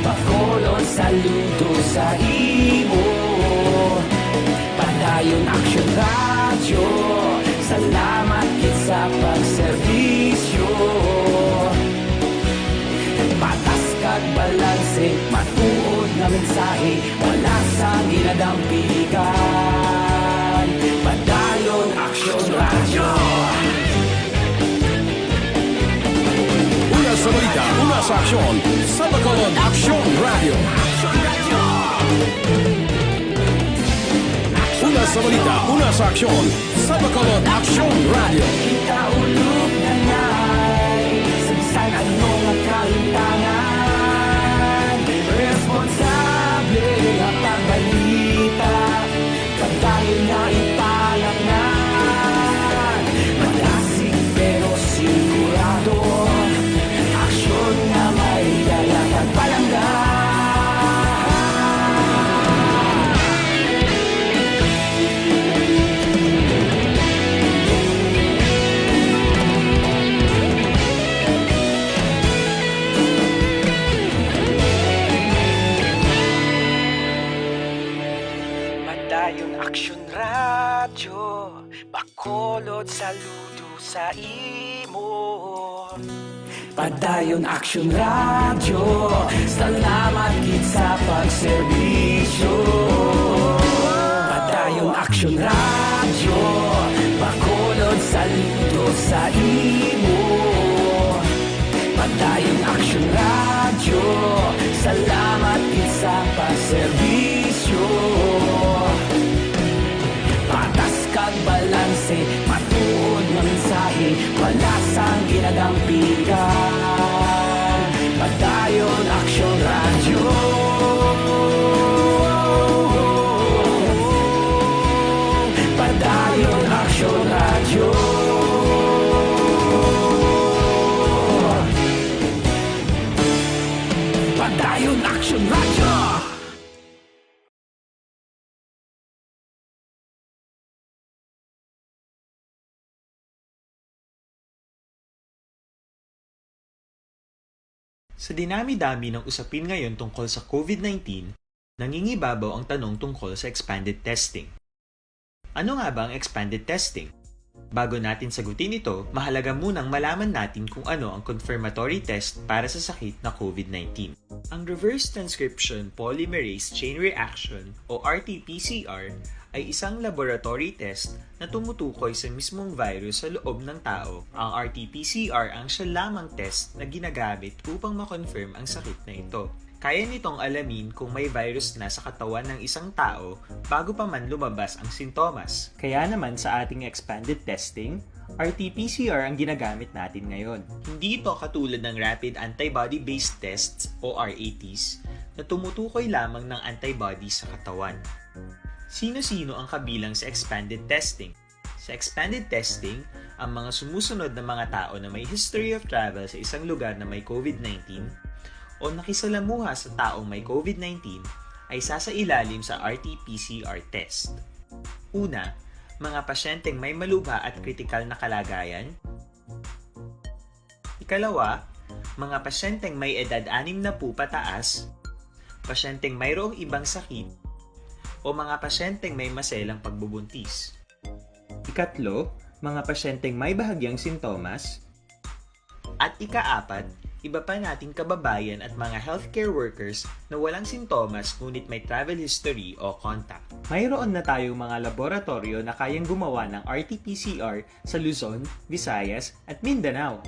Bacolod, saludo sa imo. Padayon Aksyon Radyo, salamat gid sa pagserbisyo. Patas kag balanse, matuod nga mensahe, wala sang ginadampigan. Padayon Aksyon Radyo. Una sa balita, una sa aksyon, sa Bacolod Aksyon Radyo. Una sa balita, una sa aksyon, sa Bacolod Aksyon Radyo. Kita ulog na ngay, sa bisan ano nga kalimtangan, responsable nga pagbalita. Padayon nga ipalangnan, madasig pero sigurado, aksyon nga may dala kag palangga. Padayon Aksyon Radyo, Bacolod, saludo sa imo. Padayon Aksyon Radyo, salamat gid sa pagserbisyo. Padayon Aksyon Radyo, Bacolod, saludo sa imo. Padayon Aksyon Radyo, salamat gid sa pagserbisyo. Patas kag balanse, matuod nga mensahe, wala sang ginadampigan. Padayon Aksyon Radyo. Padayon Aksyon Radyo. Padayon Aksyon Radyo. Sa dinami-dami ng usapin ngayon tungkol sa COVID nineteen, nangingibabaw ang tanong tungkol sa expanded testing. Ano nga ba ang expanded testing? Bago natin sagutin ito, mahalaga munang malaman natin kung ano ang confirmatory test para sa sakit na COVID nineteen. Ang reverse transcription polymerase chain reaction o R T P C R ay isang laboratory test na tumutukoy sa mismong virus sa loob ng tao. Ang R T P C R ang siya lamang test na ginagamit upang ma-confirm ang sakit na ito. Kaya nitong alamin kung may virus na sa katawan ng isang tao bago pa man lumabas ang sintomas. Kaya naman sa ating expanded testing, R T P C R ang ginagamit natin ngayon. Hindi ito katulad ng rapid antibody-based tests o R A Ts na tumutukoy lamang ng antibodies sa katawan. Sino-sino ang kabilang sa expanded testing? Sa expanded testing, ang mga sumusunod na mga tao na may history of travel sa isang lugar na may COVID nineteen o nakisalamuha sa taong may COVID nineteen ay sasailalim sa R T P C R test. Una, mga pasyenteng may malubha at kritikal na kalagayan. Ikalawa, mga pasyenteng may edad anim na po pataas, pasyenteng mayroong ibang sakit, o mga pasyenteng may maselang pagbubuntis. Ikatlo, mga pasyenteng may bahagyang sintomas. At ikaapat, iba pa nating kababayan at mga healthcare workers na walang sintomas ngunit may travel history o contact. Mayroon na tayong mga laboratoryo na kayang gumawa ng R T P C R sa Luzon, Visayas, at Mindanao.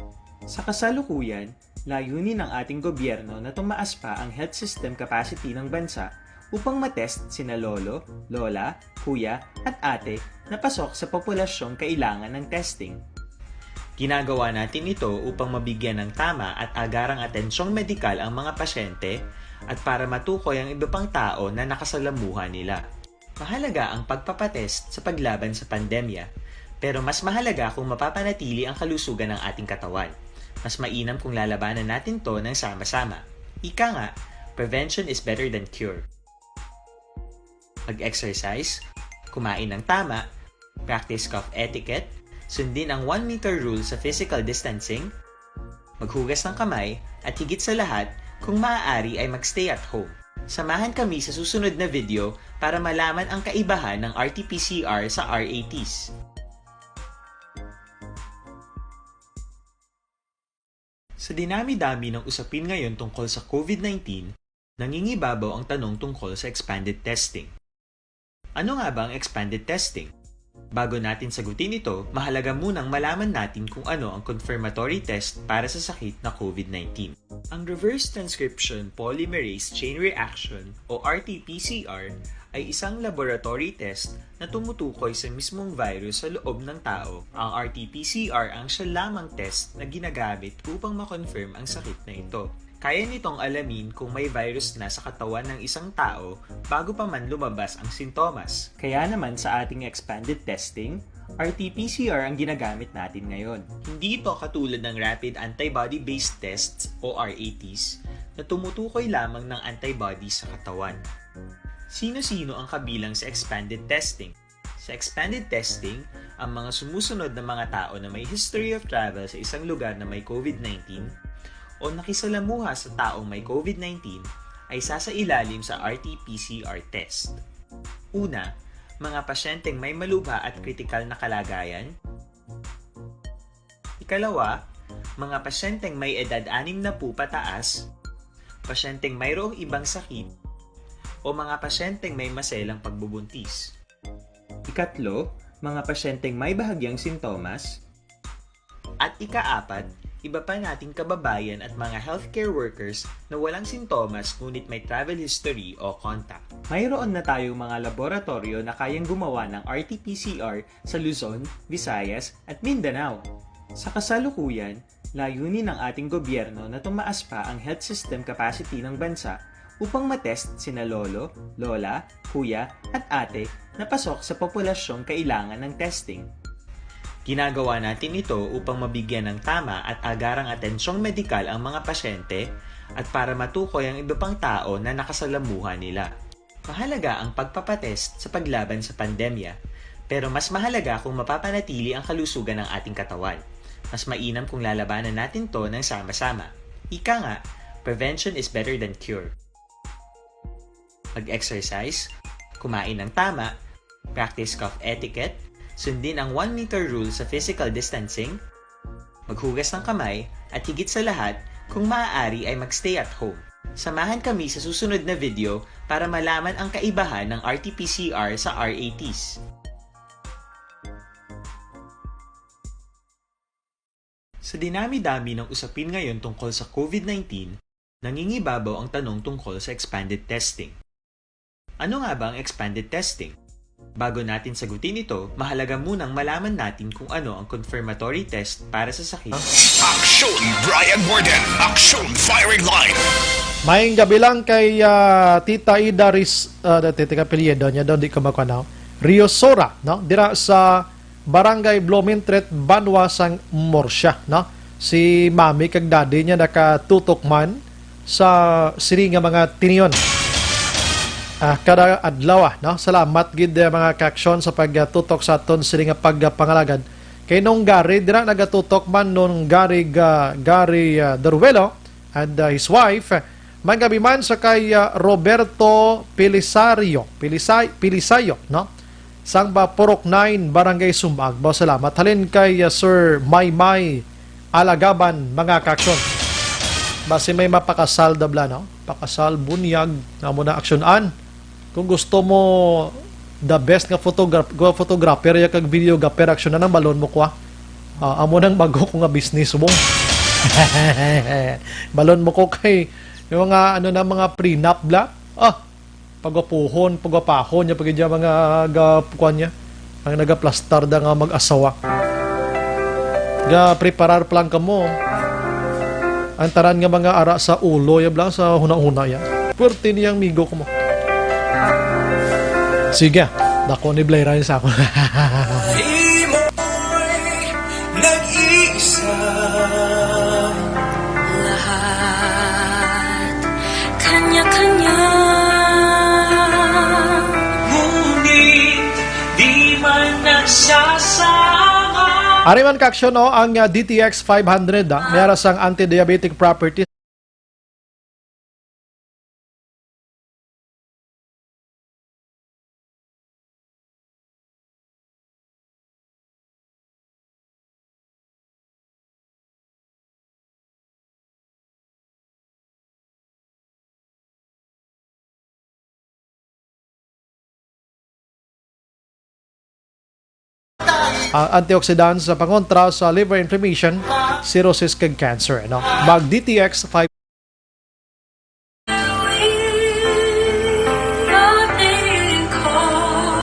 Sa kasalukuyan, layunin ng ating gobyerno na tumaas pa ang health system capacity ng bansa upang matest sina lolo, lola, kuya, at ate na pasok sa populasyong kailangan ng testing. Ginagawa natin ito upang mabigyan ng tama at agarang atensyong medikal ang mga pasyente at para matukoy ang iba pang tao na nakasalamuha nila. Mahalaga ang pagpapatest sa paglaban sa pandemya, pero mas mahalaga kung mapapanatili ang kalusugan ng ating katawan. Mas mainam kung lalabanan natin to ng sama-sama. Ika nga, prevention is better than cure. Mag-exercise, kumain ng tama, practice cough etiquette, sundin ang one meter rule sa physical distancing, maghugas ng kamay, at higit sa lahat, kung maaari ay mag-stay at home. Samahan kami sa susunod na video para malaman ang kaibahan ng R T P C R sa R A Ts. Sa dinami-dami ng usapin ngayon tungkol sa COVID nineteen, nangingibabaw ang tanong tungkol sa expanded testing. Ano nga ba ang expanded testing? Bago natin sagutin ito, mahalaga munang malaman natin kung ano ang confirmatory test para sa sakit na COVID nineteen. Ang reverse transcription polymerase chain reaction o R T P C R ay isang laboratory test na tumutukoy sa mismong virus sa loob ng tao. Ang R T P C R ang siya lamang test na ginagamit upang ma-confirm ang sakit na ito. Kaya nitong alamin kung may virus na sa katawan ng isang tao bago pa man lumabas ang sintomas. Kaya naman sa ating expanded testing, R T P C R ang ginagamit natin ngayon. Hindi ito katulad ng rapid antibody-based tests o R A Ts na tumutukoy lamang ng antibodies sa katawan. Sino-sino ang kabilang sa expanded testing? Sa expanded testing, ang mga sumusunod na mga tao na may history of travel sa isang lugar na may COVID nineteen o nakisalamuha sa taong may COVID nineteen ay sasailalim sa R T P C R test. Una, mga pasyenteng may malubha at kritikal na kalagayan. Ikalawa, mga pasyenteng may edad anim na po pataas, pasyenteng mayroong ibang sakit, o mga pasyenteng may maselang pagbubuntis. Ikatlo, mga pasyenteng may bahagyang sintomas. At ikaapat, iba pa nating kababayan at mga healthcare workers na walang sintomas ngunit may travel history o contact. Mayroon na tayong mga laboratoryo na kayang gumawa ng R T P C R sa Luzon, Visayas, at Mindanao. Sa kasalukuyan, layunin ng ating gobyerno na tumaas pa ang health system capacity ng bansa upang matest sina lolo, lola, kuya, at ate na pasok sa populasyong kailangan ng testing. Ginagawa natin ito upang mabigyan ng tama at agarang atensyong medikal ang mga pasyente at para matukoy ang iba pang tao na nakasalamuha nila. Mahalaga ang pagpapatest sa paglaban sa pandemya, pero mas mahalaga kung mapapanatili ang kalusugan ng ating katawan. Mas mainam kung lalabanan natin to ng sama-sama. Ika nga, prevention is better than cure. Mag-exercise, kumain ng tama, practice cough etiquette, sundin ang one meter rule sa physical distancing, maghugas ng kamay, at higit sa lahat, kung maaari ay mag-stay at home. Samahan kami sa susunod na video para malaman ang kaibahan ng R T P C R sa R A Ts. Sa dinami-dami ng usapin ngayon tungkol sa COVID nineteen, nangingibabaw ang tanong tungkol sa expanded testing. Ano nga ba ang expanded testing? Bago natin sagutin ito, mahalaga munang malaman natin kung ano ang confirmatory test para sa sakit. Aksyon Brian Warden, Aksyon Firing Line. Maayong gabi lang kay, ah, Tita Ida Ris-, ah, Tita, apelyido niya daw, di ko makuha na. Riosora, no? Dira sa Barangay Blumentritt, Banwa sang Murcia, no? Si Mami kag Daddy niya nakatutok man sa sini nga mga tinion. Ah, kada adlaw, ah, no? Salamat gid, eh, mga kaaksyon sa pagtutok sa aton sini nga pagpangalagad. Kay Nong Gary, dira nagatutok man Nong Gary, ah, Gary, ah, Doruelo and, ah, his wife. Maayong gabi man sa kay, ah, Roberto Pelisario, Pilisay-, Pilisayo, no? Sang ba Purok nine, Barangay Sumbag. Ba, salamat. Halin kay, ah, Sir Maymay Alagaban, mga kaaksyon. Basi may mapakasal da bala, no? Pakasal, bunyag, nga mo na aksyonan. Kung gusto mo the best nga photograph-, nga photographer, ya kag videographer, aksyonan ang balon mo ko, ah. Ah, amo nang bago ko nga business mo. Balon mo ko kay yung mga, ano na, mga prenup bala. Ah, pagwapuhon, pagwapahon niya, pag niya mga ga-, kuwan niya, ang nagaplastar da nga mag-asawa. Ga-preparar pa lang kamo. Ang tanan nga mga ara sa ulo, ya bala sa huna-huna, ya. Pwerte niyang migo ko mo. Sige, dako ni Blay Ryan sa ako. Di mo'y nag-iisa. Lahat kanya-kanya. Ngunit di man nagsasama. Ari man kaaksyon, no, ang, ah, D T X five hundred, ah, may ara sang anti-diabetic properties. Ah, antioxidants sa pangontra sa liver inflammation, cirrhosis, kag cancer, no? Mag D T X five.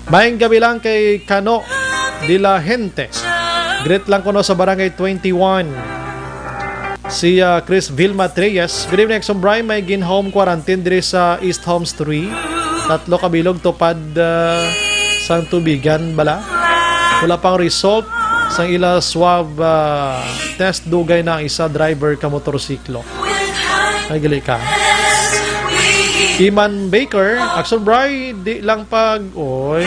Maayong gabi lang kay Kano de la Gente. Greet lang kuno sa Barangay twenty-one. Si, ah, Chris Vilma Treyes. Good evening, Aksyon Bri. May gin-home quarantine diri sa East Homes three. Tatlo ka bilog tupad, ah, sang tubigan bala. Wala pang result sang ila swab, ah, test. Dugay na ang isa driver ka motorsiklo. Ay, gali ka. Iman Baker, Aksyon Bri, di lang pag, oy.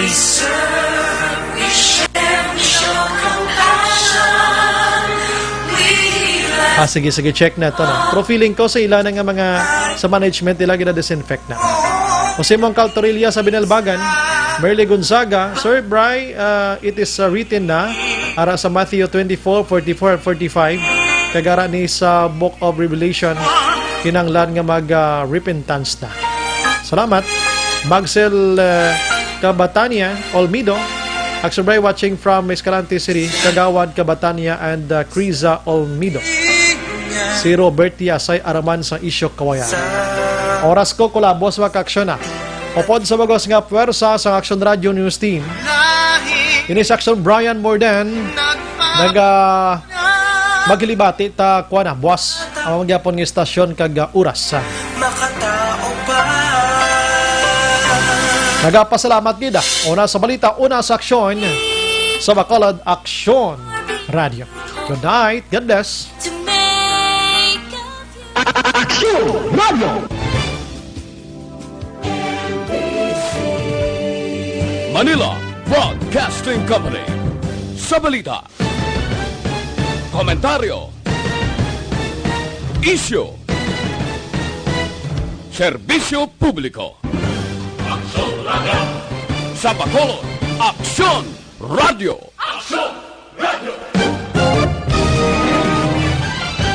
Ah, sige, sige, check na to, no? Pero feeling ko sa ila na nga mga, sa management nila, gina-disinfect na. Jose Mongcal Torilla sa Binalbagan, Merly Gonzaga, Sir Bri, ah, it is, ah, written na, ara sa Matthew twenty-four, forty-four, forty-five, kag ara ni sa Book of Revelation, kinahanglan nga mag, ah, repentance na. Salamat. Maxel, ah, Cabatania Olmido, Aksyon Bri watching from Escalante City, Kagawad Cabatania and, ah, Criza Olmido. Si Robert Tiasay araman sa Isyo Kawayan. Oras ko kulabos, mga kaaksyon, ah. Upod sa bugos nga puwersa sa Aksyon Radio News Team, ini si Aksyon Brian Morden, naga-, maghilibati ta, kuwan na, buwas ang gyapon nga istasyon kag, ah, oras, ah. Makatao pa. Nagapasalamat gid, ah, una sa balita, una sa aksyon sa Bacolod Aksyon Radio. Good night. God bless. Aksyon Radio. Manila Broadcasting Company. Sa balita, komentaryo, isyu, serbisyo publiko. Aksyon Radio. Sa Bacolod, Aksyon Radio. Aksyon!